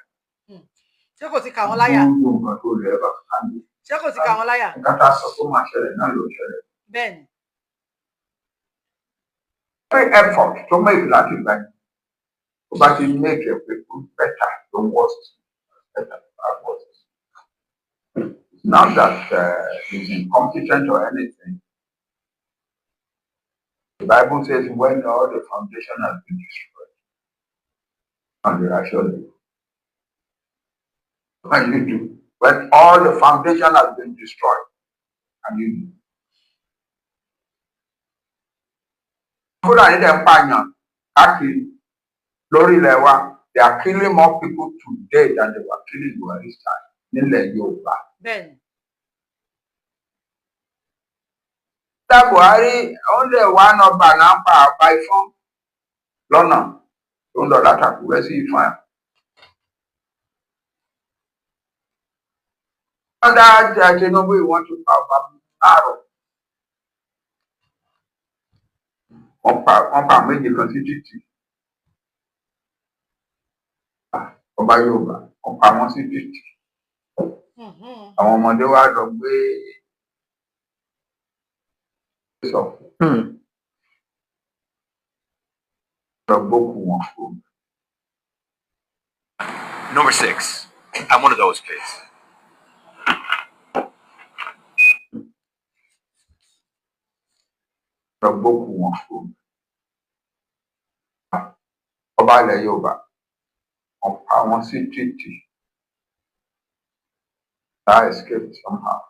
Ṣé kò ti kà wọ́n láyà? Gbogbo nǹkan tó lè bá ká ní. Ṣé kò ti kà wọ́n láyà? Nǹkan tá a sọ pé ó máa ṣẹlẹ̀ náà ló ṣẹlẹ̀. Bẹ́ẹ̀ni. Every effort tó make láti gbà yẹn, tó bá ti make ẹ pé ó better tó worst, better tó worst. It's not that he's incompetent or anything. The Bible says when all the foundation has been destroyed, and the righteous do. What you do? When all the foundation has been destroyed, and you do. Fúlàní dẹ̀ ń pààyàn káàkiri lórí ilẹ̀ wa. They are killing more people today than they were killing Buhari's time nílẹ̀ Yorùbá. Bẹ́ẹ̀ni. Peter Buhari ó lè wá nọba náà pa ọba Ifọ̀n lọ́nà tó ń lọ látàkùrẹ́ sí Ifọ̀n ẹ̀. Under Tinubu, he want to pa ọba márùn. Wọ́n pa méje kan sí títì. Ọba Yorùbá wọ́n pa wọ́n sí títì. Àwọn ọmọdé wa lọ gbé sọ lọ gbókù wọn kú. Number 6. I'm one of those kids. Lọ gbókù wọn kú. Ọba ilẹ̀ Yorùbá wọ́n pa wọ́n sí títì. That escaped somehow.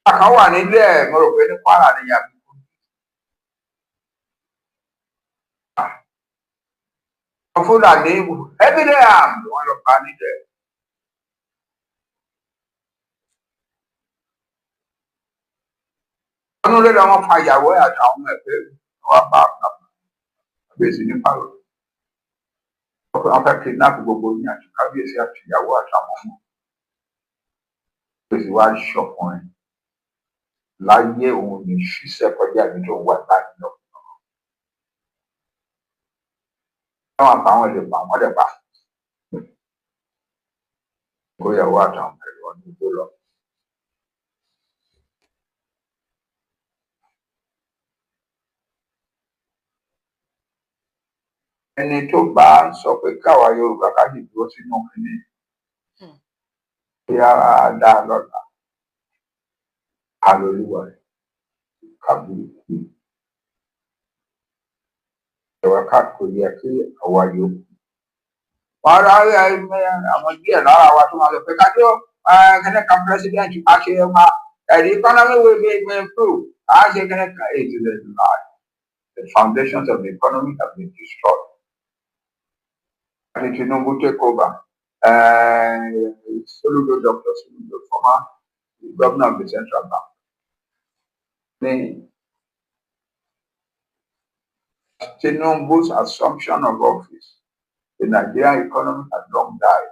Kan wà nílé ẹ̀, mo rò pé ní Kwara ni yàrá. Fúlàní heavily armed wọ́n lọ bá nílẹ̀. Wọ́n lé lọ wọ́n fa ìyàwó ẹ̀ àtàwọn ọmọ ẹ̀ pé wọ́n bá kábíyèsí ní pálọ̀. Wọ́n fẹ́ kidnap gbogbo yín àti kábíyèsí àti ìyàwó àtàwọn ọmọ. Kábíyèsí wá ṣọkùnrin láyé òun ní ṣiṣẹ́ kọjá ibi tó ń wà báyìí lọ. Wọ́n àpá wọn lè pa wọ́n lè pa. Kó ìyàwó àtàwọn pẹ̀lú ọdún tó lọ. Ẹni tó bá ń sọ pé káwa Yorùbá ká sì dúró sínú kínní bí ara dá lọ́la alolúwa rẹ̀ kábùkù ẹ̀wà ká kò yẹ kí àwa yòókù. Wọ́n rá àwọn díẹ̀ lára wa tó máa sọ pé ká tó kẹ́nẹ́ kan president a ṣe máa the economy will be improved a ṣe kẹ́nẹ́ kan. It is a lie. The foundations of the economy have been destroyed. Àti Tinubu take over. Soludo, Dr. Soludo, former governor of the central bank, ní Tinubu's assumption of office, the Nigerian economy had long died.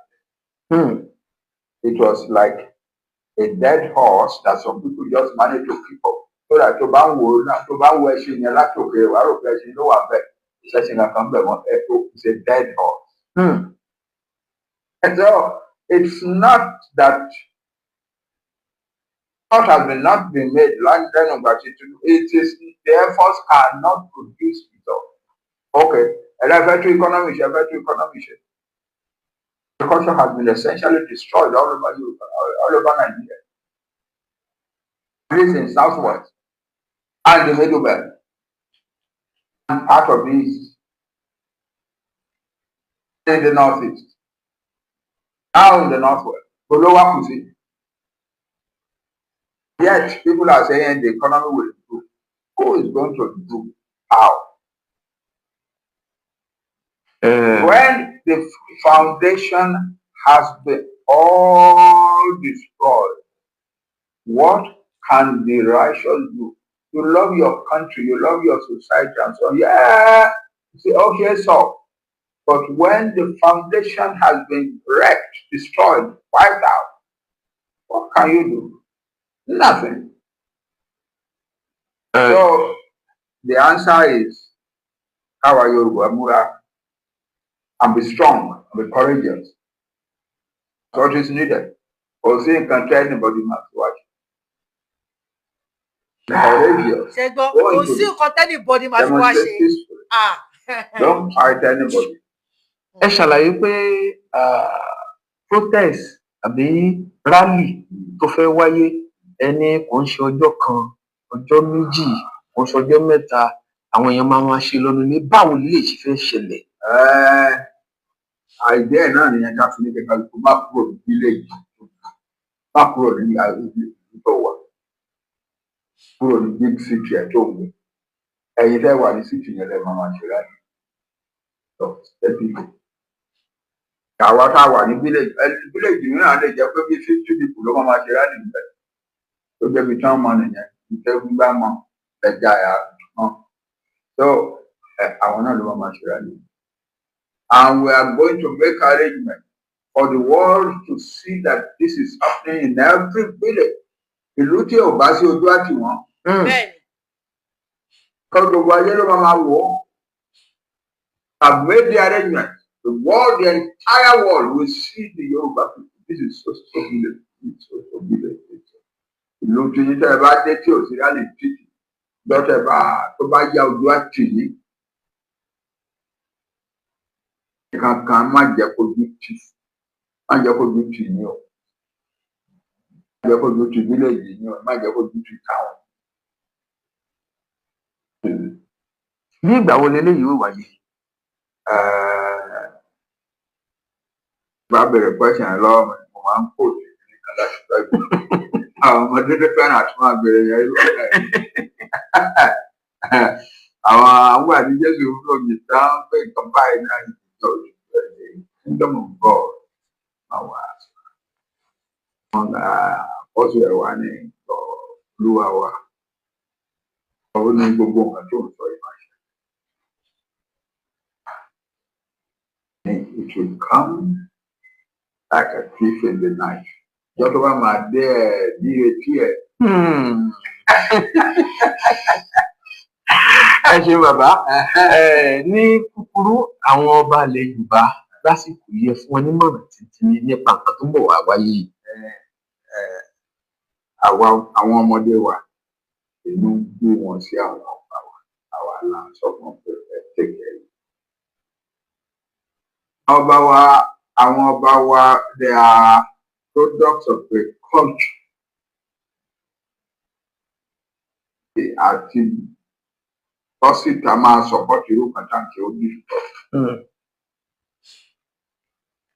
It was like a dead horse that some people just managed to keep up. So that tó bá ń wo tó bá ń wo ẹṣin yẹn látòkè wàá rò pé ẹṣin ló wà bẹ́ẹ̀, ìṣẹ̀ṣin kankan bẹ̀ wọ́n ẹ tó, it's a dead horse. And so it's not that effort has been not been made lẹ́nu ìgbà tí Tinubu. It is the efforts cannot produce result. Okay, ẹ fẹ́ tún economy ṣe, ẹ fẹ́ tún economy ṣe. Agriculture has been essentially destroyed all over Europe, all over Nigeria, at least in Southwest and the Middle Belt and part of the East, in the Northeast, now in the Northwest. Olówó kù sí. Yet people are saying the economy will improve. Who is going to improve? How? When the foundation has been all destroyed, what can the righteous do? You love your country, you love your society, and so on. Yeah, you say, okay, so. But when the foundation has been wrecked, destroyed, wiped out, what can you do? Nothing. So the answer is káwa Yorùbá múra and be strong and be courageous. That's what is needed. Kò sí nǹkan tí anybody must watch. Courageous. Ṣe gbọ́? Go Kò into sí it. nǹkan t'anybody máa fi wá ṣe. Demonstrate peacefully. Ah. Don't fight anybody. Ẹ ṣàlàyé pé protest àbí rally tó fẹ́ wáyé, ẹni kò ń ṣe ọjọ́ kan, ọjọ́ 2, kò ń ṣe ọjọ́ 3, àwọn èèyàn máa máa ṣe lọ́nu ní. Báwo lè ṣe fẹ́ ṣẹlẹ̀? Àìdí ẹ̀ náà nìyẹn, ká fi ní kí kálukú má kúrò ní village, má kúrò ní ìlú tó wà, kúrò ní big city ẹ̀ tó ń gbé. Ẹ̀yin tẹ́ wà ní city yẹn lẹ́ máa máa ṣe rally tó steady. Àwa tá a wà ní village, village mìíràn lè jẹ́ pé bí 50 people ló máa máa ṣe rally níbẹ̀, tó jẹ́ bí tán mọ nìyẹn, ìtẹ́ gbígbá mọ ẹja ẹ̀ hàn. So àwọn náà ló máa máa ṣe rally. And we are going to make arrangement for the world to see that this is happening in every village. Ìlú tí ò bá sí, ojú àti wọn. Kọ́ gbogbo ayé ló máa máa wò ó. I've made the arrangement. The world, the entire world will see the Yoruba people. This is so so village. It's so so village. Ìlú tí yín tẹ́ ẹ bá dé tí ò sí rally títì. Dọ́tẹ̀ bá tó bá yá, ojú àti yín. Kankan má jẹ́ kójú tì, má jẹ́ kójú tì yín o, má jẹ́ kójú tì village yín o, má jẹ́ kójú tì town. Ní ìgbà wo leléyìí ó wáyé? Bá bẹ̀rẹ̀ question lọ́wọ́ mi, mo máa ń kó nìkan láti fẹ́ gbé àwọn ọmọdé tó fẹ́ràn àti máa bẹ̀rẹ̀ yẹn lọ́wọ́ àwọn àwọn àti Jésù fún mi tán pé nǹkan báyìí náà, ìjọ kingdom of God máa wà. Wọn àkọsí ẹ̀ wá ní Olúwa wa, ó ní gbogbo nǹkan tó ń sọ yìí máa ṣe. It will come like a thief in the night. Ìjọ tó bá máa dé ẹ̀ ní etí ẹ̀. Ẹ ṣe, bàbá. Ní kúkúrú, àwọn ọba ilẹ̀ Yorùbá lásìkò yẹ fún wọn nímọ̀ràn títí nípa nǹkan tó ń bọ̀ wá wáyé yìí. Àwa àwọn ọmọdé wa, inú ń bí wọn sí àwọn ọba wa. Àwa là ń sọ fún wọn pé ẹ take care. Ọba wa, àwọn ọba wa, they are products of a culture àti tọ́síta máa support irú kan tá à ń ṣe, ó difficult.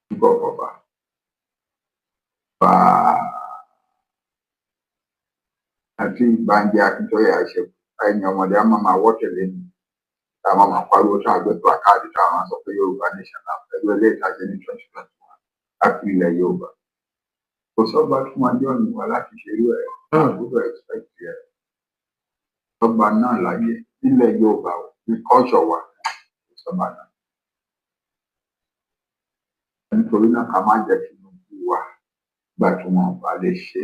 Difficult ọba. Bá àti Bánjí Akíntóyè àṣẹ, ẹ̀yin ọmọdé á máa máa wọ́ tẹ̀lé ni, tá a máa máa pariwo, tá a gbé placard, tá a máa sọ pé Yorùbá nation náà pẹ̀lú eléyìí tá a ṣe ní 2021 láti ilẹ̀ Yorùbá. Kò sọ́ba tí wọ́n jọ ìwà láti ṣerú ẹ̀, àbúrò expect ẹ̀. Sọ́ba náà láyé nílẹ̀ Yorùbá o, ní culture wa, kò sọ́ba náà. Nítorí náà, ká má jẹ́ kí inú bí wa gbà tí wọn bá lè ṣe.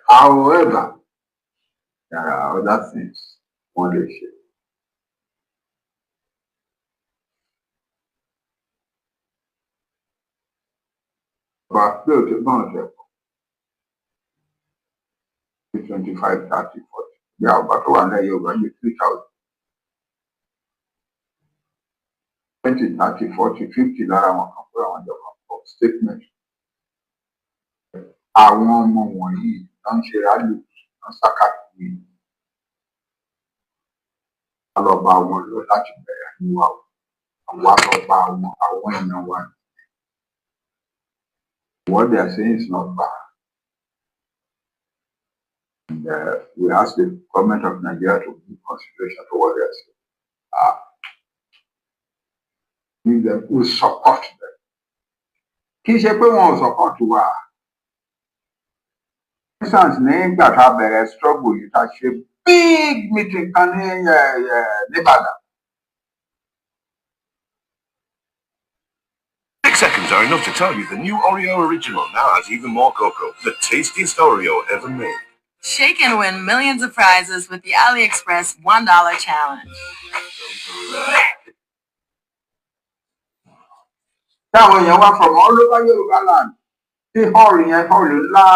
However, there are other things wọ́n lè ṣe. Ọba pé òtún bọ́n ṣe pọ̀ 25, 30, 40 bí àwọn ọba tó wà nílẹ̀ Yorùbá ní 3,000, 20, 30, 40, 50 lára wọn kan fún àwọn ìjọba for statement. Àwọn ọmọ wọ̀nyí ló ń ṣe rally, ló ń sá káàkiri, lọ bá wọn lọ láti bẹ̀rẹ̀ àríwá o. Àwa lọ bá àwọn èèyàn wa. What they are saying is not bad. And we ask the government of Nigeria to give consideration to what they are saying. Give them, we support them. Kì í ṣe pé wọn ò support wa. For instance, nígbà tá a bẹ̀rẹ̀ struggle yìí, tá a ṣe big meeting kan ní Nìbàdàn. 6 seconds are enough to tell you the new Oreo Original now has even more cocoa. The tastiest Oreo ever made. Shake and win millions of prizes with the AliExpress $1 challenge. Táwọn èèyàn wá from all over Yorùbá land sí hall yẹn, hall ńlá,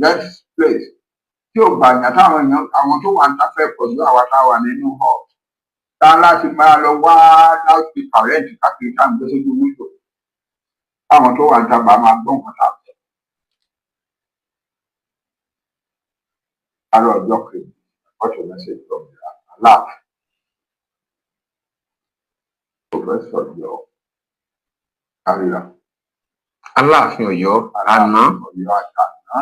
best place. Tí ò gbàyàn táwọn èèyàn, àwọn tó wà ń ta fẹ́ pọ̀ ju àwa tá a wà nínú hall tá a láti máa lọ wá loudspeaker rent káàkiri tá à ń gbé sójú window, táwọn tó wà ń ta bá máa gbọ́ nǹkan tá a sọ. Àárọ̀ ọjọ́ kejì, I got a message from the Aláàfin, Professor Yọ Kárírà. Aláàfin Ọ̀yọ́ àná. Aláàfin Ọ̀yọ́ àtàná.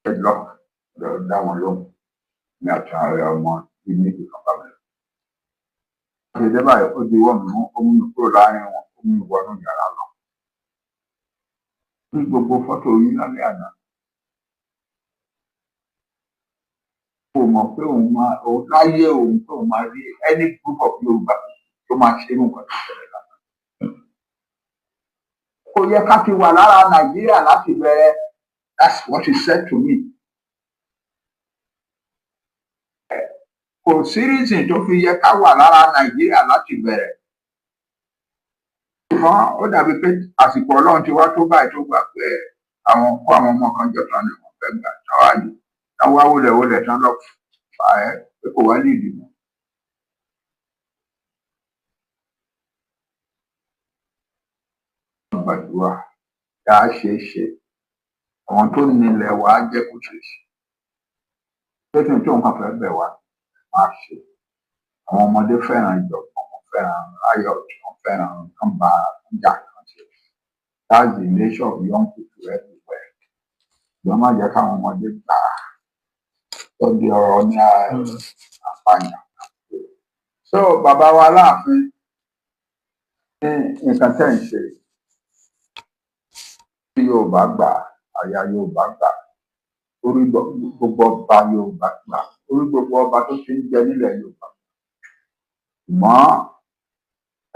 Ẹ lọ lọ dá wọn lóhùn ní àtàrà ọmọ bíi méjì kan bá mi lọ. Ṣe dé báyìí, ó di wọ́n mi mú, ó mú mi kúrò láàrin wọn, ó mú mi wọnú yàrá lọ. Ní gbogbo fọ́tò yìí lálẹ́ àná, kò mọ̀ pé òun máa òun láyé òun pé òun máa rí any group of Yorùbá tó máa ṣe irú nǹkan tó ṣẹlẹ̀ lánàá. Kò yẹ ká ti wà lára Nàìjíríà láti bẹ̀rẹ̀. That's what he said to me. Kò sí reason tó fi yẹ ká wà lára Nàìjíríà láti bẹ̀rẹ̀. Ṣùgbọ́n ó dàbí pé àsìkò Ọlọ́run ti wá tó báyìí tó gbà pé àwọn kó àwọn ọmọ kan jọ tán ni wọ́n fẹ́ gbà táwa yìí tán wá wọlẹ̀wọlẹ̀ tán lọ fà ẹ́ pé kò wá lè dìbò. Gbàdúrà dá a ṣe é ṣe, àwọn tó nílẹ̀ wa á jẹ́ kó ṣe é ṣe. Tó tún tó nǹkan fẹ́ bẹ̀ wá máa ṣe. Àwọn ọmọdé fẹ́ràn ìjọ̀gbọ̀n, wọ́n fẹ́ràn riot, wọ́n fẹ́ràn kán bá jà kan ṣe. That's the nature of young people everywhere. Ìjọba má jẹ́ káwọn ọmọdé gbà á tó di ọ̀rọ̀ ní àpàyàn. So bàbá wa Aláàfin ní nǹkan tẹ́ ń ṣe tí Yorùbá gbà, àyà Yorùbá gbà, orí gbogbo ọba Yorùbá gbà, orí gbogbo ọba tó ti ń jẹ nílẹ̀ Yorùbá. Ṣùgbọ́n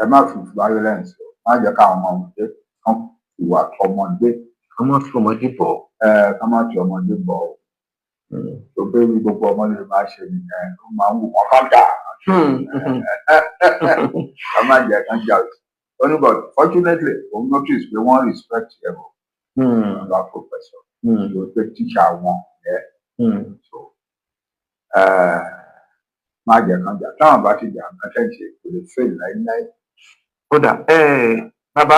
ẹ má fi violence o, má jẹ́ káwọn ọmọdé kan ìwà tọmọdé. Kán má fi ọmọdé bọ̀. Ẹ kán má fi ọmọdé bọ̀ o. Tó pé bí gbogbo ọmọdé máa ṣe nìyẹn, ó máa ń wù wọ́n kán jà. Ká má jẹ́ kán jà. Ó ní but fortunately, òun notice pé wọ́n respect ẹ̀ o. Bàbá professor. Ló pé teacher wọn yẹ. So má jẹ́ kán jà. Táwọn bá ti jà, nǹkan tẹ́ ń ṣe kò lè fail láíláí. Kódà bàbá,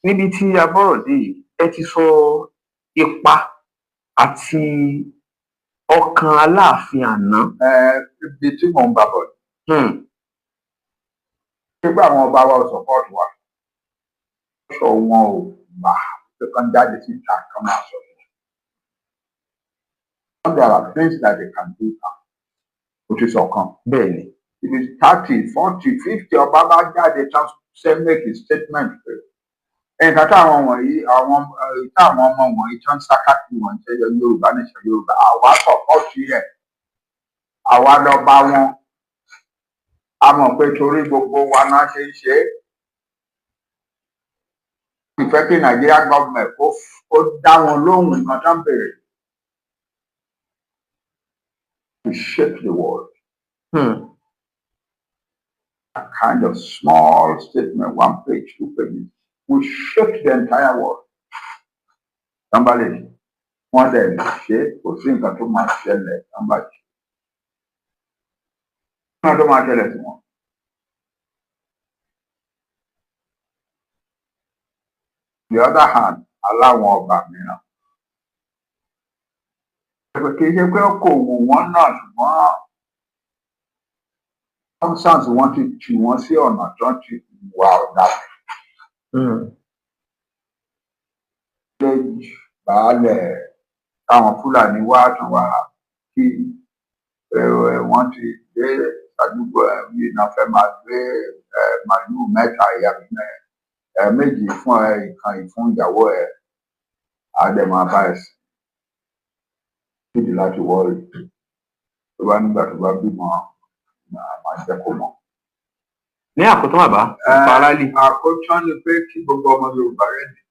níbi tí a bọ́rọ̀ dé yìí, ẹ ti sọ ipa àti ọkàn Aláàfin àná. Ibi tí mò ń bá bọ̀ nígbà àwọn ọba wa ò support wa, sọ wọn ò gbà pé kán jáde síta kán máa sọ̀rọ̀. There are things that they can do now. Ó ti sọ kan. Bẹ́ẹ̀ni. Ibi 30, 40, 50 ọba bá jáde tán ṣe make a statement pé nǹkan táwọn wọ̀nyí, àwọn táwọn ọmọ wọ̀nyí tán ń sá káàkiri wọ̀nyí ṣe Yorùbá nation Yorùbá, àwa support ẹ̀, àwa lọ bá wọn, a mọ̀ pé torí gbogbo wa náà ṣe ń ṣe é. Ìfẹ́ kí Nàìjíríà government kó dá wọn lóhùn nǹkan tó ń béèrè. To shake the world. A kind of small statement, one page, two pages, will shake the entire world. Somebody, wọ́n dẹ̀ lè ṣe, kò sí nǹkan tó máa ṣẹlẹ̀ somebody. Nǹkan tó máa ṣẹlẹ̀ sí wọn. The other hand, aláwọn ọba mìíràn. Kì í ṣe pé kò wù wọ́n náà, ṣùgbọ́n circumstance wọn ti tì wọ́n sí ọ̀nà tó ti wà ọ̀dàlẹ̀. Village baálẹ̀ táwọn Fúlàní wá tán wá kí wọ́n ti dé àdúgbò ẹ̀ yìí náà fẹ́ máa gbé màlúù mẹ́ta, ìyá méjì fún ẹ, ìkan fún ìyàwó ẹ, á dẹ̀ máa bá ẹ sìn. Nídìí láti wọ́ọ̀rì tó bá nígbà tó bá bímọ máa jẹ́ kó mọ̀. Ní àkótán bàbá, nípa rally. Àkótán ni pé kí gbogbo ọmọ Yorùbá ready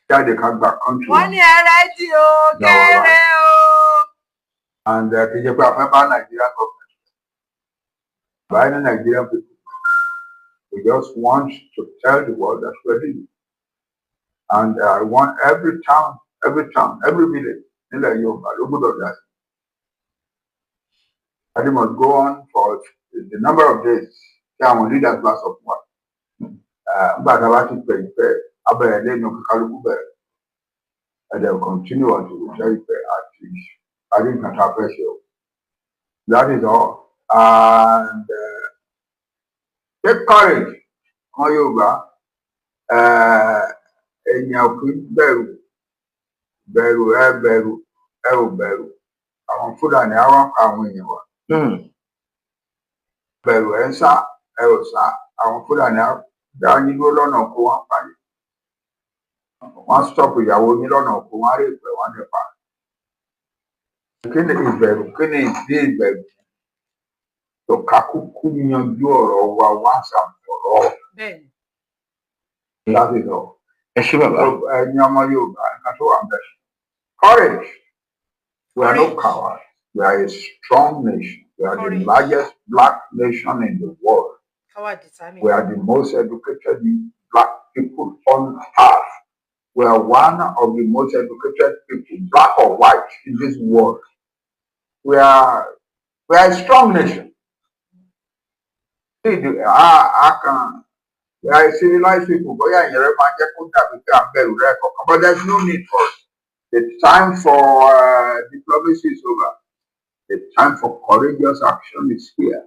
jáde ká gba country. Wọ́n ní ẹ ready o, kéré o. And kì í ṣe pé a fẹ́ bá Nigerian government bá any Nigerian people. We just want to tell the world that we're ready. And I want every town, every town, every village nílẹ̀ Yorùbá ló gbọ́dọ̀ dá sí. And it must go on for the number of days tí àwọn leaders bá sọ fún wa. Nígbà tá a bá ti pè é pé abẹ́rẹ́ lẹ́nu, kíkálukú bẹ̀rẹ̀, and then continue until we tell you pé àti àrí nǹkan tá a fẹ́ ṣe o. That is all. And take courage, ọmọ Yorùbá. Èèyàn kì í bẹ̀rù bẹ̀rù, ẹ bẹ̀rù, ẹ ò bẹ̀rù. Àwọn Fúlàní á wá pa àwọn èèyàn wa. Bẹ̀rù, ẹ ń sá, ẹ ò sá. Àwọn Fúlàní á dá yín dúró lọ́nà kó wọ́n pa yín. Wọ́n stop ìyàwó yín lọ́nà kó wọ́n rí ìpẹ́ wọ́n nípa. Kí ni ìbẹ̀rù? Kí ni ìdí ìbẹ̀rù? Tó ká kúkú yanjú ọ̀rọ̀ wa once and for all. Bẹ́ẹ̀ni. That is all. Ẹ ṣé, bàbá. Ẹ̀yin ọmọ Yorùbá, nǹkan tó wà ń bẹ̀. Courage. We are no Courage. cowards. We are a strong nation. We are the Courage. largest black nation in the world. Káwá determine. We are the most educated black people on earth. We are one of the most educated people, black or white, in this world. We are a strong nation. See, I can we are a civilized people. Bóyá ìyẹn rẹ máa jẹ́ kó dàbí pé à ń bẹ̀rù rẹ̀ kọ̀ọ̀kan, but there is no need for it. The time for diplomacy is over. The time for courageous action is here.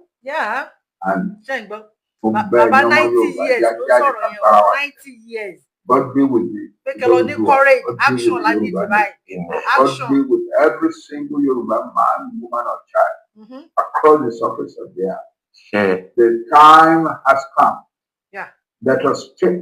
And Ṣé ń gbọ́? mo bẹ̀ Bàbá ẹ̀yin ọmọ 90 Yorùbá, years ló jáde sọ̀rọ̀ yẹn ká o, bára wa. 90 years. God be with you. Pé kẹ́ lọ ní Yorùbá. courage, God be action with la need Yorùbá báyìí. nation. God Action. be with every single Yoruba man, woman, or child across the surface of the earth. Ṣe The time has come. Yeah. Let us take